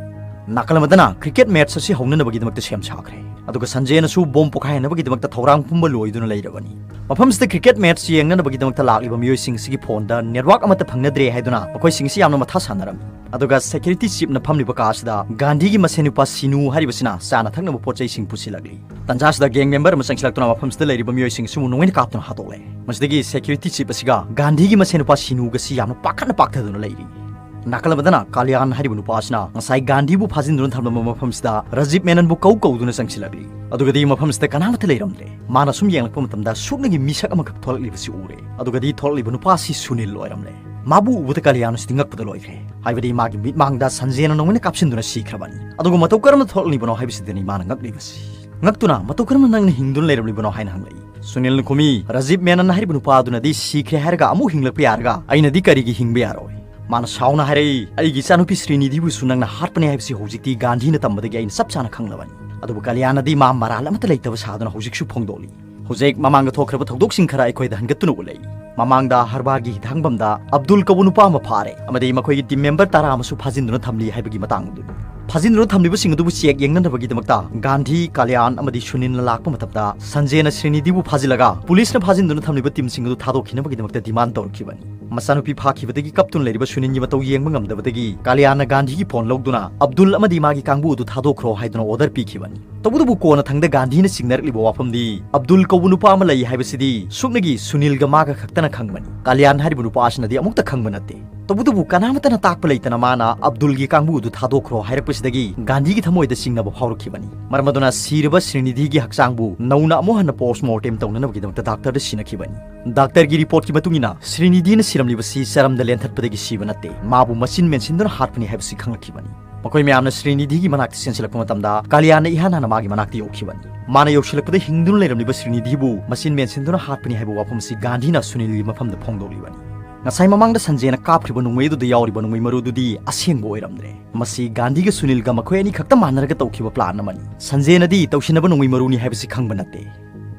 ꯅꯥꯀꯜ ꯑꯃꯗꯅ ꯀ꯭ꯔꯤꯀꯦꯠ ꯃꯦꯠꯆ ꯑꯁꯤ ꯍꯧꯅꯅꯕꯒꯤꯗꯃꯛꯇ ꯁꯦꯝ ꯁꯥꯈ꯭ꯔꯦ꯫ ꯑꯗꯨꯒ ꯁꯟꯖꯦꯅꯁꯨ ꯕꯣꯝ ꯄꯣꯈꯥꯏꯍꯟꯅꯕꯒꯤꯗꯃꯛꯇ ꯊꯧꯔꯥꯡ ꯄꯨꯝꯕ ꯂꯣꯏꯗꯨꯅ ꯂꯩꯔꯕꯅꯤ꯫ ꯃꯐꯝꯁꯤꯗ ꯀ꯭ꯔꯤꯀꯦꯠ ꯃꯦꯠꯆ ꯌꯦꯡꯅꯅꯕꯒꯤꯗꯃꯛꯇ ꯂꯥꯛꯂꯤꯕ ꯃꯤꯑꯣꯏꯁꯤꯡ ꯑꯁꯤꯒꯤ ꯐꯣꯟꯗ ꯅꯦꯠꯋꯥꯔꯛ ꯑꯃꯠꯇ ꯐꯪꯅꯗ꯭ꯔꯦ ꯍꯥꯏꯗꯨꯅ ꯃꯈꯣꯏꯁꯤꯡ ꯑꯁꯤ ꯌꯥꯝꯅ ꯃꯊꯥ ꯁꯥꯟꯅꯔꯝꯃꯤ꯫ ꯑꯗꯨꯒ ꯁꯦꯀ꯭ꯌꯨꯔꯤꯇꯤ ꯆꯤꯞꯅ ꯐꯝꯂꯤꯕ ꯀꯥ ꯑꯁꯤꯗ ꯒꯥꯟꯙꯤꯒꯤ ꯃꯁꯦꯟ ꯅꯨꯄꯥ ꯁꯤꯅꯨ ꯍꯥꯏꯔꯤꯕꯁꯤꯅ ꯆꯥꯅ ꯊꯛꯅꯕ ꯄꯣꯠ ꯆꯩꯁꯤꯡ ꯄꯨꯁꯤꯜꯂꯛꯂꯤ꯫ ꯇꯟꯖꯥꯁꯤꯗ ꯒꯦꯡ ꯃꯦꯝꯕꯔ ꯑꯃ ꯆꯪꯁꯤꯜꯂꯛꯇꯨꯅ ꯃꯐꯝꯁꯤꯗ ꯂꯩꯔꯤꯕ ꯃꯤꯑꯣꯏꯁꯤꯡ ꯑꯁꯤꯕꯨ ꯅꯣꯡꯃꯩꯅ ꯀꯥꯞꯇꯨꯅ ꯍꯥꯠꯇꯣꯛꯂꯦ꯫ ꯃꯁꯤꯗꯒꯤ ꯁꯦꯀ꯭ꯌꯨꯔꯤꯇꯤ ꯆꯤꯞ ꯑꯁꯤꯒ ꯒꯥꯟꯙꯤꯒꯤ ꯃꯁꯦꯟ ꯅꯨꯄꯥ ꯁꯤꯅꯨꯒꯁꯤ ꯌꯥꯝꯅ ꯄꯥꯈꯠꯅ ꯄꯥꯛꯊꯗꯨꯅ ꯂꯩꯔꯤ꯫ ꯅꯥꯀꯜ ꯑꯃꯗꯅ ꯀꯥꯂꯤꯌꯥꯟ ꯍꯥꯏꯔꯤꯕ ꯅꯨꯄꯥ ꯑꯁꯤꯅ ꯉꯁꯥꯏ ꯒꯥꯟꯙꯤꯕꯨ ꯐꯥꯖꯤꯟꯗꯨꯅ ꯊꯝꯂꯝꯕ ꯃꯐꯝꯁꯤꯗ ꯔꯥꯖꯤꯕ ꯃꯦꯅꯟꯕꯨ ꯀꯧ ꯀꯧꯗꯨꯅ ꯆꯪꯁꯤꯜꯂꯛꯂꯤ꯫ ꯑꯗꯨꯒꯗꯤ ꯃꯐꯝꯁꯤꯗ ꯀꯅꯥꯃꯠꯇ ꯂꯩꯔꯝꯗ꯭ꯔꯦ꯫ ꯃꯥꯅ ꯁꯨꯝ ꯌꯦꯡꯂꯛꯄ ꯃꯇꯝꯗ ꯁꯨꯞꯅꯒꯤ ꯃꯤꯁꯛ ꯑꯃꯈꯛ ꯊꯣꯛꯂꯛꯂꯤꯕꯁꯤ ꯎꯔꯦ꯫ ꯑꯗꯨꯒꯗꯤ ꯊꯣꯛꯂꯛꯂꯤꯕ ꯅꯨꯄꯥ ꯑꯁꯤ ꯁꯨꯅꯤꯜ ꯑꯣꯏꯔꯝꯂꯦ꯫ ꯃꯥꯕꯨ ꯎꯕꯗ ꯀꯥꯂꯤꯌꯥꯟ ꯑꯁꯤꯗꯤ ꯉꯛꯄꯗ ꯂꯣꯏꯈ꯭ꯔꯦ꯫ ꯍꯥꯏꯕꯗꯤ ꯃꯥꯒꯤ ꯃꯤꯠꯃꯥꯡꯗ ꯁꯟꯖꯦꯅ ꯅꯣꯡꯃꯩꯅ ꯀꯥꯞꯁꯤꯟꯗꯨꯅ ꯁꯤꯈ꯭ꯔꯕꯅꯤ꯫ ꯑꯗꯨꯒ ꯃꯇꯧ ꯀꯔꯝꯅ ꯊꯣꯛꯂꯛꯂꯤꯕꯅꯣ ꯍꯥꯏꯕꯁꯤꯗꯅꯤ ꯃꯥꯅ ꯉꯛꯂꯤꯕꯁꯤ꯫ ꯉꯛꯇꯨꯅ ꯃꯇꯧ ꯀꯔꯝꯅ ꯅꯪꯅ ꯍꯤꯡꯗꯨꯅ ꯂꯩꯔꯝꯂꯤꯕꯅꯣ ꯍꯥꯏꯅ ꯍꯪꯂꯛꯏ꯫ ꯁꯨꯅꯤꯜꯅ ꯈꯨꯝꯃꯤ, "ꯔꯥꯖꯤꯕ ꯃꯦꯅꯟ ꯍꯥꯏꯔꯤꯕ ꯅꯨꯄꯥ ꯑꯗꯨꯅꯗꯤ ꯁꯤꯈ꯭ꯔꯦ ꯍꯥꯏꯔꯒ ꯑꯃꯨꯛ ꯍꯤꯡꯂꯛꯄ ꯌꯥꯔꯒ ꯑꯩꯅꯗꯤ ꯀꯔꯤꯒꯤ ꯍꯤꯡꯕ ꯌꯥꯔꯣꯏ?" ꯃꯥꯅ ꯁꯥꯎꯅ ꯍꯥꯏꯔꯛꯏ, "ꯑꯩꯒꯤ ꯏꯆꯥꯅꯨꯄꯤ ꯁ꯭ꯔꯤꯅꯤꯙꯤꯕꯨꯁꯨ ꯅꯪꯅ ꯍꯥꯠꯄꯅꯤ ꯍꯥꯏꯕꯁꯤ ꯍꯧꯖꯤꯛꯇꯤ ꯒꯥꯟꯙꯤꯅ ꯇꯝꯕꯗꯒꯤ ꯑꯩꯅ ꯆꯞ ꯆꯥꯅ ꯈꯪꯂꯕꯅꯤ꯫ ꯑꯗꯨꯕꯨ ꯀꯥꯂꯤꯌꯥꯟꯅꯗꯤ ꯃꯥ ꯃꯔꯥꯜ ꯑꯃꯠꯇ ꯂꯩꯇꯕ ꯁꯥꯗꯨꯅ ꯍꯧꯖꯤꯛꯁꯨ ꯐꯣꯡꯗꯣꯛꯂꯤ꯫ ꯍꯧꯖꯤꯛ ꯃꯃꯥꯡꯗ ꯊꯣꯛꯈ꯭ꯔꯕ ꯊꯧꯗꯣꯛꯁꯤꯡ ꯈꯔ ꯑꯩꯈꯣꯏꯗ ꯍꯟꯒꯠꯇꯨꯅ ꯎꯠꯂꯛꯏ꯫ ꯃꯃꯥꯡꯗ ꯍꯔꯕꯥꯔꯒꯤ ꯍꯤꯊꯥꯡꯐꯝꯗ ꯑꯕꯗꯨꯜ ꯀꯧꯕ ꯅꯨꯄꯥ ꯑꯃ ꯐꯥꯔꯦ ꯑꯃꯗꯤ ꯃꯈꯣꯏꯒꯤ ꯇꯤꯝ ꯃꯦꯝꯕꯔ ꯇꯔꯥ ꯑꯃꯁꯨ ꯐꯥꯖꯤꯟꯗꯨꯅ ꯊꯝꯂꯤ ꯍꯥꯏꯕꯒꯤ ꯃꯇꯥꯡꯗꯨꯅꯤ꯫ ꯐꯥꯖꯤꯟꯗꯨꯅ ꯊꯝꯂꯤꯕꯁꯤꯡ ꯑꯗꯨꯕꯨ ꯆꯦꯛ ꯌꯦꯡꯅꯅꯕꯒꯤꯗꯃꯛꯇ ꯒꯥꯟꯙꯤ, ꯀꯥꯂꯤꯌꯥꯟ ꯑꯃꯗꯤ ꯁꯨꯅꯤꯜꯅ ꯂꯥꯛꯄ ꯃꯇꯝꯗ ꯁꯟꯖꯦꯅ ꯁ꯭ꯔꯤꯅꯤꯙꯤꯕꯨ ꯐꯥꯖꯤꯜꯂꯒ ꯄꯨꯂꯤꯁꯅ ꯐꯥꯖꯤꯟꯗꯨꯅ ꯊꯝꯂꯤꯕ ꯇꯤꯝꯁꯤꯡ ꯑꯗꯨ ꯊꯥꯗꯣꯛꯈꯤꯅꯕꯒꯤꯗꯃꯛꯇ ꯗꯤꯃꯥꯟ ꯇꯧꯔꯛꯈꯤꯕꯅꯤ꯫ ꯃꯆꯥꯅꯨꯄꯤ ꯐꯥꯈꯤꯕꯗꯒꯤ ꯀꯞꯇꯨꯅ ꯂꯩꯔꯤꯕ ꯁꯨꯅꯤꯜꯒꯤ ꯃꯇꯧ ꯌꯦꯡꯕ ꯉꯝꯗꯕꯗꯒꯤ ꯀꯥꯂꯤꯌꯥꯟꯅ ꯒꯥꯟꯙꯤꯒꯤ ꯐꯣꯟ ꯂꯧꯗꯨꯅ ꯑꯕꯗꯨꯜ ꯑꯃꯗꯤ ꯃꯥꯒꯤ ꯀꯥꯡꯕꯨ ꯑꯗꯨ ꯊꯥꯗꯣꯛꯈ꯭ꯔꯣ ꯍꯥꯏꯗꯨꯅ ꯑꯣꯔꯗꯔ ꯄꯤꯈꯤꯕꯅꯤ꯫ ꯇꯧꯕꯇꯕꯨ ꯀꯣꯟꯅ ꯊꯪꯗ ꯒꯥꯟꯙꯤꯅ ꯆꯤꯡꯅꯔꯛꯂꯤꯕ ꯋꯥꯐꯝꯗꯤ ꯑꯕꯗꯨꯜ ꯀꯧꯕ ꯅꯨꯄꯥ ꯑꯃ ꯂꯩ ꯍꯥꯏꯕꯁꯤꯗꯤ ꯁꯨꯞꯅꯒꯤ ꯁꯨꯅꯤꯜꯒ ꯃꯥꯒ ꯈꯛꯇꯅ ꯈꯪꯕꯅꯤ꯫ ꯀꯥꯂꯤꯌꯥꯟ ꯍꯥꯏꯔꯤꯕ ꯅꯨꯄꯥ ꯑꯁꯤꯅꯗꯤ ꯑꯃꯨꯛꯇ ꯈꯪꯕ ꯅꯠꯇꯦ꯫ ꯇꯧꯕꯇꯕꯨ ꯀꯅꯥꯃꯠꯇꯅ ꯇꯥꯛꯄ ꯂꯩꯇꯅ ꯃꯥꯅ ꯑꯕꯗꯨꯜꯒꯤ ꯀꯥꯡꯕꯨ ꯑꯗꯨ ꯊꯥꯗꯣꯛꯈ꯭ꯔꯣ ꯍꯥꯏꯔꯛꯄꯁꯤꯗꯒꯤ ꯒꯥꯟꯙꯤꯒꯤ ꯊꯃꯣꯏꯗ ꯆꯤꯡꯅꯕ ꯐꯥꯎꯔꯛꯈꯤꯕꯅꯤ꯫ ꯃꯔꯝ ꯑꯗꯨꯅ ꯁꯤꯔꯕ ꯁ꯭ꯔꯤꯅꯤꯙꯤꯒꯤ ꯍꯛꯆꯥꯡꯕꯨ ꯅꯧꯅ ꯑꯃꯨꯛ ꯍꯟꯅ ꯄꯣꯁꯃꯣꯔꯇꯦꯝ ꯇꯧꯅꯅꯕꯒꯤꯗꯃꯛꯇ ꯗꯥꯛꯇꯔꯗ ꯁꯤꯟꯅꯈꯤꯕꯅꯤ꯫ ꯗꯥꯛꯇꯔꯒꯤ ꯔꯤꯄꯣꯔꯠꯀꯤ ꯃꯇꯨꯡ ꯏꯟꯅ ꯁ꯭ꯔꯤꯅꯤꯙꯤꯅ ꯁꯤꯔꯝꯂꯤꯕꯁꯤ ꯆꯔꯝꯗ ꯂꯦꯟꯊꯠꯄꯗꯒꯤ ꯁꯤꯕ ꯅꯠꯇꯦ, ꯃꯥꯕꯨ ꯃꯆꯤꯟ ꯃꯦꯟꯁꯤꯟꯗꯨꯅ ꯍꯥꯠꯄꯅꯤ ꯍꯥꯏꯕꯁꯤ ꯈꯪꯂꯛꯈꯤꯕꯅꯤ꯫ ꯃꯈꯣꯏ ꯃꯌꯥꯝꯅ ꯁ꯭ꯔꯤꯅꯤꯙꯤꯒꯤ ꯃꯅꯥꯛꯇ ꯆꯦꯟꯁꯤꯜꯂꯛꯄ ꯃꯇꯝꯗ ꯀꯥꯂꯤꯌꯥꯟꯅ ꯏꯍꯥꯟ ꯍꯥꯟꯅ ꯃꯥꯒꯤ ꯃꯅꯥꯛꯇ ꯌꯧꯈꯤꯕꯅꯤ꯫ ꯃꯥꯅ ꯌꯧꯁꯤꯜꯂꯛꯄꯗ ꯍꯤꯡꯗꯨꯅ ꯂꯩꯔꯝꯂꯤꯕ ꯁ꯭ꯔꯤꯅꯤꯙꯤꯕꯨ ꯃꯆꯤꯟ ꯃꯦꯟꯁꯤꯟꯗꯨꯅ ꯍꯥꯠꯄꯅꯤ ꯍꯥꯏꯕ ꯋꯥꯐꯝ ꯑꯁꯤ ꯒꯥꯟꯙꯤꯅ ꯁꯨꯅꯤꯜꯒꯤ ꯃꯐꯝꯗ ꯐꯣꯡꯗꯣꯛꯂꯤꯕꯅꯤ꯫ ꯉꯁꯥꯏ ꯃꯃꯥꯡꯗ ꯁꯟꯖꯦꯅ ꯀꯥꯞꯈ꯭ꯔꯤꯕ ꯅꯣꯡꯃꯩ ꯑꯗꯨꯗ ꯌꯥꯎꯔꯤꯕ ꯅꯣꯡꯃꯩ ꯃꯔꯨꯗꯨꯗꯤ ꯑꯁꯦꯡꯕ ꯑꯣꯏꯔꯝꯗ꯭ꯔꯦ꯫ ꯃꯁꯤ ꯒꯥꯟꯙꯤꯒ ꯁꯨꯅꯤꯜꯒ ꯃꯈꯣꯏ ꯑꯅꯤ ꯈꯛꯇ ꯃꯥꯟꯅꯔꯒ ꯇꯧꯈꯤꯕ ꯄ꯭ꯂꯥꯟ ꯑꯃꯅꯤ꯫ ꯁꯟꯖꯦꯅꯗꯤ ꯇꯧꯁꯤꯟꯅꯕ ꯅꯣꯡꯃꯩ ꯃꯔꯨꯅꯤ ꯍꯥꯏꯕꯁꯤ ꯈꯪꯕ ꯅꯠꯇꯦ꯫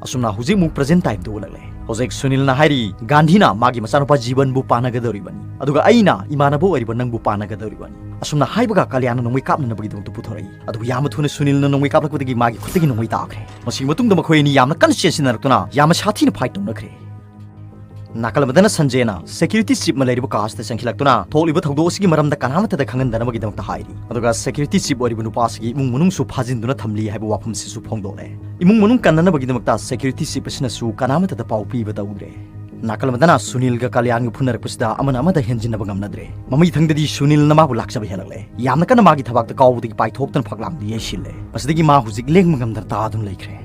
ꯑꯁꯨꯝꯅ ꯍꯧꯖꯤꯛ ꯑꯃꯨꯛ ꯄ꯭ꯔꯖꯦꯟ ꯇꯥꯏꯝꯗ ꯑꯣꯜꯂꯛꯂꯦ꯫ ꯍꯧꯖꯤꯛ ꯁꯨꯅꯤꯜꯅ ꯍꯥꯏꯔꯤ, "ꯒꯥꯟꯙꯤꯅ ꯃꯥꯒꯤ ꯃꯆꯥꯅꯨꯄꯥ ꯖꯤꯕꯟꯕꯨ ꯄꯥꯟꯅꯒꯗꯧꯔꯤꯕꯅꯤ, ꯑꯗꯨꯒ ꯑꯩꯅ ꯏꯃꯥꯟꯅꯕ ꯑꯣꯏꯔꯤꯕ ꯅꯪꯕꯨ ꯄꯥꯟꯅꯒꯗꯧꯔꯤꯕꯅꯤ"꯫ ꯑꯁꯨꯝꯅ ꯍꯥꯏꯕꯒ ꯀꯥꯂꯤꯌꯥꯟꯅ ꯅꯣꯡꯃꯩ ꯀꯥꯞꯅꯅꯕꯒꯤꯗꯃꯛꯇ ꯄꯨꯊꯣꯔꯛꯏ꯫ ꯑꯗꯨꯕꯨ ꯌꯥꯝꯅ ꯊꯨꯅ ꯁꯨꯅꯤꯜꯅ ꯅꯣꯡꯃꯩ ꯀꯥꯞꯂꯛꯄꯗꯒꯤ ꯃꯥꯒꯤ ꯈꯨꯠꯇꯒꯤ ꯅꯣꯡꯃꯩ ꯇꯥꯈ꯭ꯔꯦ꯫ ꯃꯁꯤꯒꯤ ꯃꯇꯨꯡꯗ ꯃꯈꯣꯏ ꯑꯅꯤ ꯌꯥꯝꯅ ꯀꯟꯅ ꯆꯦꯟꯁꯤꯟꯅꯔꯛꯇꯨꯅ ꯌꯥꯝꯅ ꯁꯥꯊꯤꯅ ꯐꯥꯏꯠ ꯇꯧꯅꯈ꯭ꯔꯦ꯫ ꯅꯥꯀꯜ ꯑꯃꯗꯅ ꯁꯟꯖꯦꯅ ꯁꯦꯀ꯭ꯌꯨꯔꯤꯇꯤ ꯆꯤꯞ ꯑꯃ ꯂꯩꯔꯤꯕ ꯀꯥ ꯑꯁꯤꯗ ꯆꯪꯁꯤꯜꯂꯛꯇꯨꯅ ꯊꯣꯛꯂꯤꯕ ꯊꯧꯗꯣꯛ ꯑꯁꯤꯒꯤ ꯃꯔꯝꯗ ꯀꯅꯥꯃꯠꯇꯗ ꯈꯪꯍꯟꯗꯅꯕꯒꯤꯗꯃꯛꯇ ꯍꯥꯏꯔꯤ꯫ ꯑꯗꯨꯒ ꯁꯦꯀ꯭ꯌꯨꯔꯤꯇꯤ ꯆꯤꯞ ꯑꯣꯏꯔꯤꯕ ꯅꯨꯄꯥ ꯑꯁꯤꯒꯤ ꯏꯃꯨꯡ ꯃꯅꯨꯡꯁꯨ ꯐꯥꯖꯤꯟꯗꯨꯅ ꯊꯝꯂꯤ ꯍꯥꯏꯕ ꯋꯥꯐꯝꯁꯤꯁꯨ ꯐꯣꯡꯗꯣꯛꯂꯦ꯫ ꯏꯃꯨꯡ ꯃꯅꯨꯡ ꯀꯟꯅꯅꯕꯒꯤꯗꯃꯛꯇ ꯁꯦꯀ꯭ꯌꯨꯔꯤꯇꯤ ꯆꯤꯞ ꯑꯁꯤꯅꯁꯨ ꯀꯅꯥꯃꯠꯇꯗ ꯄꯥꯎ ꯄꯤꯕ ꯇꯧꯗ꯭ꯔꯦ꯫ ꯅꯥꯀꯜ ꯑꯃꯗꯅ ꯁꯨꯅꯤꯜꯒ ꯀꯥꯂꯤꯌꯥꯟꯒ ꯐꯨꯅꯔꯛꯄꯁꯤꯗ ꯑꯃꯅ ꯑꯃꯗ ꯍꯦꯟꯖꯤꯟꯅꯕ ꯉꯝꯅꯗ꯭ꯔꯦ꯫ ꯃꯃꯩꯊꯪꯗꯗꯤ ꯁꯨꯅꯤꯜꯅ ꯃꯥꯕꯨ ꯂꯥꯛꯆꯕ ꯍꯦꯜꯂꯛꯂꯦ꯫ ꯌꯥꯝꯅ ꯀꯟꯅ ꯃꯥꯒꯤ ꯊꯕꯥꯛꯇ ꯀꯥꯎꯕꯗꯒꯤ ꯄꯥꯏꯊꯣꯛꯇꯨꯅ ꯐꯛꯂꯥꯡꯗ ꯌꯩꯁꯤꯜꯂꯦ꯫ ꯃꯁꯤꯗꯒꯤ ꯃꯥ ꯍꯧꯖꯤꯛ ꯂꯦꯡꯕ ꯉꯝꯗꯅ ꯇꯥꯗꯨꯅ ꯂꯩꯈ꯭ꯔꯦ꯫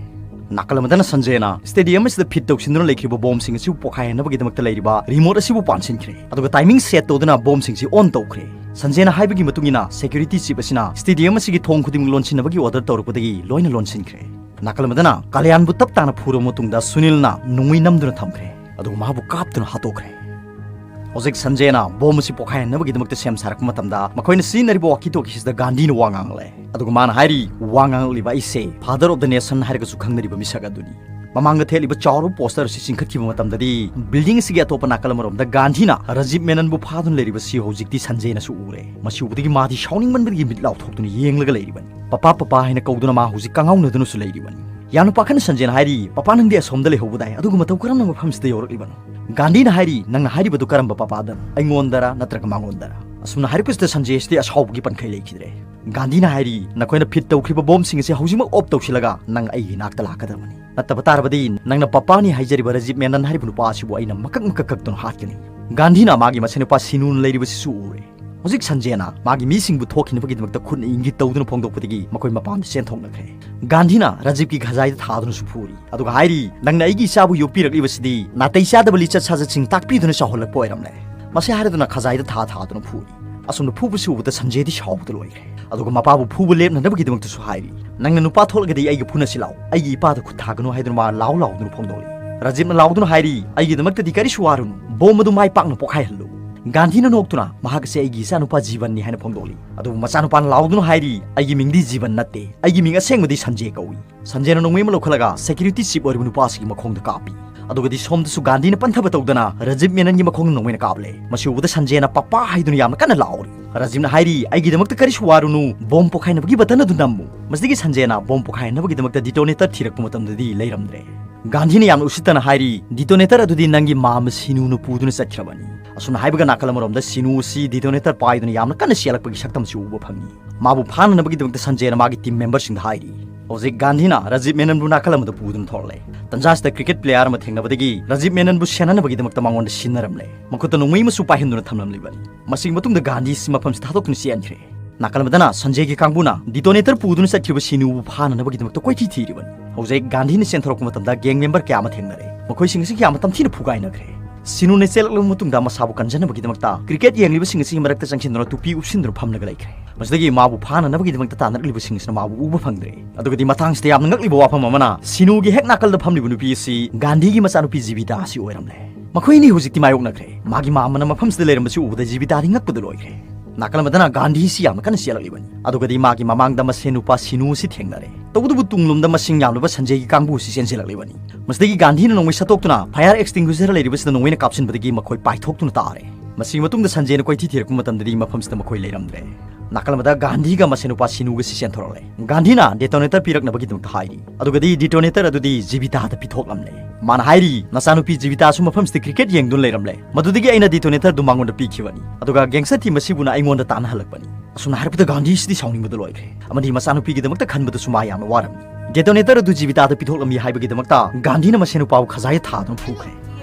ꯅꯥꯀꯜ ꯑꯃꯗꯅ ꯁꯟꯖꯦꯅ ꯁ꯭ꯇꯦꯗꯤꯌꯝ ꯑꯁꯤꯗ ꯐꯤꯠ ꯇꯧꯁꯤꯟꯗꯨꯅ ꯂꯩꯈ꯭ꯔꯤꯕ ꯕꯣꯝꯁꯤꯡ ꯑꯁꯤꯕꯨ ꯄꯣꯈꯥꯏꯍꯟꯅꯕꯒꯤꯗꯃꯛꯇ ꯂꯩꯔꯤꯕ ꯔꯤꯃꯣꯠ ꯑꯁꯤꯕꯨ ꯄꯥꯟꯁꯤꯟꯈ꯭ꯔꯦ꯫ ꯑꯗꯨꯒ ꯇꯥꯏꯃꯤꯡ ꯁꯦꯠ ꯇꯧꯗꯨꯅ ꯕꯣꯝꯁꯤꯡꯁꯤ ꯑꯣꯟ ꯇꯧꯈ꯭ꯔꯦ꯫ ꯁꯟꯖꯦꯅ ꯍꯥꯏꯕꯒꯤ ꯃꯇꯨꯡ ꯏꯟꯅ ꯁꯦꯀ꯭ꯌꯨꯔꯤꯇꯤ ꯆꯤꯞ ꯑꯁꯤꯅ ꯁ꯭ꯇꯦꯗꯤꯌꯝ ꯑꯁꯤꯒꯤ ꯊꯣꯡ ꯈꯨꯗꯤꯡꯃꯛ ꯂꯣꯟꯁꯤꯟꯅꯕꯒꯤ ꯑꯣꯔꯗꯔ ꯇꯧꯔꯛꯄꯗꯒꯤ ꯂꯣꯏꯅ ꯂꯣꯟꯁꯤꯟꯈ꯭ꯔꯦ꯫ ꯅꯥꯀꯜ ꯑꯃꯗꯅ ꯀꯥꯂꯤꯌꯥꯟꯕꯨ ꯇꯞ ꯇꯥꯅ ꯐꯨꯔꯕ ꯃꯇꯨꯡꯗ ꯁꯨꯅꯤꯜꯅ ꯅꯣꯡꯃꯩ ꯅꯝꯗꯨꯅ ꯊꯝꯈ꯭ꯔꯦ꯫ ꯑꯗꯨꯒ ꯃꯍꯥꯛꯄꯨ ꯀꯥꯞꯇꯨꯅ ꯍꯥꯠꯇꯣꯛꯈ꯭ꯔꯦ꯫ ꯍꯧꯖꯤꯛ ꯁꯟꯖꯦꯅ ꯕꯣꯝ ꯑꯁꯤ ꯄꯣꯈꯥꯏꯍꯟꯅꯕꯒꯤꯗꯃꯛꯇ ꯁꯦꯝ ꯁꯥꯔꯛꯄ ꯃꯇꯝꯗ ꯃꯈꯣꯏꯅ ꯁꯤꯖꯤꯟꯅꯔꯤꯕ ꯋꯥꯀꯤ ꯇꯣꯀꯤꯁꯤꯗ ꯒꯥꯟꯙꯤꯅ ꯋꯥ ꯉꯥꯡꯂꯦ꯫ ꯑꯗꯨꯒ ꯃꯥꯅ ꯍꯥꯏꯔꯤ, "ꯋꯥ ꯉꯥꯡꯂꯤꯕ ꯑꯩꯁꯦ Father of the Nation ꯍꯥꯏꯔꯒꯁꯨ ꯈꯪꯅꯔꯤꯕ ꯃꯤꯁꯛ ꯑꯗꯨꯅꯤ"꯫ ꯃꯃꯥꯡꯗ ꯊꯦꯠꯂꯤꯕ ꯆꯥꯎꯔꯕ ꯄꯣꯁꯇꯔ ꯑꯁꯤ ꯆꯤꯡꯈꯠꯈꯤꯕ ꯃꯇꯝꯗꯗꯤ ꯕꯤꯜꯗꯤꯡ ꯑꯁꯤꯒꯤ ꯑꯇꯣꯞꯄ ꯅꯥꯀꯜ ꯑꯃꯔꯣꯝꯗ ꯒꯥꯟꯙꯤꯅ ꯔꯖꯤꯕ ꯃꯦꯅꯟꯕꯨ ꯐꯥꯗꯨꯅ ꯂꯩꯔꯤꯕꯁꯤ ꯍꯧꯖꯤꯛꯇꯤ ꯁꯟꯖꯦꯅꯁꯨ ꯎꯔꯦ꯫ ꯃꯁꯤ ꯎꯕꯗꯒꯤ ꯃꯥꯗꯤ ꯁꯥꯎꯅꯤꯡꯃꯟꯕꯗꯒꯤ ꯃꯤꯠ ꯂꯥꯎꯊꯣꯛꯇꯨꯅ ꯌꯦꯡꯂꯒ ꯂꯩꯔꯤꯕꯅꯤ꯫ "ꯄꯄꯥ, ꯄꯄꯥ" ꯍꯥꯏꯅ ꯀꯧꯗꯨꯅ ꯃꯥ ꯍꯧꯖꯤꯛ ꯀꯉꯥꯎꯅꯗꯨꯅꯁꯨ ꯂꯩꯔꯤꯕꯅꯤ꯫ ꯌꯥꯝꯅ ꯄꯥꯈꯠꯅ ꯁꯟꯖꯦꯅ ꯍꯥꯏꯔꯤ, "ꯄꯄꯥ, ꯅꯪꯗꯤ ꯑꯁꯣꯝꯗ ꯂꯩꯍꯧꯕꯗꯥꯏ, ꯑꯗꯨꯒ ꯃꯇꯧ ꯀꯔꯝꯅ ꯃꯐꯝꯁꯤꯗ ꯌꯧꯔꯛꯂꯤꯕꯅꯣ?" ꯒꯥꯟꯙꯤꯅ ꯍꯥꯏꯔꯤ, "ꯅꯪꯅ ꯍꯥꯏꯔꯤꯕꯗꯨ ꯀꯔꯝꯕ ꯄꯄꯥꯗꯅꯣ? ꯑꯩꯉꯣꯟꯗꯔ ꯅꯠꯇ꯭ꯔꯒ ꯃꯉꯣꯟꯗꯔ?" ꯑꯁꯨꯝꯅ ꯍꯥꯏꯔꯛꯄꯁꯤꯗ ꯁꯟꯖꯦꯁꯤꯗꯤ ꯑꯁꯥꯎꯕꯒꯤ ꯄꯟꯈꯩ ꯂꯩꯈꯤꯗ꯭ꯔꯦ꯫ ꯒꯥꯟꯙꯤꯅ ꯍꯥꯏꯔꯤ, "ꯅꯈꯣꯏꯅ ꯐꯤꯠ ꯇꯧꯈ꯭ꯔꯤꯕ ꯕꯣꯝꯁꯤꯡ ꯑꯁꯤ ꯍꯧꯖꯤꯛꯃꯛ ꯑꯣꯞ ꯇꯧꯁꯤꯜꯂꯒ ꯅꯪ ꯑꯩꯒꯤ ꯏꯅꯥꯛꯇ ꯂꯥꯛꯀꯗꯕꯅꯤ꯫ ꯅꯠꯇꯕ ꯇꯥꯔꯕꯗꯤ ꯅꯪꯅ ꯄꯄꯥꯅꯤ ꯍꯥꯏꯖꯔꯤꯕ ꯔꯖꯤꯕ ꯃꯦꯅꯟ ꯍꯥꯏꯔꯤꯕ ꯅꯨꯄꯥ ꯑꯁꯤꯕꯨ ꯑꯩꯅ ꯃꯀꯛ ꯃꯀꯛ ꯀꯛꯇꯨꯅ ꯍꯥꯠꯀꯅꯤ"꯫ ꯒꯥꯟꯙꯤꯅ ꯃꯥꯒꯤ ꯃꯁꯦꯟ ꯅꯨꯄꯥ ꯁꯤꯅꯨꯅ ꯂꯩꯔꯤꯕꯁꯤꯁꯨ ꯎꯔꯦ꯫ ꯍꯧꯖꯤꯛ ꯁꯟꯖꯦꯅ ꯃꯥꯒꯤ ꯃꯤꯁꯤꯡꯕꯨ ꯊꯣꯛꯈꯤꯅꯕꯒꯤꯗꯃꯛꯇ ꯈꯨꯠꯅ ꯏꯪꯒꯤꯠ ꯇꯧꯗꯨꯅ ꯐꯣꯡꯗꯣꯛꯄꯗꯒꯤ ꯃꯈꯣꯏ ꯃꯄꯥꯟꯗ ꯆꯦꯟꯊꯣꯛꯅꯈ꯭ꯔꯦ꯫ ꯒꯥꯟꯙꯤꯅ ꯔꯥꯖꯤꯕꯀꯤ ꯈꯖꯥꯏꯗ ꯊꯥꯗꯨꯅꯁꯨ ꯐꯨꯔꯤ꯫ ꯑꯗꯨꯒ ꯍꯥꯏꯔꯤ, "ꯅꯪꯅ ꯑꯩꯒꯤ ꯏꯆꯥꯕꯨ ꯌꯣꯛꯄꯤꯔꯛꯂꯤꯕꯁꯤꯗꯤ ꯅꯥꯇꯩ ꯆꯥꯗꯕ ꯂꯤꯆꯠ ꯁꯥꯖꯠꯁꯤꯡ ꯇꯥꯛꯄꯤꯗꯨꯅ ꯆꯥꯎꯍꯜꯂꯛꯄ ꯑꯣꯏꯔꯝꯂꯦ"꯫ ꯃꯁꯤ ꯍꯥꯏꯔꯗꯨꯅ ꯈꯖꯥꯏꯗ ꯊꯥ ꯊꯥꯗꯨꯅ ꯐꯨꯔꯤ꯫ ꯑꯁꯨꯝꯅ ꯐꯨꯕꯁꯤ ꯎꯕꯗ ꯁꯟꯖꯦꯗꯤ ꯁꯥꯎꯕꯗ ꯂꯣꯏꯈ꯭ꯔꯦ꯫ ꯑꯗꯨꯒ ꯃꯄꯥꯕꯨ ꯐꯨꯕ ꯂꯦꯞꯅꯅꯕꯒꯤꯗꯃꯛꯇꯁꯨ ꯍꯥꯏꯔꯤ, "ꯅꯪꯅ ꯅꯨꯄꯥ ꯊꯣꯛꯂꯒꯗꯤ ꯑꯩꯒ ꯐꯨꯅꯁꯤ ꯂꯥꯎ, ꯑꯩꯒꯤ ꯏꯄꯥꯗ ꯈꯨꯠ ꯊꯥꯒꯅꯨ" ꯍꯥꯏꯗꯨꯅ ꯃꯥ ꯂꯥꯎ ꯂꯥꯎꯗꯨꯅ ꯐꯣꯡꯗꯣꯛꯂꯤ꯫ ꯔꯥꯖꯤꯕꯅ ꯂꯥꯎꯗꯨꯅ ꯍꯥꯏꯔꯤ, "ꯑꯩꯒꯤꯗꯃꯛꯇꯗꯤ ꯀꯔꯤꯁꯨ ꯋꯥꯔꯨꯅꯨ, ꯕꯣꯝ ꯑꯗꯨ ꯃꯥꯏ ꯄꯥꯛꯅ ꯄꯣꯈꯥꯏꯍꯜꯂꯨ"꯫ ꯒꯥꯟꯙꯤꯅ ꯅꯣꯛꯇꯨꯅ ꯃꯍꯥꯛ ꯑꯁꯤ ꯑꯩꯒꯤ ꯏꯆꯥꯅꯨꯄꯥ ꯖꯤꯕꯟꯅꯤ ꯍꯥꯏꯅ ꯐꯣꯡꯗꯣꯛꯂꯤ꯫ ꯑꯗꯨꯕꯨ ꯃꯆꯥꯅꯨꯄꯥꯅ ꯂꯥꯎꯗꯨꯅ ꯍꯥꯏꯔꯤ, "ꯑꯩꯒꯤ ꯃꯤꯡꯗꯤ ꯖꯤꯕꯟ ꯅꯠꯇꯦ, ꯑꯩꯒꯤ ꯃꯤꯡ ꯑꯁꯦꯡꯕꯗꯤ ꯁꯟꯖꯦ ꯀꯧꯏ"꯫ ꯁꯟꯖꯦꯅ ꯅꯣꯡꯃꯩ ꯑꯃ ꯂꯧꯈꯠꯂꯒ ꯁꯦꯀ꯭ꯌꯨꯔꯤꯇꯤ ꯆꯤꯞ ꯑꯣꯏꯔꯤꯕ ꯅꯨꯄꯥ ꯑꯁꯤꯒꯤ ꯃꯈꯣꯡꯗ ꯀꯥꯞꯄꯤ꯫ ꯑꯗꯨꯒꯗꯤ ꯁꯣꯝꯗꯁꯨ ꯒꯥꯟꯙꯤꯅ ꯄꯟꯊꯕ ꯇꯧꯗꯅ ꯔꯥꯖꯤꯕ ꯃꯦꯅꯟꯒꯤ ꯃꯈꯣꯡꯗ ꯅꯣꯡꯃꯩꯅ ꯀꯥꯞꯂꯦ꯫ ꯃꯁꯤ ꯎꯕꯗ ꯁꯟꯖꯦꯅ "ꯄꯄꯥ" ꯍꯥꯏꯗꯨꯅ ꯌꯥꯝꯅ ꯀꯟꯅ ꯂꯥꯎꯔꯤ꯫ ꯔꯥꯖꯤꯕꯅ ꯍꯥꯏꯔꯤ, "ꯑꯩꯒꯤꯗꯃꯛꯇ ꯀꯔꯤꯁꯨ ꯋꯥꯔꯨꯅꯨ, ꯕꯣꯝ ꯄꯣꯈꯥꯏꯅꯕꯒꯤ ꯕꯇꯟ ꯑꯗꯨ ꯅꯝꯃꯨ"꯫ ꯃꯁꯤꯗꯒꯤ ꯁꯟꯖꯦꯅ ꯕꯣꯝ ꯄꯣꯈꯥꯏꯍꯟꯅꯕꯒꯤꯗꯃꯛꯇ ꯗꯤꯇꯣꯅꯦꯇꯔ ꯊꯤꯔꯛꯄ ꯃꯇꯝꯗꯗꯤ ꯂꯩꯔꯝꯗ꯭ꯔꯦ꯫ ꯒꯥꯟꯙꯤꯅ ꯌꯥꯝꯅ ꯎꯁꯤꯠꯇꯅ ꯍꯥꯏꯔꯤ, "ꯗꯤꯇꯣꯅꯦꯇꯔ ꯑꯗꯨꯗꯤ ꯅꯪꯒꯤ ꯃꯥꯝꯃ ꯁꯤꯅꯨꯅ ꯄꯨꯗꯨꯅ ꯆꯠꯈ꯭ꯔꯕꯅꯤ"꯫ ꯑꯁꯨꯝꯅ ꯍꯥꯏꯕꯒ ꯅꯥꯀꯜ ꯑꯃꯔꯣꯝꯗ ꯁꯤꯅꯨ ꯑꯁꯤ ꯗꯤꯇꯣꯅꯦꯇꯔ ꯄꯥꯏꯗꯨꯅ ꯌꯥꯝꯅ ꯀꯟꯅ ꯆꯦꯜꯂꯛꯄꯒꯤ ꯁꯛꯇꯝꯁꯤ ꯎꯕ ꯐꯪꯉꯤ꯫ ꯃꯥꯕꯨ ꯐꯥꯅꯅꯕꯒꯤꯗꯃꯛꯇ ꯁꯟꯖꯦꯅ ꯃꯥꯒꯤ ꯇꯤꯝ ꯃꯦꯝꯕꯔꯁꯤꯡꯗ ꯍꯥꯏꯔꯤ꯫ ꯍꯧꯖꯤꯛ ꯒꯥꯟꯙꯤꯅ ꯔꯥꯖꯤꯕ ꯃꯦꯅꯟꯕꯨ ꯅꯥꯀꯜ ꯑꯃꯗ ꯄꯨꯗꯨꯅ ꯊꯣꯔꯛꯂꯦ꯫ ꯇꯟꯖꯥꯁꯤꯗ ꯀ꯭ꯔꯤꯀꯦꯠ ꯄ꯭ꯂꯦꯌꯥꯔ ꯑꯃ ꯊꯦꯡꯅꯕꯗꯒꯤ ꯔꯥꯖꯤꯕ ꯃꯦꯅꯟꯕꯨ ꯁꯦꯟꯅꯅꯕꯒꯤꯗꯃꯛꯇ ꯃꯉꯣꯟꯗ ꯁꯤꯟꯅꯔꯝꯂꯦ꯫ ꯃꯈꯨꯠꯇ ꯅꯣꯡꯃꯩ ꯑꯃꯁꯨ ꯄꯥꯏꯍꯟꯗꯨꯅ ꯊꯝꯂꯝꯂꯤꯕꯅꯤ꯫ ꯃꯁꯤꯒꯤ ꯃꯇꯨꯡꯗ ꯒꯥꯟꯙꯤ ꯑꯁꯤ ꯃꯐꯝꯁꯤ ꯊꯥꯗꯣꯛꯇꯨꯅ ꯆꯦꯟꯈ꯭ꯔꯦ꯫ ꯅꯥꯀꯜ ꯑꯃꯗꯅ ꯁꯟꯖꯦꯒꯤ ꯀꯥꯡꯕꯨꯅ ꯗꯤꯇꯣꯅꯦꯇꯔ ꯄꯨꯗꯨꯅ ꯆꯠꯈꯤꯕ ꯁꯤꯅꯨꯕꯨ ꯐꯥꯅꯅꯕꯒꯤꯗꯃꯛꯇ ꯀꯣꯏꯊꯤ ꯊꯤꯔꯤꯕꯅꯤ꯫ ꯍꯧꯖꯤꯛ ꯒꯥꯟꯙꯤꯅ ꯆꯦꯟꯊꯣꯔꯛꯄ ꯃꯇꯝꯗ ꯒꯦꯡ ꯃꯦꯝꯕꯔ ꯀꯌꯥ ꯑꯃ ꯊꯦꯡꯅꯔꯦ꯫ ꯃꯈꯣꯏꯁꯤꯡ ꯑꯁꯤ ꯌꯥꯝꯅ ꯇꯝꯊꯤꯅ ꯐꯨꯒꯥꯏꯅꯈ꯭ꯔꯦ꯫ ꯁꯤꯅꯨꯅ ꯆꯦꯜꯂꯛꯂꯕ ꯃꯇꯨꯡꯗ ꯃꯁꯥꯕꯨ ꯀꯟꯖꯅꯕꯒꯤꯗꯃꯛꯇ ꯀ꯭ꯔꯤꯀꯦꯠ ꯌꯦꯡꯂꯤꯕꯁꯤꯡ ꯑꯁꯤꯒꯤ ꯃꯔꯛꯇ ꯆꯪꯁꯤꯟꯗꯨꯅ ꯇꯨꯄꯤ ꯎꯞꯁꯤꯟꯗꯨꯅ ꯐꯝꯂꯒ ꯂꯩꯈ꯭ꯔꯦ꯫ ꯃꯁꯤꯗꯒꯤ ꯃꯥꯕꯨ ꯐꯥꯅꯅꯕꯒꯤꯗꯃꯛꯇ ꯇꯥꯟꯅꯔꯛꯂꯤꯕꯁꯤꯡ ꯑꯁꯤꯅ ꯃꯥꯕꯨ ꯎꯕ ꯐꯪꯗ꯭ꯔꯦ꯫ ꯑꯗꯨꯒꯗꯤ ꯃꯇꯥꯡꯁꯤꯗ ꯌꯥꯝꯅ ꯉꯛꯂꯤꯕ ꯋꯥꯐꯝ ꯑꯃꯅ, ꯁꯤꯅꯨꯒꯤ ꯍꯦꯛ ꯅꯥꯀꯜꯗ ꯐꯝꯂꯤꯕ ꯅꯨꯄꯤ ꯑꯁꯤ ꯒꯥꯟꯙꯤꯒꯤ ꯃꯆꯥꯅꯨꯄꯤ ꯖꯤꯕꯤꯇꯥ ꯑꯁꯤ ꯑꯣꯏꯔꯝꯂꯦ꯫ ꯃꯈꯣꯏ ꯑꯅꯤ ꯍꯧꯖꯤꯛꯇꯤ ꯃꯥꯌꯣꯛꯅꯈ꯭ꯔꯦ꯫ ꯃꯥꯒꯤ ꯃꯥꯝꯃꯅ ꯃꯐꯝꯁꯤꯗ ꯂꯩꯔꯝꯕꯁꯤ ꯎꯕꯗ ꯖꯤꯕꯤꯇꯥꯗꯤ ꯉꯛꯄꯗ ꯂꯣꯏꯈ꯭ꯔꯦ꯫ ꯅꯥꯀꯜ ꯑꯃꯗꯅ ꯒꯥꯟꯙꯤꯁꯤ ꯌꯥꯝꯅ ꯀꯟꯅ ꯆꯦꯜꯂꯛꯂꯤꯕꯅꯤ꯫ ꯑꯗꯨꯒꯗꯤ ꯃꯥꯒꯤ ꯃꯃꯥꯡꯗ ꯃꯁꯦꯟ ꯅꯨꯄꯥ ꯁꯤꯅꯨ ꯑꯁꯤ ꯊꯦꯡꯅꯔꯦ꯫ ꯇꯧꯕꯇꯕꯨ ꯇꯨꯡꯂꯣꯝꯗ ꯃꯁꯤꯡ ꯌꯥꯝꯂꯕ ꯁꯟꯖꯦꯒꯤ ꯀꯥꯡꯕꯨ ꯑꯁꯤ ꯆꯦꯟꯁꯤꯜꯂꯛꯂꯤꯕꯅꯤ꯫ ꯃꯁꯤꯗꯒꯤ ꯒꯥꯟꯙꯤꯅ ꯅꯣꯡꯃꯩ ꯁꯠꯇꯣꯛꯇꯨꯅ ꯐꯥꯌꯔ ꯑꯦꯛꯁꯇꯤꯡꯒꯨꯏꯁꯔ ꯂꯩꯔꯤꯕꯁꯤꯗ ꯅꯣꯡꯃꯩꯅ ꯀꯥꯞꯁꯤꯟꯕꯗꯒꯤ ꯃꯈꯣꯏ ꯄꯥꯏꯊꯣꯛꯇꯨꯅ ꯇꯥꯔꯦ꯫ ꯃꯁꯤꯒꯤ ꯃꯇꯨꯡꯗ ꯁꯟꯖꯦꯅ ꯀꯣꯏꯊꯤ ꯊꯤꯔꯛꯄ ꯃꯇꯝꯗꯗꯤ ꯃꯐꯝꯁꯤꯗ ꯃꯈꯣꯏ ꯂꯩꯔꯝꯗ꯭ꯔꯦ꯫ ꯅꯥꯀꯜ ꯑꯃꯗ ꯒꯥꯟꯙꯤꯒ ꯃꯁꯦꯟ ꯅꯨꯄꯥ ꯁꯤꯅꯨꯒꯁꯤ ꯆꯦꯟꯊꯣꯔꯛꯂꯦ꯫ ꯒꯥꯟꯙꯤꯅ ꯗꯦꯇꯣꯅꯦꯇꯔ ꯄꯤꯔꯛꯅꯕꯒꯤꯗꯃꯛꯇ ꯍꯥꯏꯔꯤ꯫ ꯑꯗꯨꯒꯗꯤ ꯗꯦꯇꯣꯅꯦꯇꯔ ꯑꯗꯨꯗꯤ ꯖꯤꯕꯤꯇꯥꯗ ꯄꯤꯊꯣꯛꯂꯝꯂꯦ꯫ ꯃꯥꯅ ꯍꯥꯏꯔꯤ, "ꯅꯆꯥꯅꯨꯄꯤ ꯖꯤꯕꯤꯇꯥꯁꯨ ꯃꯐꯝꯁꯤꯗ ꯀ꯭ꯔꯤꯀꯦꯠ ꯌꯦꯡꯗꯨꯅ ꯂꯩꯔꯝꯂꯦ꯫ ꯃꯗꯨꯗꯒꯤ ꯑꯩꯅ ꯗꯦꯇꯣꯅꯦꯇꯔꯗꯨ ꯃꯉꯣꯟꯗ ꯄꯤꯈꯤꯕꯅꯤ꯫ ꯑꯗꯨꯒ ꯒꯦꯡꯁꯇꯔ ꯇꯤꯝ ꯑꯁꯤꯕꯨꯅ ꯑꯩꯉꯣꯟꯗ ꯇꯥꯟꯅꯍꯜꯂꯛꯄꯅꯤ"꯫ ꯑꯁꯨꯝꯅ ꯍꯥꯏꯔꯛꯄꯗ ꯒꯥꯟꯙꯤꯁꯤꯗꯤ ꯁꯥꯎꯅꯤꯡꯕꯗ ꯂꯣꯏꯈ꯭ꯔꯦ꯫ ꯑꯃꯗꯤ ꯃꯆꯥꯅꯨꯄꯤꯒꯤꯗꯃꯛꯇ ꯈꯟꯕꯗꯁꯨ ꯃꯥ ꯌꯥꯝꯅ ꯋꯥꯔꯝꯃꯤ꯫ ꯗꯦꯇꯣꯅꯦꯇꯔ ꯑꯗꯨ ꯖꯤꯕꯤꯇꯥꯗ ꯄꯤꯊꯣꯛꯂꯝꯃꯤ ꯍꯥꯏꯕꯒꯤꯗꯃꯛꯇ ꯒꯥꯟꯙꯤꯅ ꯃꯁꯦꯟ ꯅꯨꯄꯥꯕꯨ ꯈꯖꯥꯏꯗ ꯊꯥꯗꯨꯅ ꯐꯨꯈ꯭ꯔꯦ꯫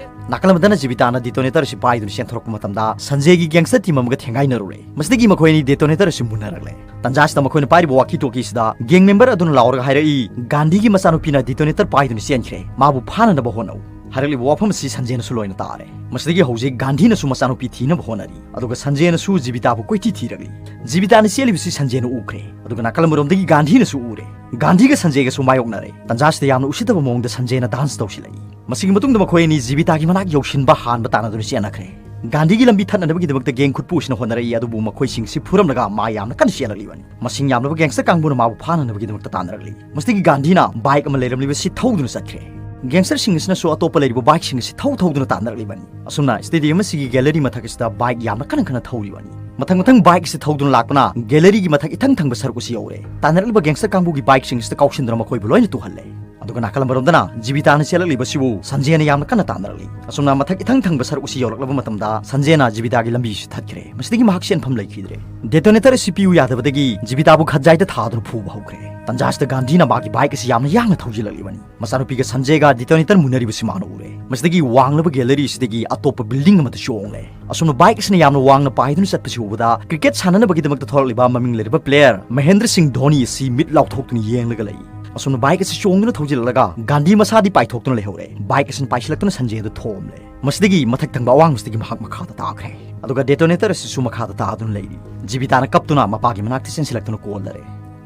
ꯅꯥꯀꯜ ꯑꯃꯗꯅ ꯖꯤꯕꯤꯇꯥꯅ detonator ꯑꯁꯤ ꯄꯥꯏꯗꯨꯅ ꯆꯦꯟꯊꯣꯔꯛꯄ ꯃꯇꯝꯗ ꯁꯟꯖꯦꯒꯤ gangster team ꯑꯃꯒ ꯊꯦꯡꯒꯥꯏꯅꯔꯨꯔꯦ꯫ ꯃꯁꯤꯗꯒꯤ ꯃꯈꯣꯏ ꯑꯅꯤ detonator ꯑꯁꯤ ꯃꯨꯟꯅꯔꯛꯂꯦ꯫ ꯇꯟꯖꯥꯁꯤꯗ ꯃꯈꯣꯏꯅ ꯄꯥꯏꯔꯤꯕ walkie talkie ꯑꯁꯤꯗ gang member ꯑꯗꯨꯅ ꯂꯥꯎꯔꯒ ꯍꯥꯏꯔꯛꯏ, "ꯒꯥꯟꯙꯤꯒꯤ ꯃꯆꯥꯅꯨꯄꯤꯅ detonator ꯄꯥꯏꯗꯨꯅ ꯆꯦꯟꯈ꯭ꯔꯦ, ꯃꯥꯕꯨ ꯐꯥꯅꯅꯕ ꯍꯣꯠꯅꯧ"꯫ ꯍꯥꯏꯔꯛꯂꯤꯕ ꯋꯥꯐꯝ ꯑꯁꯤ ꯁꯟꯖꯦꯅꯁꯨ ꯂꯣꯏꯅ ꯇꯥꯔꯦ꯫ ꯃꯁꯤꯗꯒꯤ ꯍꯧꯖꯤꯛ ꯒꯥꯟꯙꯤꯅꯁꯨ ꯃꯆꯥꯅꯨꯄꯤ ꯊꯤꯅꯕ ꯍꯣꯠꯅꯔꯤ, ꯑꯗꯨꯒ ꯁꯟꯖꯦꯅꯁꯨ ꯖꯤꯕꯤꯇꯥꯕꯨ ꯀꯣꯏꯊꯤ ꯊꯤꯔꯛꯂꯤ꯫ ꯖꯤꯕꯤꯇꯥꯅ ꯆꯦꯜꯂꯤꯕꯁꯤ ꯁꯟꯖꯦꯅ ꯎꯈ꯭ꯔꯦ, ꯑꯗꯨꯒ ꯅꯥꯀꯜ ꯑꯃꯔꯣꯝꯗꯒꯤ ꯒꯥꯟꯙꯤꯅꯁꯨ ꯎꯔꯦ꯫ ꯒꯥꯟꯙꯤꯒ ꯁꯟꯖꯦꯒꯁꯨ ꯃꯥꯌꯣꯛꯅꯔꯦ꯫ ꯇꯟꯖꯥꯁꯤꯗ ꯌꯥꯝꯅ ꯎꯁꯤꯠꯇꯕ ꯃꯑꯣꯡꯗ ꯁꯟꯖꯦꯅ dance ꯇꯧꯁꯤꯜꯂꯛꯏ꯫ ꯃꯁꯤꯒꯤ ꯃꯇꯨꯡꯗ ꯃꯈꯣꯏ ꯑꯅꯤ ꯖꯤꯕꯤꯇꯥꯒꯤ ꯃꯅꯥꯛ ꯌꯧꯁꯤꯟꯕ ꯍꯥꯟꯕ ꯇꯥꯟꯅꯗꯨꯅ ꯆꯦꯟꯅꯈ꯭ꯔꯦ꯫ ꯒꯥꯟꯙꯤꯒꯤ ꯂꯝꯕꯤ ꯊꯠꯅꯅꯕꯒꯤꯗꯃꯛꯇ gang ꯈꯨꯠꯄꯨ ꯑꯁꯤꯅ ꯍꯣꯠꯅꯔꯛꯏ, ꯑꯗꯨꯕꯨ ꯃꯈꯣꯏꯁꯤꯡꯁꯤ ꯐꯨꯔꯝꯂꯒ ꯃꯥ ꯌꯥꯝꯅ ꯀꯟꯅ ꯆꯦꯜꯂꯛꯂꯤꯕꯅꯤ꯫ ꯃꯁꯤꯡ ꯌꯥꯝꯂꯕ gangster ꯀꯥꯡꯕꯨꯅ ꯃꯥꯕꯨ ꯐꯥꯅꯅꯕꯒꯤꯗꯃꯛꯇ ꯇꯥꯟꯅꯔꯛꯂꯤ꯫ ꯃꯁꯤꯗꯒꯤ ꯒꯥꯟꯙꯤꯅ bike ꯑꯃ ꯂꯩꯔꯝꯂꯤꯕꯁꯤ ꯊꯧꯗꯨꯅ ꯆꯠꯈ꯭ꯔꯦ꯫ Gangsterꯁꯤꯡ ꯑꯁꯤꯅꯁꯨ ꯑꯇꯣꯞꯄ ꯂꯩꯔꯤꯕ bikeꯁꯤꯡ ꯑꯁꯤ ꯊꯧ ꯊꯧꯗꯨꯅ ꯇꯥꯟꯅꯔꯛꯂꯤꯕꯅꯤ꯫ ꯑꯁꯨꯝꯅ stadium ꯑꯁꯤꯒꯤ gallery ꯃꯊꯛ ꯑꯁꯤꯗ bike ꯌꯥꯝꯅ ꯀꯟꯅ ꯀꯟꯅ ꯊꯧꯔꯤꯕꯅꯤ꯫ ꯃꯊꯪ ꯃꯊꯪ bike ꯑꯁꯤ ꯊꯧꯗꯨꯅ ꯂꯥꯛꯄꯅ galleryꯒꯤ ꯃꯊꯛ ꯏꯊꯪ ꯊꯪꯕ ꯁꯔꯨꯛ ꯑꯁꯤ ꯌꯧꯔꯦ꯫ ꯇꯥꯟꯅꯔꯛꯂꯤꯕ gangster ꯀꯥꯡꯕꯨꯒꯤ bikeꯁꯤꯡ ꯑꯁꯤꯗ ꯀꯥꯎꯁꯤꯟꯗꯨꯅ ꯃꯈꯣꯏꯕꯨ ꯂꯣꯏꯅ ꯇꯨꯍꯜꯂꯦ꯫ ꯑꯗꯨꯒ ꯅꯥꯀꯜ ꯑꯃꯔꯣꯝꯗꯅ ꯖꯤꯕꯤꯇꯥꯅ ꯆꯦꯜꯂꯛꯂꯤꯕꯁꯤꯕꯨ ꯁꯟꯖꯦꯅ ꯌꯥꯝꯅ ꯀꯟꯅ ꯇꯥꯟꯅꯔꯛꯂꯤ꯫ ꯑꯁꯨꯝꯅ ꯃꯊꯛ ꯏꯊꯪ ꯊꯪꯕ ꯁꯔꯨꯛ ꯑꯁꯤ ꯌꯧꯔꯛꯂꯕ ꯃꯇꯝꯗ ꯁꯟꯖꯦꯅ ꯖꯤꯕꯤꯇꯥꯒꯤ ꯂꯝꯕꯤ ꯑꯁꯤ ꯊꯠꯈ꯭ꯔꯦ꯫ ꯃꯁꯤꯗꯒꯤ ꯃꯍꯥꯛ ꯆꯦꯟꯐꯝ ꯂꯩꯈꯤꯗ꯭ꯔꯦ꯫ Detonator ꯑꯁꯤ ꯄꯤꯌꯨ ꯌꯥꯗꯕꯗꯒꯤ ꯖꯤꯕꯤꯇꯥꯕꯨ ꯈꯠꯖꯥꯏꯗ ꯊꯥꯗꯨꯅ ꯐꯨꯕ ꯍꯧꯈ꯭ꯔꯦ꯫ ꯇꯟꯖꯥꯁꯤꯗ ꯒꯥꯟꯙꯤꯅ ꯃꯥꯒꯤ bike ꯑꯁꯤ ꯌꯥꯝꯅ ꯌꯥꯡꯅ ꯊꯧꯖꯤꯜꯂꯛꯂꯤꯕꯅꯤ꯫ ꯃꯆꯥꯅꯨꯄꯤꯒ ꯁꯟꯖꯦꯒ detonator ꯃꯨꯟꯅꯔꯤꯕꯁꯤ ꯃꯥꯅ ꯎꯔꯦ꯫ ꯃꯁꯤꯗꯒꯤ ꯋꯥꯡꯂꯕ gallery ꯑꯁꯤꯗꯒꯤ ꯑꯇꯣꯞꯄ building ꯑꯃꯗ ꯆꯣꯡꯂꯦ꯫ ꯑꯁꯨꯝꯅ bike ꯑꯁꯤꯅ ꯌꯥꯝꯅ ꯋꯥꯡꯅ ꯄꯥꯏꯗꯨꯅ ꯆꯠꯄꯁꯤ ꯎꯕꯗ cricket ꯁꯥꯟꯅꯅꯕꯒꯤꯗꯃꯛꯇ ꯊꯣꯔꯛꯂꯤꯕ ꯃꯃꯤꯡ ꯂꯩꯔꯕ player ꯃꯍꯦꯟꯗ꯭ꯔ ꯁꯤꯡ ꯙꯣꯅꯤ ꯑꯁꯤ ꯃꯤꯠ ꯂꯥꯎꯊꯣꯛꯇꯨꯅ ꯌꯦꯡꯂꯒ ꯂꯩ꯫ ꯑꯁꯨꯝꯅ bike ꯑꯁꯤ ꯆꯣꯡꯗꯨꯅ ꯊꯧꯖꯤꯜꯂꯛꯂꯒ ꯒꯥꯟꯙꯤ ꯃꯁꯥꯗꯤ ꯄꯥꯏꯊꯣꯛꯇꯨꯅ ꯂꯩꯍꯧꯔꯦ꯫ Bike ꯑꯁꯤꯅ ꯄꯥꯏꯁꯤꯜꯂꯛꯇꯨꯅ ꯁꯟꯖꯦꯗ ꯊꯣꯝꯂꯦ꯫ ꯃꯁꯤꯗꯒꯤ ꯃꯊꯛ ꯊꯪꯕ ꯑꯋꯥꯡꯕꯁꯤꯗꯒꯤ ꯃꯍꯥꯛ ꯃꯈꯥꯗ ꯇꯥꯈ꯭ꯔꯦ꯫ ꯑꯗꯨꯒ detonator ꯑꯁꯤꯁꯨ ꯃꯈꯥꯗ ꯇꯥꯗꯨꯅ ꯂꯩꯔꯤ꯫ ꯖꯤꯕꯤꯇꯥꯅ ꯀꯞꯇꯨꯅ ꯃꯄꯥꯒꯤ ꯃꯅꯥꯛꯇ ꯆꯦꯟꯁꯤꯜꯂꯛꯇꯨꯅ ꯀꯣꯜꯂꯔꯦ꯫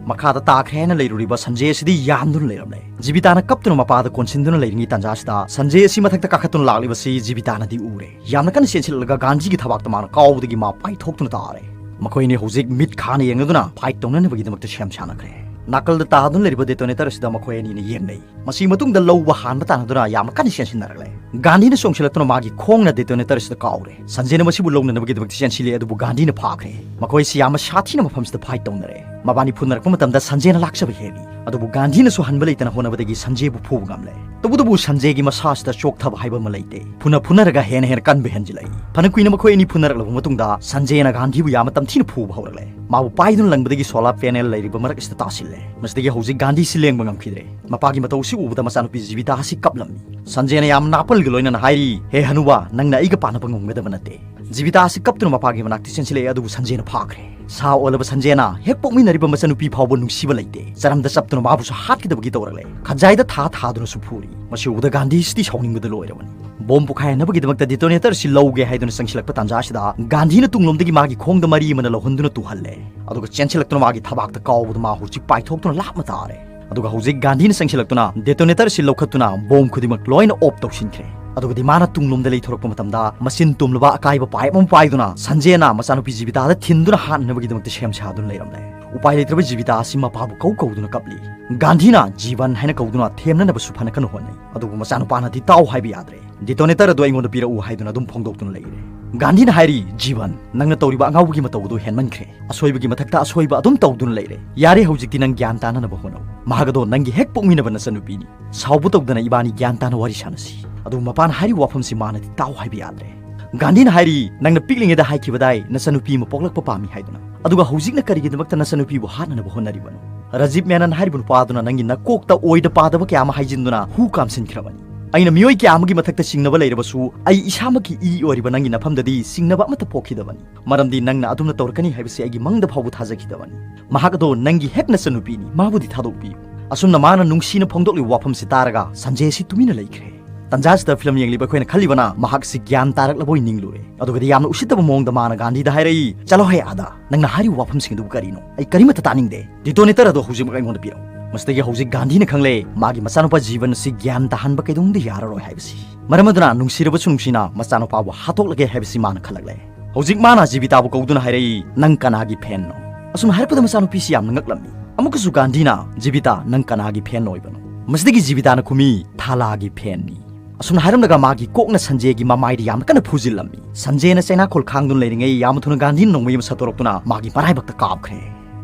ꯃꯈꯥꯗ ꯇꯥꯈ꯭ꯔꯦ ꯍꯥꯏꯅ ꯂꯩꯔꯨꯔꯤꯕ ꯁꯟꯖꯦ ꯑꯁꯤꯗꯤ ꯌꯥꯟꯗꯨꯅ ꯂꯩꯔꯝꯂꯦ꯫ ꯖꯤꯕꯤꯇꯥꯅ ꯀꯞꯇꯨꯅ ꯃꯄꯥꯗ ꯀꯣꯟꯁꯤꯟꯗꯨꯅ ꯂꯩꯔꯤꯉꯩ ꯇꯥꯟꯖꯥ ꯑꯁꯤꯗ ꯁꯟꯖꯦ ꯑꯁꯤ ꯃꯊꯛꯇ ꯀꯥꯈꯠꯇꯨꯅ ꯂꯥꯛꯂꯤꯕꯁꯤ ꯖꯤꯕꯤꯇꯥꯅꯗꯤ ꯎꯔꯦ꯫ ꯌꯥꯝꯅ ꯀꯟꯅ ꯆꯦꯟꯁꯤꯜꯂꯛꯂꯒ ꯒꯥꯟꯙꯤꯒꯤ ꯊꯕꯥꯛꯇ ꯃꯥꯅ ꯀꯥꯎꯕꯗꯒꯤ ꯃꯥ ꯄꯥꯏꯊꯣꯛꯇꯨꯅ ꯇꯥꯔꯦ꯫ ꯃꯈꯣꯏ ꯑꯅꯤ ꯍꯧꯖꯤꯛ ꯃꯤꯠ ꯈꯥꯅ ꯌꯦꯡꯅꯗꯨꯅ fight ꯇꯧꯅꯅꯕꯒꯤꯗꯃꯛꯇ ꯁꯦꯝ ꯁꯥꯅꯈ꯭ꯔꯦ꯫ ꯅꯥꯀꯜꯗ ꯇꯥꯗꯨꯅ ꯂꯩꯔꯤꯕ detonator ꯑꯁꯤꯗ ꯃꯈꯣꯏ ꯑꯅꯤꯅ ꯌꯦꯡꯅꯩ꯫ ꯃꯁꯤꯒꯤ ꯃꯇꯨꯡꯗ ꯂꯧꯕ ꯍꯥꯟꯕ ꯇꯥꯟꯅꯗꯨꯅ ꯌꯥꯝꯅ ꯀꯟꯅ ꯆꯦꯟꯁꯤꯟꯅꯔꯛꯂꯦ꯫ ꯒꯥꯟꯙꯤꯅ ꯆꯣꯡꯁꯤꯜꯂꯛꯇꯨꯅ ꯃꯥꯒꯤ ꯈꯣꯡꯅ detonator ꯑꯁꯤꯗ ꯀꯥꯎꯔꯦ꯫ ꯁꯟꯖꯦꯅ ꯃꯁꯤꯕꯨ ꯂꯧꯅꯅꯕꯒꯤꯗꯃꯛꯇ ꯆꯦꯟꯁꯤꯜꯂꯤ, ꯑꯗꯨꯕꯨ ꯒꯥꯟꯙꯤꯅ ꯐꯥꯈ꯭ꯔꯦ꯫ ꯃꯈꯣꯏ ꯑꯁꯤ ꯌꯥꯝꯅ ꯁꯥꯊꯤꯅ ꯃꯐꯝꯁꯤꯗ fight ꯇꯧꯅꯔꯦ꯫ ꯃꯕꯥꯅꯤ ꯐꯨꯅꯔꯛꯄ ꯃꯇꯝꯗ ꯁꯟꯖꯦꯅ ꯂꯥꯛꯆꯕ ꯍꯦꯜꯂꯤ꯫ ꯑꯗꯨꯕꯨ ꯒꯥꯟꯙꯤꯅꯁꯨ ꯍꯟꯕ ꯂꯩꯇꯅ ꯍꯣꯠꯅꯕꯗꯒꯤ ꯁꯟꯖꯦꯕꯨ ꯐꯨꯕ ꯉꯝꯂꯦ꯫ ꯇꯧꯕꯇꯕꯨ ꯁꯟꯖꯦꯒꯤ ꯃꯁꯥꯁꯤꯗ ꯆꯣꯛꯊꯕ ꯍꯥꯏꯕ ꯑꯃ ꯂꯩꯇꯦ꯫ ꯐꯨꯅ ꯐꯨꯅꯔꯒ ꯍꯦꯟꯅ ꯍꯦꯟꯅ ꯀꯟꯕ ꯍꯦꯟꯖꯤꯜꯂꯛꯏ꯫ ꯐꯅ ꯀꯨꯏꯅ ꯃꯈꯣꯏ ꯑꯅꯤ ꯐꯨꯅꯔꯛꯂꯕ ꯃꯇꯨꯡꯗ ꯁꯟꯖꯦꯅ ꯒꯥꯟꯙꯤꯕꯨ ꯌꯥꯝꯅ ꯇꯝꯊꯤꯅ ꯐꯨꯕ ꯍꯧꯔꯛꯂꯦ꯫ ꯃꯥꯕꯨ ꯄꯥꯏꯗꯨꯅ ꯂꯪꯕꯗꯒꯤ solar panel ꯂꯩꯔꯤꯕ ꯃꯔꯛ ꯑꯁꯤꯗ ꯇꯥꯁꯤꯜꯂꯦ꯫ ꯃꯁꯤꯗꯒꯤ ꯍꯧꯖꯤꯛ ꯒꯥꯟꯙꯤꯁꯤ ꯂꯦꯡꯕ ꯉꯝꯈꯤꯗ꯭ꯔꯦ꯫ ꯃꯄꯥꯒꯤ ꯃꯇꯧ ꯑꯁꯤ ꯎꯕꯗ ꯃꯆꯥꯅꯨꯄꯤ ꯖꯤꯕꯤꯇꯥ ꯑꯁꯤ ꯀꯞꯂꯝꯃꯤ꯫ ꯁꯟꯖꯦꯅ ꯌꯥꯝ ꯅꯥꯄꯜꯒ ꯂꯣꯏꯅꯅ ꯍꯥꯏꯔꯤ, "ꯍꯦ ꯍꯅꯨꯕꯥ, ꯅꯪꯅ ꯑꯩꯒ ꯄꯥꯅꯕ ꯉꯝꯒꯗꯕ ꯅꯠꯇꯦ꯫" ꯖꯤꯕꯤꯇꯥ ꯑꯁꯤ ꯀꯞꯇꯨꯅ ꯃꯄꯥꯒꯤ ꯃꯅꯥꯛꯇ ꯆꯦꯟꯁꯤꯜꯂꯛꯑꯦ, ꯑꯗꯨꯕꯨ ꯁꯟꯖꯦꯅ ꯐꯥꯈ꯭ꯔꯦ꯫ ꯁꯥ ꯑꯣꯜꯂꯕ ꯁꯟꯖꯦꯅ ꯍꯦꯛ ꯄꯣꯛꯃꯤꯟꯅꯔꯤꯕ ꯃꯆꯥꯅꯨꯄꯤ ꯐꯥꯎꯕ ꯅꯨꯡꯁꯤꯕ ꯂꯩꯇꯦ꯫ ꯆꯔꯝꯗ ꯆꯞꯇꯨꯅ ꯃꯥꯕꯨꯁꯨ ꯍꯥꯠꯀꯗꯕꯒꯤ ꯇꯧꯔꯛꯂꯦ꯫ ꯈꯖꯥꯏꯗ ꯊꯥ ꯊꯥꯗꯨꯅꯁꯨ ꯐꯨꯔꯤ꯫ ꯃꯁꯤ ꯎꯕꯗ ꯒꯥꯟꯙꯤꯁꯤꯗꯤ ꯁꯥꯎꯅꯤꯡꯕꯗ ꯂꯣꯏꯔꯕꯅꯤ꯫ ꯕꯣꯝ ꯄꯣꯈꯥꯏꯍꯟꯅꯕꯒꯤꯗꯃꯛꯇ detonator ꯑꯁꯤ ꯂꯧꯒꯦ ꯍꯥꯏꯗꯨꯅ ꯆꯪꯁꯤꯜꯂꯛꯄ ꯇꯥꯟꯖꯥ ꯑꯁꯤꯗ ꯒꯥꯟꯙꯤꯅ ꯇꯨꯡꯂꯣꯝꯗꯒꯤ ꯃꯥꯒꯤ ꯈꯣꯡꯗ ꯃꯔꯤ ꯑꯃꯅ ꯂꯧꯍꯟꯗꯨꯅ ꯇꯨꯍꯜꯂꯦ꯫ ꯑꯗꯨꯒ ꯆꯦꯟꯁꯤꯜꯂꯛꯇꯨꯅ ꯃꯥꯒꯤ ꯊꯕꯥꯛꯇ ꯀꯥꯎꯕꯗ ꯃꯥ ꯍꯧꯖꯤꯛ ꯄꯥꯏꯊꯣꯛꯇꯨꯅ ꯂꯥꯞꯅ ꯇꯥꯔꯦ꯫ ꯑꯗꯨꯒ ꯍꯧꯖꯤꯛ ꯒꯥꯟꯙꯤꯅ ꯆꯪꯁꯤꯜꯂꯛꯇꯨꯅ detonator ꯑꯁꯤ ꯂꯧꯈꯠꯇꯨꯅ ꯕꯣꯝ ꯈꯨꯗꯤꯡꯃꯛ ꯂꯣꯏꯅ off ꯇꯧꯁꯤꯟꯈ꯭ꯔꯦ꯫ ꯑꯗꯨꯒꯗꯤ ꯃꯥꯅ ꯇꯨꯡꯂꯣꯝꯗ ꯂꯩꯊꯣꯔꯛꯄ ꯃꯇꯝꯗ ꯃꯆꯤꯟ ꯇꯨꯝꯂꯕ ꯑꯀꯥꯏꯕ pipe ꯑꯃ ꯄꯥꯏꯗꯨꯅ ꯁꯟꯖꯦꯅ ꯃꯆꯥꯅꯨꯄꯤ ꯖꯤꯕꯤꯇꯥꯗ ꯊꯤꯟꯗꯨꯅ ꯍꯥꯠꯅꯕꯒꯤꯗꯃꯛꯇ ꯁꯦꯝ ꯁꯥꯗꯨꯅ ꯂꯩꯔꯝꯂꯦ꯫ ꯎꯄꯥꯏ ꯂꯩꯇ꯭ꯔꯕ ꯖꯤꯕꯤꯇꯥ ꯑꯁꯤ ꯃꯄꯥꯕꯨ ꯀꯧ ꯀꯧꯗꯨꯅ ꯀꯞꯂꯤ꯫ ꯒꯥꯟꯙꯤꯅ "ꯖꯤꯕꯟ" ꯍꯥꯏꯅ ꯀꯧꯗꯨꯅ ꯊꯦꯝꯅꯅꯕꯁꯨ ꯐꯅ ꯀꯟꯅ ꯍꯣꯠꯅꯩ꯫ ꯑꯗꯨꯕꯨ ꯃꯆꯥꯅꯨꯄꯥꯅꯗꯤ "ꯇꯥꯎ ꯍꯥꯏꯕ ꯌꯥꯗ꯭ꯔꯦ꯫ Detonator ꯑꯗꯨ ꯑꯩꯉꯣꯟꯗ ꯄꯤꯔꯛꯎ" ꯍꯥꯏꯗꯨꯅ ꯑꯗꯨꯝ ꯐꯣꯡꯗꯣꯛꯇꯨꯅ ꯂꯩꯔꯦ꯫ ꯒꯥꯟꯙꯤꯅ ꯍꯥꯏꯔꯤ, "ꯖꯤꯕꯟ, ꯅꯪꯅ ꯇꯧꯔꯤꯕ ꯑꯉꯥꯎꯕꯒꯤ ꯃꯇꯧ ꯑꯗꯨ ꯍꯦꯟꯃꯟꯈ꯭ꯔꯦ꯫ ꯑꯁꯣꯏꯕꯒꯤ ꯃꯊꯛꯇ ꯑꯁꯣꯏꯕ ꯑꯗꯨꯝ ꯇꯧꯗꯨꯅ ꯂꯩꯔꯦ꯫ ꯌꯥꯔꯦ, ꯍꯧꯖꯤꯛꯇꯤ ꯅꯪ ꯒ꯭ꯌꯥꯟ ꯇꯥꯅꯅꯕ ꯍꯣꯠꯅꯧ꯫ ꯃꯍꯥꯛ ꯑꯗꯣ ꯅꯪꯒꯤ ꯍꯦꯛ ꯄꯣꯛꯃꯤꯟꯅꯕ ꯅꯆꯟꯅꯨꯄꯤꯅꯤ꯫ ꯁꯥꯎꯕ ꯇꯧꯗꯅ ꯏꯕꯥꯅꯤ ꯒ꯭ꯌꯥꯟ ꯇꯥꯅ ꯋꯥꯔꯤ ꯁꯥꯟꯅꯁꯤ꯫" ꯑꯗꯨꯕꯨ ꯃꯄꯥꯅ ꯍꯥꯏꯔꯤꯕ ꯋꯥꯐꯝꯁꯤ ꯃꯥꯅꯗꯤ ꯇꯥꯎ ꯍꯥꯏꯕ ꯌꯥꯗ꯭ꯔꯦ꯫ ꯒꯥꯟꯙꯤꯅ ꯍꯥꯏꯔꯤ, "ꯅꯪꯅ ꯄꯤꯛꯂꯤꯉꯩꯗ ꯍꯥꯏꯈꯤꯕꯗꯥꯏ ꯅꯆꯟꯅꯨꯄꯤ ꯑꯃ ꯄꯣꯛꯂꯛꯄ ꯄꯥꯝꯃꯤ ꯍꯥꯏꯗꯨꯅ꯫ ꯑꯗꯨꯒ ꯍꯧꯖꯤꯛꯅ ꯀꯔꯤꯒꯤꯗꯃꯛꯇ ꯅꯆꯟꯅꯨꯄꯤꯕꯨ ꯍꯥꯠꯅꯅꯕ ꯍꯣꯠꯅꯔꯤꯕꯅꯣ?" ꯔꯥꯖꯤꯕ ꯃꯦꯅꯟ ꯍꯥꯏꯔꯤꯕ ꯅꯨꯄꯥ ꯑꯗꯨꯅ ꯅꯪꯒꯤ ꯅꯀꯣꯛꯇ ꯑꯣꯏꯗ ꯄꯥꯗꯕ ꯀꯌꯥ ꯑꯃ ꯍꯥꯏꯖꯤꯟꯗꯨꯅ ꯍꯨ ꯀꯥꯝꯁꯤꯟꯈ꯭ꯔꯕꯅꯤ꯫ ꯑꯩꯅ ꯃꯤꯑꯣꯏ ꯀꯌꯥ ꯑꯃꯒꯤ ꯃꯊꯛꯇ ꯆꯤꯡꯅꯕ ꯂꯩꯔꯕꯁꯨ ꯑꯩ ꯏꯁꯥꯃꯛꯀꯤ ꯏ ꯑꯣꯏꯔꯤꯕ ꯅꯪꯒꯤ ꯅꯐꯝꯗꯗꯤ ꯆꯤꯡꯅꯕ ꯑꯃꯠꯇ ꯄꯣꯛꯈꯤꯗꯕꯅꯤ꯫ ꯃꯔꯝꯗꯤ ꯅꯪꯅ ꯑꯗꯨꯝꯅ ꯇꯧꯔꯛꯀꯅꯤ ꯍꯥꯏꯕꯁꯤ ꯑꯩꯒꯤ ꯃꯪꯗ ꯐꯥꯎꯕ ꯊꯥꯖꯈꯤꯗꯕꯅꯤ꯫ ꯃꯍꯥꯛ ꯑꯗꯣ ꯅꯪꯒꯤ ꯍꯦꯛ ꯅꯆꯟꯅꯨꯄꯤꯅꯤ, ꯃꯥꯕꯨꯗꯤ ꯊꯥꯗꯣꯛꯄꯤꯌꯨ꯫ ꯑꯁꯨꯝꯅ ꯃꯥꯅ ꯅꯨꯡꯁꯤꯅ ꯐꯣꯡꯗꯣꯛꯂꯤꯕ ꯋꯥꯐꯝꯁꯤ ꯇꯥꯔꯒ ꯁꯟꯖꯦ ꯑꯁꯤ ꯇꯨꯃꯤꯟꯅ ꯂꯩꯈ꯭ꯔꯦ꯫ ꯇꯟꯖꯥꯁꯤꯗ ꯐꯤꯂꯝ ꯌꯦꯡꯂꯤꯕ ꯑꯩꯈꯣꯏꯅ ꯈꯜꯂꯤꯕꯅ ꯃꯍꯥꯛꯁꯤ ꯒ꯭ꯌꯥꯟ ꯇꯥꯔꯛꯂꯕꯣꯏ ꯅꯤꯡꯂꯨꯔꯦ꯫ ꯑꯗꯨꯒꯗꯤ ꯌꯥꯝꯅ ꯎꯁꯤꯠꯇꯕ ꯃꯑꯣꯡꯗ ꯃꯥꯅ ꯒꯥꯟꯙꯤꯗ ꯍꯥꯏꯔꯛꯏ, "ꯆꯠꯂꯣ ꯍꯦ ꯑꯥꯗ, ꯅꯪꯅ ꯍꯥꯏꯔꯤꯕ ꯋꯥꯐꯝꯁꯤꯡ ꯑꯗꯨꯕꯨ ꯀꯔꯤꯅꯣ? ꯑꯩ ꯀꯔꯤꯃꯠꯇ ꯇꯥꯅꯤꯡꯗꯦ꯫ Detonator ꯑꯗꯣ ꯍꯧꯖꯤꯛꯃꯛ ꯑꯩꯉꯣꯟꯗ ꯄꯤꯔꯛꯎ꯫" ꯃꯁꯤꯗꯒꯤ ꯍꯧꯖꯤꯛ ꯒꯥꯟꯙꯤꯅ ꯈꯪꯂꯦ ꯃꯥꯒꯤ ꯃꯆꯥꯅꯨꯄꯥ ꯖꯤꯕꯟ ꯑꯁꯤ ꯒ꯭ꯌꯥꯟ ꯇꯥꯍꯟꯕ ꯀꯩꯗꯧꯅꯨꯡꯗ ꯌꯥꯔꯔꯣꯏ ꯍꯥꯏꯕꯁꯤ꯫ ꯃꯔꯝ ꯑꯗꯨꯅ ꯅꯨꯡꯁꯤꯔꯕꯁꯨ ꯅꯨꯡꯁꯤꯅ ꯃꯆꯥꯅꯨꯄꯥꯕꯨ ꯍꯥꯠꯇꯣꯛꯂꯒꯦ ꯍꯥꯏꯕꯁꯤ ꯃꯥꯅ ꯈꯜꯂꯛꯂꯦ꯫ ꯍꯧꯖꯤꯛ ꯃꯥꯅ ꯖꯤꯕꯤꯇꯥꯕꯨ ꯀꯧꯗꯨꯅ ꯍꯥꯏꯔꯛꯏ, "ꯅꯪ ꯀꯅꯥꯒꯤ fanꯅꯣ?" ꯑꯁꯨꯝꯅ ꯍꯥꯏꯔꯛꯄꯗ ꯃꯆꯥꯅꯨꯄꯤꯁꯤ ꯌꯥꯝꯅ ꯉꯛꯂꯝꯃꯤ꯫ ꯑꯃꯨꯛꯀꯁꯨ ꯒꯥꯟꯙꯤꯅ, "ꯖꯤꯕꯤꯇꯥ, ꯅꯪ ꯀꯅꯥꯒꯤ fan ꯑꯣꯏꯕꯅꯣ?" ꯃꯁꯤꯗꯒꯤ ꯖꯤꯕꯤꯇꯥꯅ ꯈꯨꯝꯃꯤ, "ꯊꯥꯂꯥꯒꯤ fanꯅꯤ꯫" ꯑꯁꯨꯝꯅ ꯍꯥꯏꯔꯝꯂꯒ ꯃꯥꯒꯤ ꯀꯣꯛꯅ ꯁꯟꯖꯦꯒꯤ ꯃꯃꯥꯏꯗ ꯌꯥꯝꯅ ꯀꯟꯅ ꯐꯨꯖꯤꯜꯂꯝꯃꯤ꯫ ꯁꯟꯖꯦꯅ ꯆꯩꯅꯥꯈꯣꯜ ꯈꯥꯡꯗꯨꯅ ꯂꯩꯔꯤꯉꯩ ꯌꯥꯝꯅ ꯊꯨꯅ ꯒꯥꯟꯙꯤꯅ ꯅꯣꯡꯃꯩ ꯑꯃ ꯁꯠꯇꯣꯔꯛꯇꯨꯅ ꯃꯥꯒꯤ ꯃꯔꯥꯏꯕꯛꯇ ꯀꯥꯞꯈ꯭ꯔꯦ꯫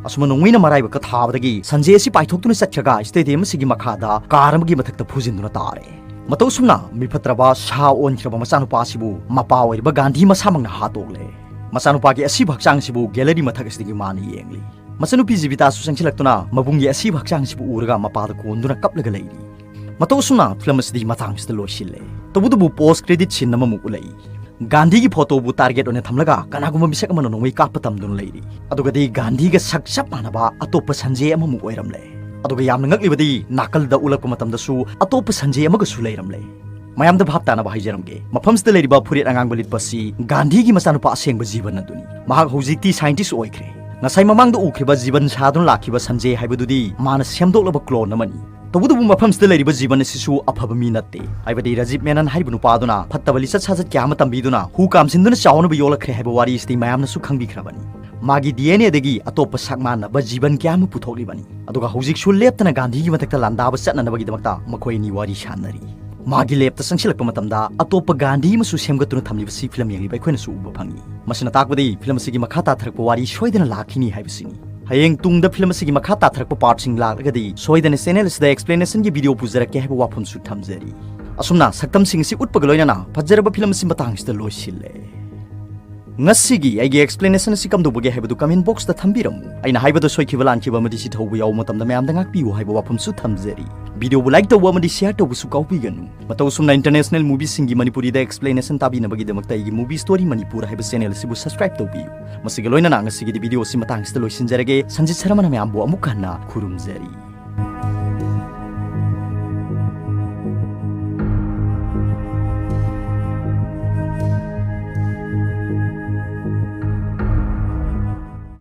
ꯑꯁꯨꯝꯅ ꯅꯣꯡꯃꯩꯅ ꯃꯔꯥꯏꯕꯛꯇ ꯊꯥꯕꯗꯒꯤ ꯁꯟꯖꯦ ꯑꯁꯤ ꯄꯥꯏꯊꯣꯛꯇꯨꯅ ꯆꯠꯈ꯭ꯔꯒ stadium ꯑꯁꯤꯒꯤ ꯃꯈꯥꯗ car ꯑꯃꯒꯤ ꯃꯊꯛꯇ ꯐꯨꯖꯤꯟꯗꯨꯅ ꯇꯥꯔꯦ꯫ ꯃꯇꯧ ꯑꯁꯨꯝꯅ ꯃꯤꯐꯠꯇ꯭ꯔꯕ ꯁꯥ ꯑꯣꯟꯈ꯭ꯔꯕ ꯃꯆꯥꯅꯨꯄꯥ ꯑꯁꯤꯕꯨ ꯃꯄꯥ ꯑꯣꯏꯔꯤꯕ ꯒꯥꯟꯙꯤ ꯃꯁꯥꯃꯛꯅ ꯍꯥꯠꯇꯣꯛꯂꯦ꯫ ꯃꯆꯥꯅꯨꯄꯥꯒꯤ ꯑꯁꯤꯕ ꯍꯛꯆꯥꯡ ꯑꯁꯤꯕꯨ gallery ꯃꯊꯛ ꯑꯁꯤꯗꯒꯤ ꯃꯥꯅ ꯌꯦꯡꯂꯤ꯫ ꯃꯆꯟꯅꯨꯄꯤ ꯖꯤꯕꯤꯇꯥꯁꯨ ꯆꯪꯁꯤꯜꯂꯛꯇꯨꯅ ꯃꯕꯨꯡꯒꯤ ꯑꯁꯤꯕ ꯍꯛꯆꯥꯡ ꯑꯁꯤꯕꯨ ꯎꯔꯒ ꯃꯄꯥꯗ ꯀꯣꯟꯗꯨꯅ ꯀꯞꯂꯒ ꯂꯩꯔꯤ꯫ ꯃꯇꯧ ꯑꯁꯨꯝꯅ film ꯑꯁꯤꯗꯤ ꯃꯇꯥꯡ ꯑꯁꯤꯗ ꯂꯣꯏꯁꯤꯜꯂꯦ꯫ ꯇꯧꯕꯇꯕꯨ post credit scene ꯑꯃꯃꯨꯛ ꯎꯠꯂꯛꯏ꯫ ꯒꯥꯟꯙꯤꯒꯤ photoꯕꯨ target ꯑꯣꯏꯅ ꯊꯝꯂꯒ ꯀꯅꯥꯒꯨꯝꯕ ꯃꯤꯁꯛ ꯑꯃꯅ ꯅꯣꯡꯃꯩ ꯀꯥꯞꯄ ꯇꯝꯗꯨꯅ ꯂꯩꯔꯤ꯫ ꯑꯗꯨꯒꯗꯤ ꯒꯥꯟꯙꯤꯒ ꯁꯛ ꯆꯞ ꯃꯥꯟꯅꯕ ꯑꯇꯣꯞꯄ ꯁꯟꯖꯦ ꯑꯃꯃꯨꯛ ꯑꯣꯏꯔꯝꯂꯦ꯫ ꯑꯗꯨꯒ ꯌꯥꯝꯅ ꯉꯛꯂꯤꯕꯗꯤ ꯅꯥꯀꯜꯗ ꯎꯠꯂꯛꯄ ꯃꯇꯝꯗꯁꯨ ꯑꯇꯣꯞꯄ ꯁꯟꯖꯦ ꯑꯃꯒꯁꯨ ꯂꯩꯔꯝꯂꯦ꯫ ꯃꯌꯥꯝꯗ ꯚꯥꯞ ꯇꯥꯅꯕ ꯍꯥꯏꯖꯔꯝꯒꯦ, ꯃꯐꯝꯁꯤꯗ ꯂꯩꯔꯤꯕ ꯐꯨꯔꯤꯠ ꯑꯉꯥꯡꯕ ꯂꯤꯠꯄ ꯑꯁꯤ ꯒꯥꯟꯙꯤꯒꯤ ꯃꯆꯥꯅꯨꯄꯥ ꯑꯁꯦꯡꯕ ꯖꯤꯕꯟ ꯑꯗꯨꯅꯤ꯫ ꯃꯍꯥꯛ ꯍꯧꯖꯤꯛꯇꯤ scientist ꯑꯣꯏꯈ꯭ꯔꯦ꯫ ꯉꯁꯥꯏ ꯃꯃꯥꯡꯗ ꯎꯈ꯭ꯔꯤꯕ ꯖꯤꯕꯟ ꯁꯥꯗꯨꯅ ꯂꯥꯛꯈꯤꯕ ꯁꯟꯖꯦ ꯍꯥꯏꯕꯗꯨꯗꯤ ꯃꯥꯅ ꯁꯦꯝꯗꯣꯛꯂꯕ clone ꯑꯃꯅꯤ꯫ ꯇꯧꯕꯇꯕꯨ ꯃꯐꯝꯁꯤꯗ ꯂꯩꯔꯤꯕ ꯖꯤꯕꯟ ꯑꯁꯤꯁꯨ ꯑꯐꯕ ꯃꯤ ꯅꯠꯇꯦ꯫ ꯍꯥꯏꯕꯗꯤ ꯔꯥꯖꯤꯕ ꯃꯦꯅꯟ ꯍꯥꯏꯔꯤꯕ ꯅꯨꯄꯥ ꯑꯗꯨꯅ ꯐꯠꯇꯕ ꯂꯤꯆꯠ ꯁꯥꯖꯠ ꯀꯌꯥ ꯑꯃ ꯇꯝꯕꯤꯗꯨꯅ ꯍꯨ ꯀꯥꯝꯁꯤꯟꯗꯨꯅ ꯆꯥꯎꯅꯕ ꯌꯣꯜꯂꯛꯈ꯭ꯔꯦ ꯍꯥꯏꯕ ꯋꯥꯔꯤ ꯑꯁꯤꯗꯤ ꯃꯌꯥꯝꯅꯁꯨ ꯈꯪꯕꯤꯈ꯭ꯔꯕꯅꯤ꯫ ꯃꯥꯒꯤ DNA ꯗꯒꯤ ꯑꯇꯣꯞꯄ ꯁꯛ ꯃꯥꯟꯅꯕ ꯖꯤꯕꯟ ꯀꯌꯥ ꯑꯃ ꯄꯨꯊꯣꯛꯂꯤꯕꯅꯤ꯫ ꯑꯗꯨꯒ ꯍꯧꯖꯤꯛꯁꯨ ꯂꯦꯞꯇꯅ ꯒꯥꯟꯙꯤꯒꯤ ꯃꯊꯛꯇ ꯂꯥꯟꯗꯥꯕ ꯆꯠꯅꯅꯕꯒꯤꯗꯃꯛꯇ ꯃꯈꯣꯏ ꯑꯅꯤ ꯋꯥꯔꯤ ꯁꯥꯟꯅꯔꯤ꯫ ꯃꯥꯒꯤ lab ꯇ ꯆꯪꯁꯤꯜꯂꯛꯄ ꯃꯇꯝꯗ ꯑꯇꯣꯞꯄ ꯒꯥꯟꯙꯤ ꯑꯃꯁꯨ ꯁꯦꯝꯒꯠꯇꯨꯅ ꯊꯝꯂꯤꯕꯁꯤ film ꯌꯦꯡꯂꯤꯕ ꯑꯩꯈꯣꯏꯅꯁꯨ ꯎꯕ ꯐꯪꯏ꯫ ꯃꯁꯤꯅ ꯇꯥꯛꯄꯗꯤ film ꯑꯁꯤꯒꯤ ꯃꯈꯥ ꯇꯥꯊꯔꯛꯄ ꯋꯥꯔꯤ ꯁꯣꯏꯗꯅ ꯂꯥꯛꯈꯤꯅꯤ ꯍꯥꯏꯕꯁꯤꯅꯤ꯫ ꯍꯌꯦꯡ ꯇꯨꯡꯗ film ꯑꯁꯤꯒꯤ ꯃꯈꯥ ꯇꯥꯊꯔꯛꯄ part ꯁꯤꯡ ꯂꯥꯛꯂꯒꯗꯤ ꯁꯣꯏꯗꯅ channel ꯑꯁꯤꯗ explanation ꯒꯤ video ꯄꯨꯖꯔꯛꯀꯦ ꯍꯥꯏꯕ ꯋꯥꯐꯝꯁꯨ ꯊꯝꯖꯔꯤ꯫ ꯑꯁꯨꯝꯅ ꯁꯛꯇꯝꯁꯤꯡ ꯑꯁꯤ ꯎꯠꯄꯒ ꯂꯣꯏꯅꯅ ꯐꯖꯔꯕ film ꯑꯁꯤ ꯃꯇꯥꯡꯁꯤꯗ ꯂꯣꯏꯁꯤꯜꯂꯦ꯫ ꯉꯁꯤꯒꯤ ꯑꯩꯒꯤ explanation ꯑꯁꯤ ꯀꯝꯗꯧꯕꯒꯦ ꯍꯥꯏꯕꯗꯨ comment box ꯇ ꯊꯝꯕꯤꯔꯝꯃꯨ꯫ ꯑꯩꯅ ꯍꯥꯏꯕꯗ ꯁꯣꯏꯈꯤꯕ ꯂꯥꯟꯈꯤꯕ ꯑꯃꯗꯤ ꯁꯤꯊꯧꯕ ꯌꯥꯎꯕ ꯃꯇꯝꯗ ꯃꯌꯥꯝꯗ ꯉꯥꯛꯄꯤꯌꯨ ꯍꯥꯏꯕ ꯋꯥꯐꯝꯁꯨ ꯊꯝꯖꯔꯤ꯫ Video ꯕꯨ like ꯇꯧꯕ ꯑꯃꯗꯤ share ꯇꯧꯕꯁꯨ ꯀꯥꯎꯕꯤꯒꯅꯨ꯫ ꯃꯇꯧ ꯑꯁꯨꯝꯅ international movie ꯁꯤꯡꯒꯤ ꯃꯅꯤꯄꯨꯔꯤꯗ explanation ꯇꯥꯕꯤꯅꯕꯒꯤꯗꯃꯛꯇ ꯑꯩꯒꯤ Movie Story Manipur ꯍꯥꯏꯕ channel ꯑꯁꯤꯕꯨ subscribe ꯇꯧꯕꯤꯌꯨ꯫ ꯃꯁꯤꯒ ꯂꯣꯏꯅꯅ ꯉꯁꯤꯒꯤꯗꯤ video ꯑꯁꯤ ꯃꯇꯥꯡꯁꯤꯗ ꯂꯣꯏꯁꯤꯟꯖꯔꯒꯦ꯫ ꯁꯟꯖꯤꯠ ꯁꯔꯃꯅ ꯃꯌꯥꯝꯕꯨ ꯑꯃꯨꯛ ꯍꯟꯅ ꯈꯨꯔꯨꯝꯖꯔꯤ꯫